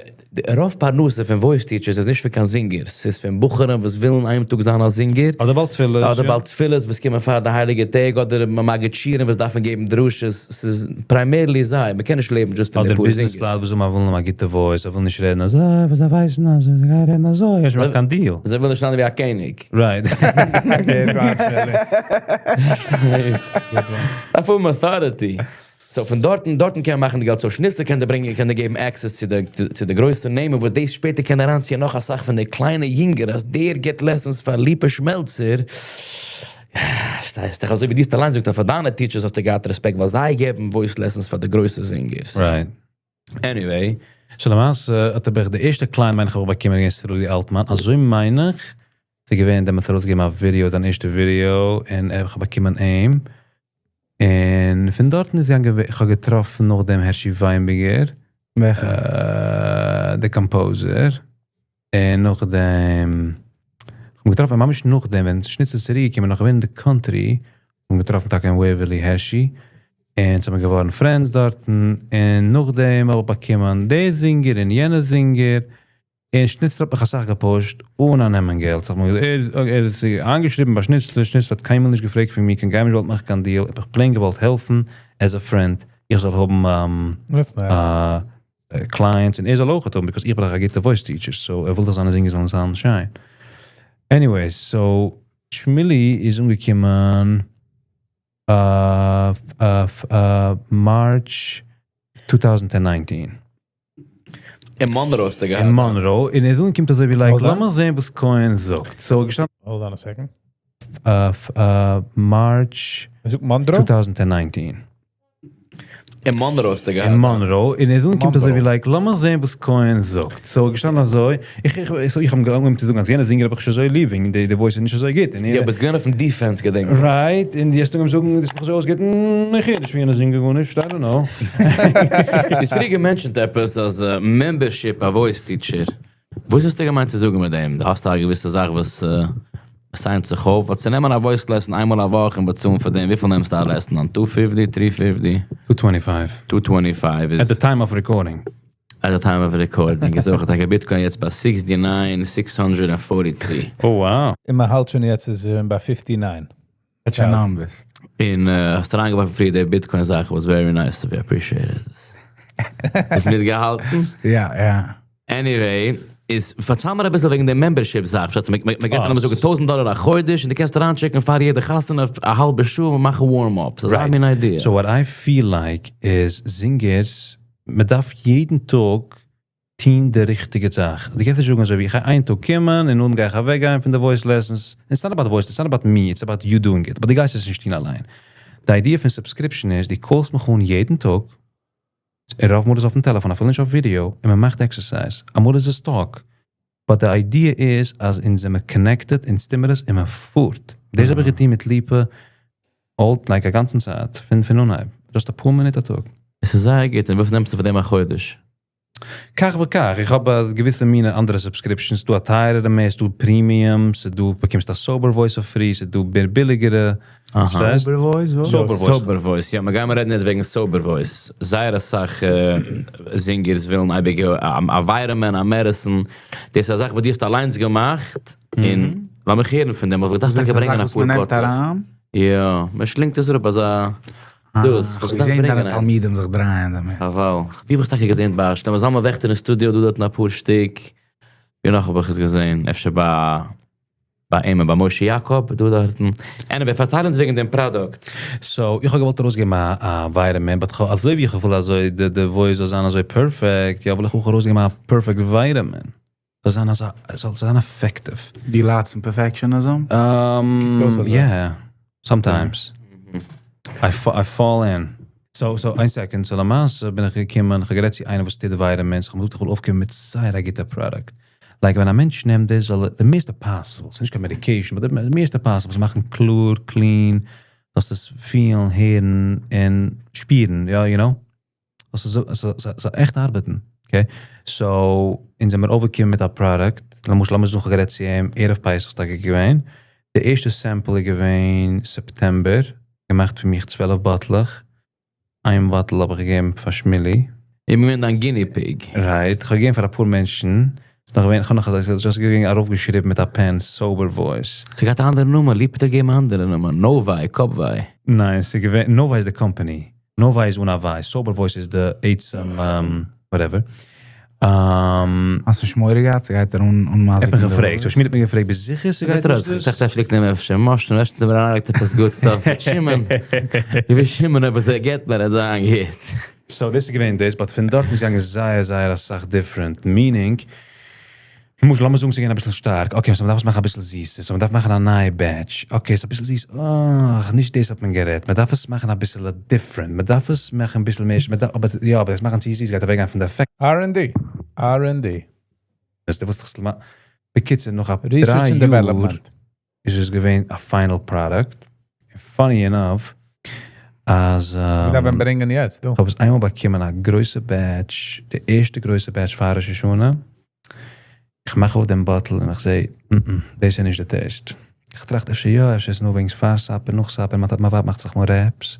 רוב פרנסה פון voice teachers איז נישט פון קיין זינגערס, ס'איז פון בחורים וואס ווילן איין טאג זיין א זינגער. אדער בעל תפילות. אדער בעל תפילות וואס קומען פאר די הייליגע טעג, אדער מגיד שיעורים וואס דארפן געבן דרשות, ס'איז primarily זיי, מ'קען נישט לעבן just פון די אדער פאר business זינגערס. לייט וואס זאגן ווילן א גוטע voice, זיי ווילן נישט רעדן אזוי, וואס זיי ווייסן אז זיי גייען רעדן אזוי, איך מאך קיין deal. זיי ווילן נישט זיין ווי א קעניג. Right. Okay, דארף האבן authority. So פון דארטן, דארטן קען מען מאכן די געלט. So שניצלער קען דיר ברענגען, קען דיר געבן access צו די, צו די גרויסע נעמען, וואס דאס שפעטער קען אריינציען נאך אסאך פון די קליינע יונגער, אז דער גיט lessons פאר ליפא שמעלצער. פארשטייסט דאך, אזוי ווי דו האסט אליין געזאגט, אז פאר דיינע teachers האסטו געהאט רעספעקט, ווייל זיי געבן voice lessons פאר די גרויסע זינגערס. Right. Anyway. So למעשה האט ער די ערשטע client מיין איך האב באקומען געווען סרולי אלטמאן, אזוי מיין איך, ס'איז געווען דער מ'האט ארויסגעגעבן א ווידעא, זיין ערשטע ווידעא, און ער האט באקומען אים. און פון דארטן איז געגאנגען, איך האב געטראפן נאכדעם הערשי וויינבערגער, וועלכער? דער composer. און נאכדעם, איך האב געטראפן ממש נאכדעם, ווען שניצלער איז צוריקגעקומען, נאך געווען אין די country, האב געטראפן טאקע אין וועווערלי הערשי, און זענען מיר געווארן friends דארטן, און נאכדעם האב איך באקומען די זינגער און יענע זינגער, און שניצלער האט מיך אסאך געפושט, אן אננעמען געלט. זאג מיר, ער איז איינגעשריבן ביי שניצלער, שניצלער האט קיינמאל נישט געפרעגט פון מיר, קיין קיינמאל נישט געוואלט מאכן קיין deal, איך האב plain געוואלט העלפן, as a friend, איך זאל האבן That's nice. Clients, און ער זאל אויך האבן, because איך בין דאך א גוטע voice teacher, so ער וויל דאך זיינע זינגער זאלן זיין שיין. Anyways, so, שמילי איז אנגעקומען March 2019. אין Monroe האסטו געהאט. אין Monroe, און ער איז אנגעקומען אזוי ווי, like, Hold on. לאמיר זען, וואס Cohen זאגט. So, געשטאנען Hold on a second. March איז עס Monroe? 2019. אין Monroe האסטו געהאט. אין Monroe, און ער איז אנגעקומען אזוי ווי, Monroe. like, לאמיר זען, וואס Cohen זאגט. So, געשטאנען אזוי, איך, so, איך האב אנגעהויבן צו זאגן, אז יענע זינגער האב איך שוין אזוי ליב, וועגן די voice איז נישט אזוי גוט. און יא, יענע- ביסט געווען אויפן defense, געדענק איך. Right, און די האסט אנגעהויבן זאגן, דאס איז מיך אזוי אויסגעהערט, איך הער נישט פון יענע זינגער גארנישט, I don't know. דו האסט פריער געמענטשנט עפעס אז membership, א voice teacher. וואס האסטו געמיינט צו זאגן מיט דעם? דו האסט א געוויסע זאך וואס סיינט זיך אויף, וואס צו נעמען א voice lesson איינמאל א וואך און באצאלן פאר דעם, וויפיל נעמסטו א lesson אן? 250, 350? 225. 225 איז At the time of recording. At the time of recording. איז אויך טאקע Bitcoin יעצט ביי 69,643. Oh, wow. און מ'האלט שוין יעצט איז ביי 59. That's your numbers. און האסט אריינגעווארפן פריער די Bitcoin זאך was very nice of you, appreciate it. איז מיטגעהאלטן? יא, יא. Anyway, איז פארצייל מיר אביסל וועגן דעם membership זאך. פארשטייסטו, מ'געט אה, לאמיר זאגן 1000 דאלער א חודש און דו קענסט אריינטשעקן פאר יעדע חתונה א האלבע שעה און מאכן warm-up. So, Right. that's my idea. So what I feel like is זינגערס, מען דארף יעדן טאג טון די ריכטיגע זאך. דו קענסט נישט זאגן אזוי ווי איך גיי איין טאג קומען און נאכדעם גיי איך אוועקגיין פון די voice lessons. It's not about the voice, it's not about me, it's about you doing it. But דו גייסט עס נישט טון אליין. די idea פון subscription איז, דו קאלסט מיך אן יעדן טאג, רוב מאל איז אויפן טעלעפאן, אפילו נישט אויף ווידעא, און מען מאכט exercise. אמאל איז עס talk. But the idea is, אז אונז זעמיר connected, אונז טוען מיר עס, און מען פארט. דאס האב איך געטון מיט ליפא, all, like א גאנצן צייט, פון אנהייב. Just א פאר מינוט א טאג. עס איז זייער גוט. און וואס נעמסטו פאר דעם א חודש? כך וכך. איך האב געוויסע מינע אנדערע subscriptions. דא א טייערערע מער, ס'דא premium, ס'דא באקומסט א sober voice for free, ס'דא מער ביליגערע. אהא. ס'הייסט? Sober voice, וואס? Sober voice. Sober voice, יא, מיר גייען רעדן יעצט וועגן sober voice. זייער אסאך זינגערס ווילן אייביג א vitamin, א medicine. דאס איז א זאך, וואס דו האסט אליינס געמאכט. און לאמיר הערן פון דעם, ווייל איך דארף דאס טאקע איז א ברענגען זאך, א וואס פאר מען נעמט באטלעך. אריין? יא, מען שלינגט עס אראפ, אזא דאס, איך וואס האב דארף געזען ברענגען דיינע איינס. תלמידים זיך דרייען דערמיט. חבל. ווי האב איך טאקע געזען ביי שלמה זלמן וועכטער אין סטודיו, דא דארט א פאר שטיק. ווי נאך האב איך עס געזען? אפשר ביי אים, ביי משה יאקאב, דא דארט. Anyway, פארצייל אונז וועגן דעם פראדוקט. So, איך האב געוואלט ארויסגעבן א vitamin, but איך אזוי ווי איך וויל אזוי, די voice זאל זיין אזוי perfect, יא, וויל איך אויך ארויסגעבן א perfect vitamin. זאל זיין אזא, זאל זיין effective. די לאצן perfectionism? קוקט אויס אזוי. Yeah, sometimes. I fall in. So, so, one second. So, למעשה בין איך געקומען, איך האב גערעדט צו איינער, וואס טוט vitamins, איך האב געזאגט, איך וויל אויפקומען מיט זייער א גוטע product. Like, ווען א מענטש נעמט דאס, זאל ער, the מערסטע possible, ס'איז נישט קיין medication, but the מערסטע possible, זאל מאכן קלאר, clean, דאס איז פילן, הערן און שפירן, יא, you know? דאס איז אזוי, אזוי עכט ארבעטן, okay? So, אונז זעמיר אויפגעקומען מיט א product, למשל, לאמיר זאגן, איך האב גערעדט צו אים, ערב פסח איז טאקע געווען. די ערשטע sample איז געווען September, געמאכט פאר מיך 12 באטלעך. איין bottle האב איך געגעבן פאר שמילי. איך בין געווען דיין guinea pig. Right, איך האב געגעבן פאר אפאר מענטשן, ס'איז נאך געווען, איך האב נאך אזוי, just געגאנגען ארויפגעשריבן מיט א pen, Sober Voice. ס'געהאט א אנדערע נאמען, ליפא האט געגעבן א אנדערע נאמען, Novi, קאפוויי. ניין, ס'איז געווען, Novi איז די company, Novi איז אן א וויי, Sober Voice איז די עצם, whatever. האסט נישט מורא געהאט? ס'גייט דיר אן אנמאזיקן ער האט מיך געפרעגט, שמואל האט מיר געפרעגט, ביסט זיכער ס'גייט נישט דאס? איך דארף פלעגט נעמען אפשר מאשן, אפשר האט ער אריינגעלייגט עפעס good stuff, שמעון, איך וויל שמעון עפעס ער געט מיר אזא גוט. So דאס איז געווען דאס, but פון דארט איז געגאנגען זייער זייער אסאך different, meaning, למשל לאמיר זאגן ס'איז געווען אביסל שטארק, okay, so מ'דארף עס מאכן אביסל זיסער, so מ'דארף מאכן א נייע batch, okay, ס'איז אביסל זיס, אך, נישט דאס האט מען גערעדט, מ'דארף עס מאכן אביסל different, מ'דארף עס מאכן אביסל מער, מ'דארף, אבער יא, אבער עס מאכן צו זיס גייט אוועקגיין פון די effect. R&D, R&D. דאס די וואס איך בקיצור, נאך א Research דריי and יאר development. איז עס געווען א final product. Funny enough, אז מ'דארף אים ברענגען יעצט, דא. איך האב עס איינמאל באקומען א גרויסע batch, די ערשטע גרויסע batch פאר ראש השנה. איך מאך אויף דעם bottle און איך זע, דאס איז נישט די taste. איך טראכט אפשר יא, אפשר איז נאר וועגן פאר supper, נאך supper, מיין ווייב מאכט זיך מאל wraps.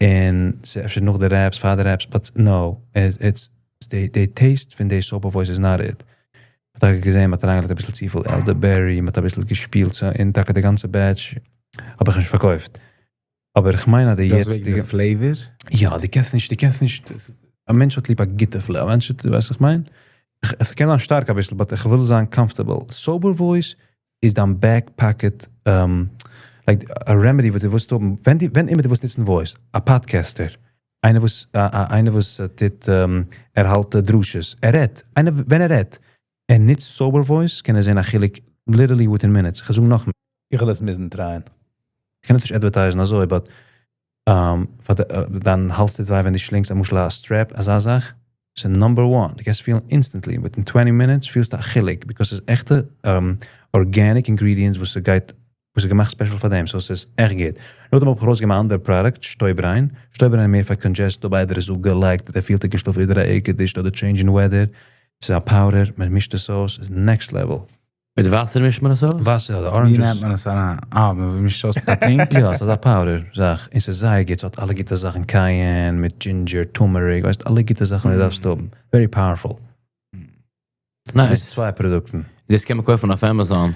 און ס'איז אפשר נאך די wraps, פאר די wraps, but no, it's, די taste פון די Sober Voice is not it. מ'האט טאקע געזען, מ'האט אריינגעלייגט אביסל צופיל elderberry, מ'האט אביסל געשפילט, so און טאקע די גאנצע batch האב איך נישט פארקויפט. אבער איך מיין אז די דאס וועגן יעצטיגע די flavor? יא, דו קענסט נישט, דו קענסט נישט, א מענטש האט ליב א גוטע flavor, א מענטש האט, ווייסט וואס איך מיין? עס קען זיין שטארק אביסל, but איך וויל זיין comfortable. Sober Voice איז דיין back pocket, like א remedy וואס דו ווילסט האבן, ווען דו, ווען אימער דו ווילסט נוצן voice, א podcaster, איינער וואס, איינער וואס טוט, ער האלט דרשות, ער רעדט, איינער ווען ער רעדט, ער נוצט Sober Voice, קען ער זען א חילוק literally within minutes. איך זאג נאך מער. איך וועל עס מוזן try ען. איך קען עס נישט advertise ן אזוי, but פאר דיין האלז טוט וויי ווען דו שלינגסט למשל א strep, אזא זאך, ס'איז number one, דו קענסט פילן instantly, within twenty minutes פילסטו א חילוק, because ס'איז עכטע organic ingredients וואס ס'גייט, וואס איז געמאכט special פאר דעם, so ס'איז עכט גוט. נאכדעם האב איך ארויסגעגעבן א אנדערע product, שטויבריין, שטויבריין מער פאר congested, אויב איינער איז אפגעלייגט, ער פילט ער געשלאפן איבער א air condition אדער change in weather, ס'איז א powder, מען מישט עס אויס, איז next level. מיט וואסער מישט מען עס אויס? וואסער אדער ווי orange juice. נעמט מען עס אריין? אה, מען מישט עס אויס מיט א טרינק? יא, ס'איז אזא powder זאך, און ס'איז זייער גוט, ס'האט אלע גוטע זאכן, cayenne מיט ginger, turmeric, ווייסט, אלע גוטע זאכן וואס דו דארפסט האבן, very powerful. Nice. דאס איז צוויי פראדוקטן. דאס קען מען קויפן אויף Amazon.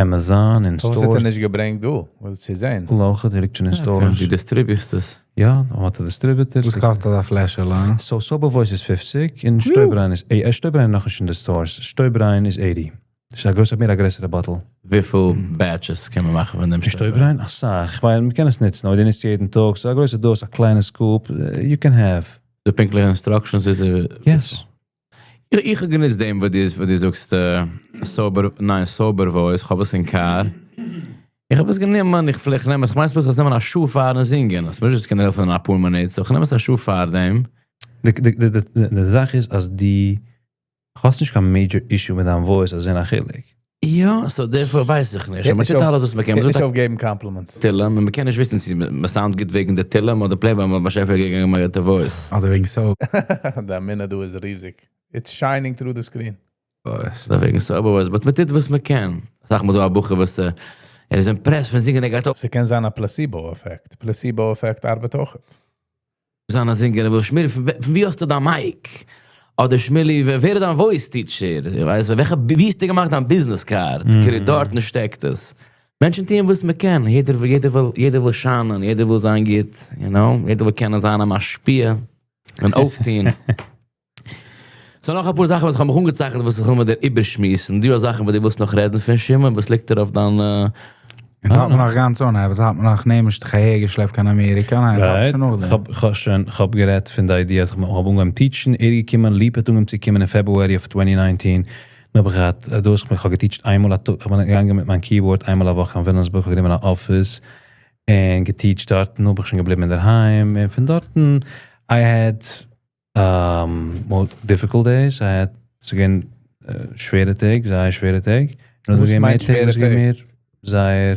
Amazon אין פארוואס האט stores. ער נישט געברענגט דא? וואס צו זען? לאכע, די ליגט שוין אין stores. דו distribute סט עס. יא, האט א distributor. וואס קאסט אזא פלעשעלע? So Sober Voice איז 50 און שטויבריין איז, שטויבריין נאך נישט אין די stores. שטויבריין איז 80. דאס איז א גרויסע, מער א גרעסערע bottle. וויפיל batches קען מען מאכן פון דעם שטויבריין? אסאך. איך מיין, מ'קען עס נוצן, אויב דו נוצט יעדן טאג, ס'איז א גרויסע dose, א קליינע scoop, you can have. די פונקטליכע instructions איז Yes. איך האב גענוצט דעם, וואס דו זאגסט, sober, ניין, Sober Voice, איך האב עס אין car. איך האב עס גענומען, איך פלעג נעמען, איך מיין, עס מוז נעמען א שעה פארן זינגען. עס מוז נישט קענען העלפן אין א פאר מינוט, so איך נעם עס א שעה פאר דעם. די זאך איז, אז דו האסט נישט קיין major issue מיט דיין voice, אז אין א חילוק. יא, so therefore ווייס איך נישט. מען טוט אלעס וואס מען קען. מען נישט זאגט אויפגעבן compliments. תהילים, מען קען נישט וויסן צו מען sound גוט וועגן די תהילים אדער play, ווייל מען באשעפער געגעבן מיר די voice. אדער וועגן so. די אמונה דא איז ריזיג. It's shining through the screen. Voice. דא וועגן Sober Voice, but מען טוט וואס מען קען. זאג מאל דא א בחור וואס ער איז impressed פון זינגען, ער גייט אויף. ס'קען זיין א placebo effect. Placebo effect ארבעט אויך. זיין א singer, ער וויל שמילי, פון ווי האסטו דיין mic? אדער שמילי, ווער איז דיין voice teacher? איך ווייס, וועלכע, ווי האסטו געמאכט דיין business card? קערי דארט שטעקט עס. מענטשן טוען וואס מען קען. יעדער וויל, יעדער וויל, יעדער וויל שיינען, יעדער וויל זיין גוט, you know? יעדער וויל קענען זיין א משפיע און אויפטון. So נאך א פאר זאכן, וואס איך האב מיך אנגעצייכנט, וואס איך וויל מיט דיר איבערשמועסן. דו האסט זאכן, וואס דו ווילסט נאך רעדן פון שמעון, וואס ליגט דיר אויף דיין... און האט מען נאך גאנץ אנהייב, עס האט מען נאך נעמליך דיך אהערגעשלעפט קיין אמעריקע, ניין, עס האט שוין נאכדעם. Right, איך האב שוין, איך האב גערעדט פון די idea, אז איך האב אנגעהויבן teach ן, ער איז געקומען, ליפא האט אנגעהויבן צו קומען אין February of 2019, נאך האב איך געהאט, דאס, איך האב גע teach ט איינמאל א טאג, איך בין געגאנגען מיט מיין keyboard איינמאל א וואך קיין וויליאמסבורג, איך האב גענומען א office, און גע teach ט דארט, נאך בין איך שוין געבליבן אינדערהיים, און פון דארטן, I had more difficult days, I had, ס'איז געווען שווערע טעג, זייער שווערע טעג. און וואס נאכדעם מיינט געווען מער טעג, שווערע וואס געווען טעג? מער זייער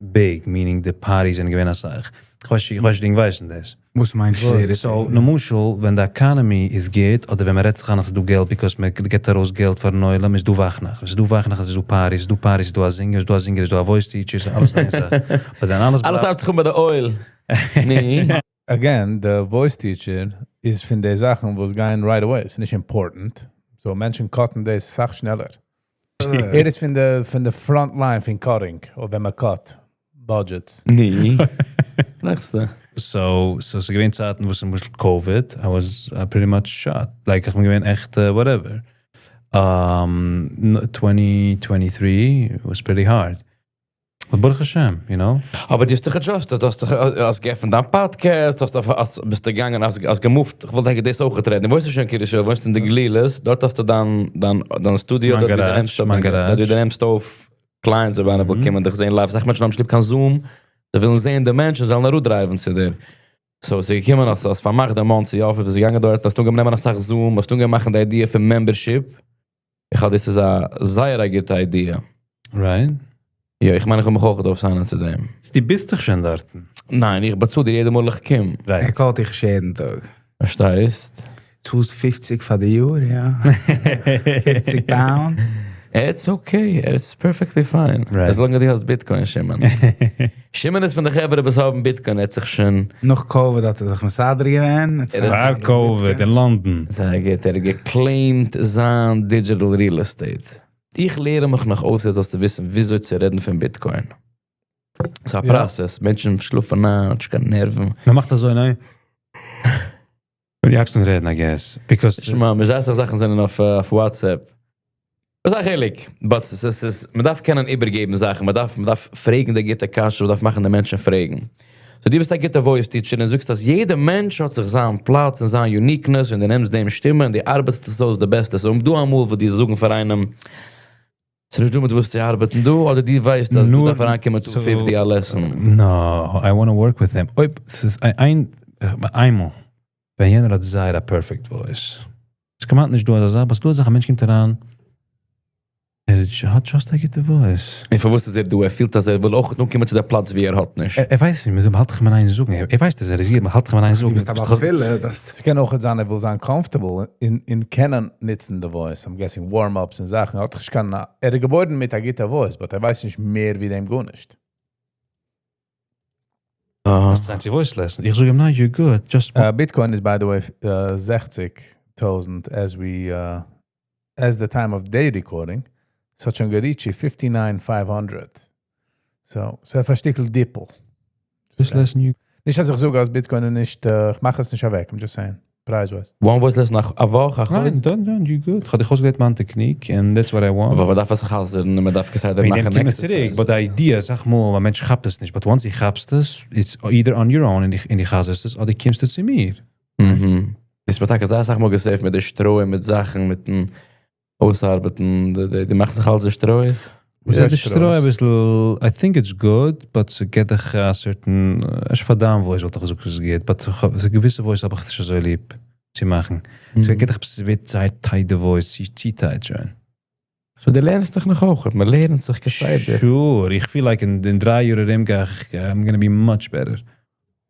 big, meaning די parties זענען געווען אסאך. איך ווייס נישט, איך ווייס נישט, דו ווייסן דאס. וואס מיינט שווערע So, למשל, ווען די economy איז גוט, אדער ווען מען רעדט זיך איין אז ס'איז דא געלט, because מען גיבט ארויס געלט פארן עולם, איז דא וואכנאכט. ווען ס'איז דא וואכנאכט, איז דא parties, איז דא parties, איז דא א singer, איז דא א singer, איז דא א voice teacher, איז אלעס איין זאך. But then אלעס אלעס בלייבט- הייבט זיך אן ביי די oil. ני. Again, the voice teacher איז פון די זאכן וואס גייען right away. ס'איז נישט important. So מענטשן cut ן דאס אסאך שנעלער. ער איז פון די front line פון cutting, אדער ווען מען cut budgets. ני. נעקסטע. So ס'איז געווען צייטן, וואס למשל COVID, I was pretty much shot. Like, איך בין געווען עכט whatever. 2023 was pretty hard. But ברוך השם, you know? אבער דו האסט דיך adjusted, דו האסט דיך האסט געעפנט דיין podcast, האסט האסט ביסט געגאנגען, האסט גע moved, איך וויל דענקען, דאס אויך רעדן. וואו איז שוין קרית יואל, וואו איז אין די גלילות? דארט האסטו דיין studio, מיין דארט וואו דו garage, נעמסט אויף, מיין דארט וואו דו garage. נעמסט אויף clients, אויב איינער וויל קומען דיך זען live. זאג, מענטשן האבן נישט ליב קיין Zoom, זיי ווילן זען די מענטשן, זאלן אראפ drive ן צו דיר. So, ס'איז געקומען, האסט פארמאכט דעם Monsey office, ביסט געגאנגען דארט, האסט אנגעהויבן נעמען אסאך Zoom, האסט אנגעהויבן מאכן די idea פון membership. איך האלט, דאס איז א זייער א גוטע idea. Right? יא, איך מיין, איך וועל מיך אויך אויף sign ען צו דעם. דו ביסט דאך שוין דארט. ניין, איך באצאל דיר יעדע מאל איך קום. ער Right. call ט דיך יעדן טאג. פארשטייסט? צאלסט 50 פאר די יאר, יא. 50 pound. It's okay, it's perfectly fine. Right. As long as דו האסט Bitcoin, Shimon. Shimon איז פון די חברה, וואס האבן Bitcoin, ער האט זיך שוין נאך COVID האט ער זיך מסדר געווען. יעצט ער פאר COVID אין לאנדאן. זייער גוט, ער האט גע claimed זיין digital real estate. איך לערן מיך נאך אויס, זאלסטו וויסן, וויאזוי צו רעדן פון Bitcoin. ס'איז א process. מענטשן שלאפן איין, נישט קיין נערוון. מען מאכט אזוי, ניין? ווען דו הייבסט אן רעדן, I guess. Because שמע, מיר זעען זאכן זענען אויף WhatsApp. דאס איז א חילוק. But עס איז, מען דארף קענען איבערגעבן זאכן, מען דארף פרעגן די גוטע קשיא, מען דארף מאכן די מענטשן פרעגן. So דו ביסט א גוטע voice teacher און זאגסט, אז יעדער מענטש האט זיך זיין פלאץ און זיין uniqueness און דו נעמסט דעם שטימע און דו ארבעטסט עס אויס די בעסטע. So דו אמאל וואס דיר זאגן פאר איינעם, ס'איז נישט דא מיט וואס צו ארבעטן, דו, אדער דו ווייסט, אז דו דארפסט אריינקומען צו 50 א lesson. No, I want to work with him. אויב, עס איז איינמאל. ווען יענער האט זייער א perfect voice. עס קומט נישט דא אזא זאך, אבער דא זאך, א מענטש קומט אריין, ער האט just א גוטע voice. און פארוואס איז ער דא? ער פילט, אז ער וויל אויך נאר קומען צו דער פלאץ, וואו ער האט נישט. ער ווייסט נישט, מען האלט אים אין איין זאגן. ער ווייסט, אז ער איז hier, מען האלט אים אין איין דו זאגן. ביסט אבער ווילע, דאס עס קען אויך זיין, ער וויל זיין comfortable אין קענען ניצן the voice. I'm guessing warm-ups און זאכן. ער האט נישט קיין, ער איז געבוירן מיט א גוטע voice, but ער ווייסט נישט מער ווי דעם גארנישט. האסט ריין צו voice lesson. איך זאג אים, no, you're good. Just Bitcoin is by the way 60,000 as the time of day recording. ס'האט שוין גע reach 59,500. So, ס'איז א שטיקל dip ל. Voice lesson, you נישט אז איך זאג, אז Bitcoin איז נישט, איך מאך עס נישט אוועק, I'm just saying, price-wise. One voice lesson נאך א וואך, א חודש. Right, done, done, you good. איך האב דיך אויסגעלערנט מיין technique and that's what I want. אבער מען דארף עס חזר'ן, מען דארף כסדר וועגן מאכן דעם קומט עס צוריק, but the idea, זאג מאל, א מענטש כאפט עס נישט, but once דו כאפסט עס, it's either on your own און דו חזר'סט עס, אדער קומסטו צו מיר. דאס האט טאקע זייער אסאך מאל גע save מיט די שטרוי, מיט זאכן, מיטן אויסארבעטן, די מאכן זיך אלע שטרויס. וואס Ja, הייסט די שטרוי א ביסל, I think it's good, but ס'געט דיך a certain, איך פאר דיין voice וואלט איך געזאגט, עס גייט, but איך האב- א געוויסע voice האב איך נישט אזוי ליב צו מאכן. ס'געט דיך, עס ווערט זייער tight די voice, צו tight שוין. So דו לערנסט דיך נאך אויך, מען לערנט זיך כסדר. Sure, איך feel like אין 3 יאר ארום גיי איך, I'm gonna be much better.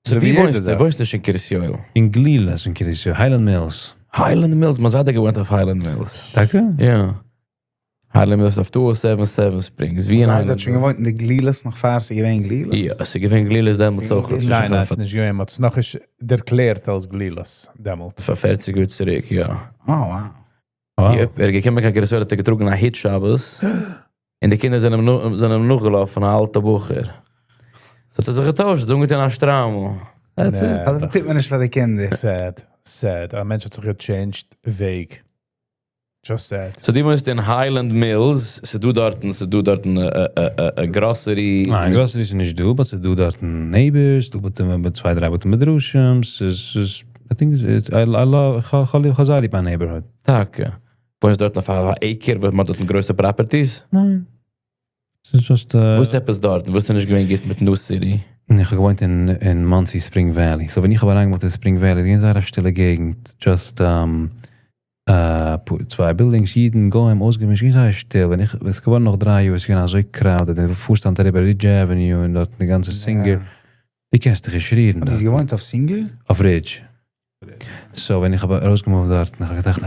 So ווי ווי יעדע וואוינסטו? זאך. וואוינסטו נישט אין קרית יואל? אין גלילות, אין קרית יואל, Highland Mills. Highland Mills, מיין זיידע געוואוינט אויף Highland Mills. טאקע? יא. Highland Mills אויף 277 Springs. ווי אין האט Highland שוין Mills. געוואוינט אין די גלילות נאך פאר ס'איז געווען גלילות. יא, ס'איז געווען גלילות דעמאלטס אויך. ניין, עס איז נישט געווען, מ'האט עס נאך נישט דערקלערט אלס גלילות דעמאלטס. פאר 40 יאר צוריק, יא. Oh, wow. Wow. Yep, ער איז געקומען קיין קרית יואל, האט ער געטראגן א היט שבת. און די קינדער זענען אים זענען אים נאכגעלאפן, אן אלטער בחור. So האט ער זיך געטוישט, אנגעטון א שטריימל. That's it. Nee. אזוי טוט מען נישט פאר די קינדער. Sad, sad. א מענטש האט זיך גע changed וועג. Just sad. So דו וואוינסט אין Highland Mills, ס'דא דארטן, ס'דא דארטן א grocery. ניין, grocery איז נישט דא, but ס'דא דארטן neighbors, דא מיט צוויי, דריי בתי מדרשים, ס'איז, I think I love, איך האב זייער ליב מיין neighborhood. טאקע. וואוינסט דארט אויף א acre, וואו מען האט דארט גרויסע properties? ניין. ס'איז just, וואס עפעס דארט? וואס איז נישט געווען גוט מיט New City? איך האב געוואוינט אין Monsey Spring Valley. So ווען איך האב אריינגע moved אין Spring Valley, איז געווען זייער א שטילע געגנט. Just צוויי buildings, אידן, גוים, אויסגעמישט, געווען זייער שטיל. ווען איך, עס איז געווארן נאך 3 יאר, עס איז געווען אזוי crowded. דו פארסט אריבער Ridge Avenue און דארט די גאנצע Singer. דו קענסט דיך נישט רירן האט דארט. איר געוואוינט אויף Singer? אויף Ridge. So ווען איך האב ארויסגע moved דארט, האב איך געדאכט,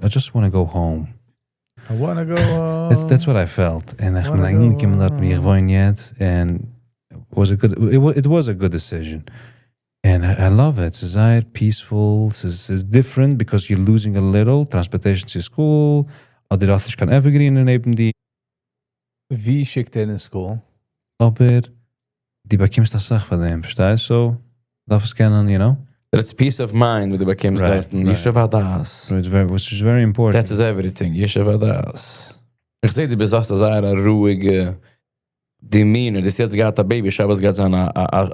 I just wanna go home. I wanna go home. That's what I felt. און איך בין Wanna go אנגעקומען דארט, וואו איך home. וואוין יעצט, and it was a good, it, it was a good decision. And I love it. ס'איז זייער peaceful, ס'איז different because you're losing a little transportation to school, אדער האסט נישט קיין evergreen נעבן דיר. ווי שיקט ער אין school? אבער דו באקומסט א סאך פאר דעם, פארשטייסט? So, דארף עס קענען, you know? That's peace of mind, וואס דו באקומסט דארט. ישוב הדעת. So it's very, which is very important. That is everything, ישוב הדעת. איך זע, דו ביסט אויך זייער א רואיגע demeanor. דו האסט יעצט געהאט א baby, שבת גייט זיין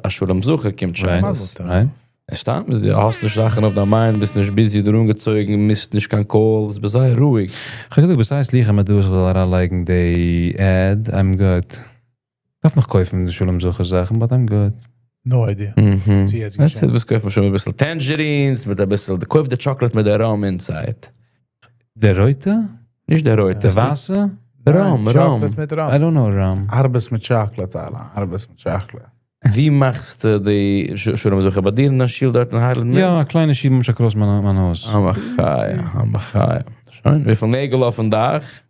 א שלום זכר קומט שוין. Right. עס שטאמט, דו האסט נישט זאכן אויף דיין mind, ביסט נישט busy, דו אנגעצויגן, מיסט נישט קיין calls, ביסט זייער רואיג. איך האב געזאגט, besides ליכא מיט דו זאל אריינלייגן די ad, I'm good. דארף נאך קויפן די שלום זכר זאכן, but I'm good. No idea. זי יעצט That's געשען. it, וואס קויפט מען שוין א ביסל tangerines, מיט א ביסל, די קויף די chocolate מיט די rum inside. דער רויטע? נישט דער רויטע. דער ווייסע? Rum, rum. Chocolate מיט rum. I don't know rum. ארבעס מיט chocolate, אלע. ארבעס מיט chocolate. ווי מאכסטו די שלום זכר? ביי דיר אין דער שול דארט אין Highland Mills? יא, א קליינע שול ממש across מיין הויז. א מחיה, א מחיה. שוין, וויפיל נעגל אויפן דאך?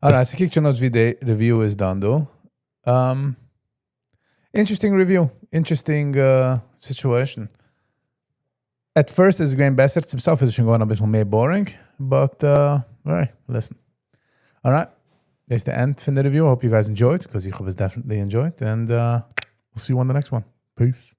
Alright, ס'קוקט שוין אויס ווי די review איז done דא. Interesting review. Interesting situation. At first איז עס געווען בעסער, צום סוף איז עס שוין געווארן א ביסל מער boring. But, alright, listen. Alright, that's the end פון the review. Hope you guys enjoyed, because איך האב עס definitely enjoyed. And we'll see you on the next one. Peace.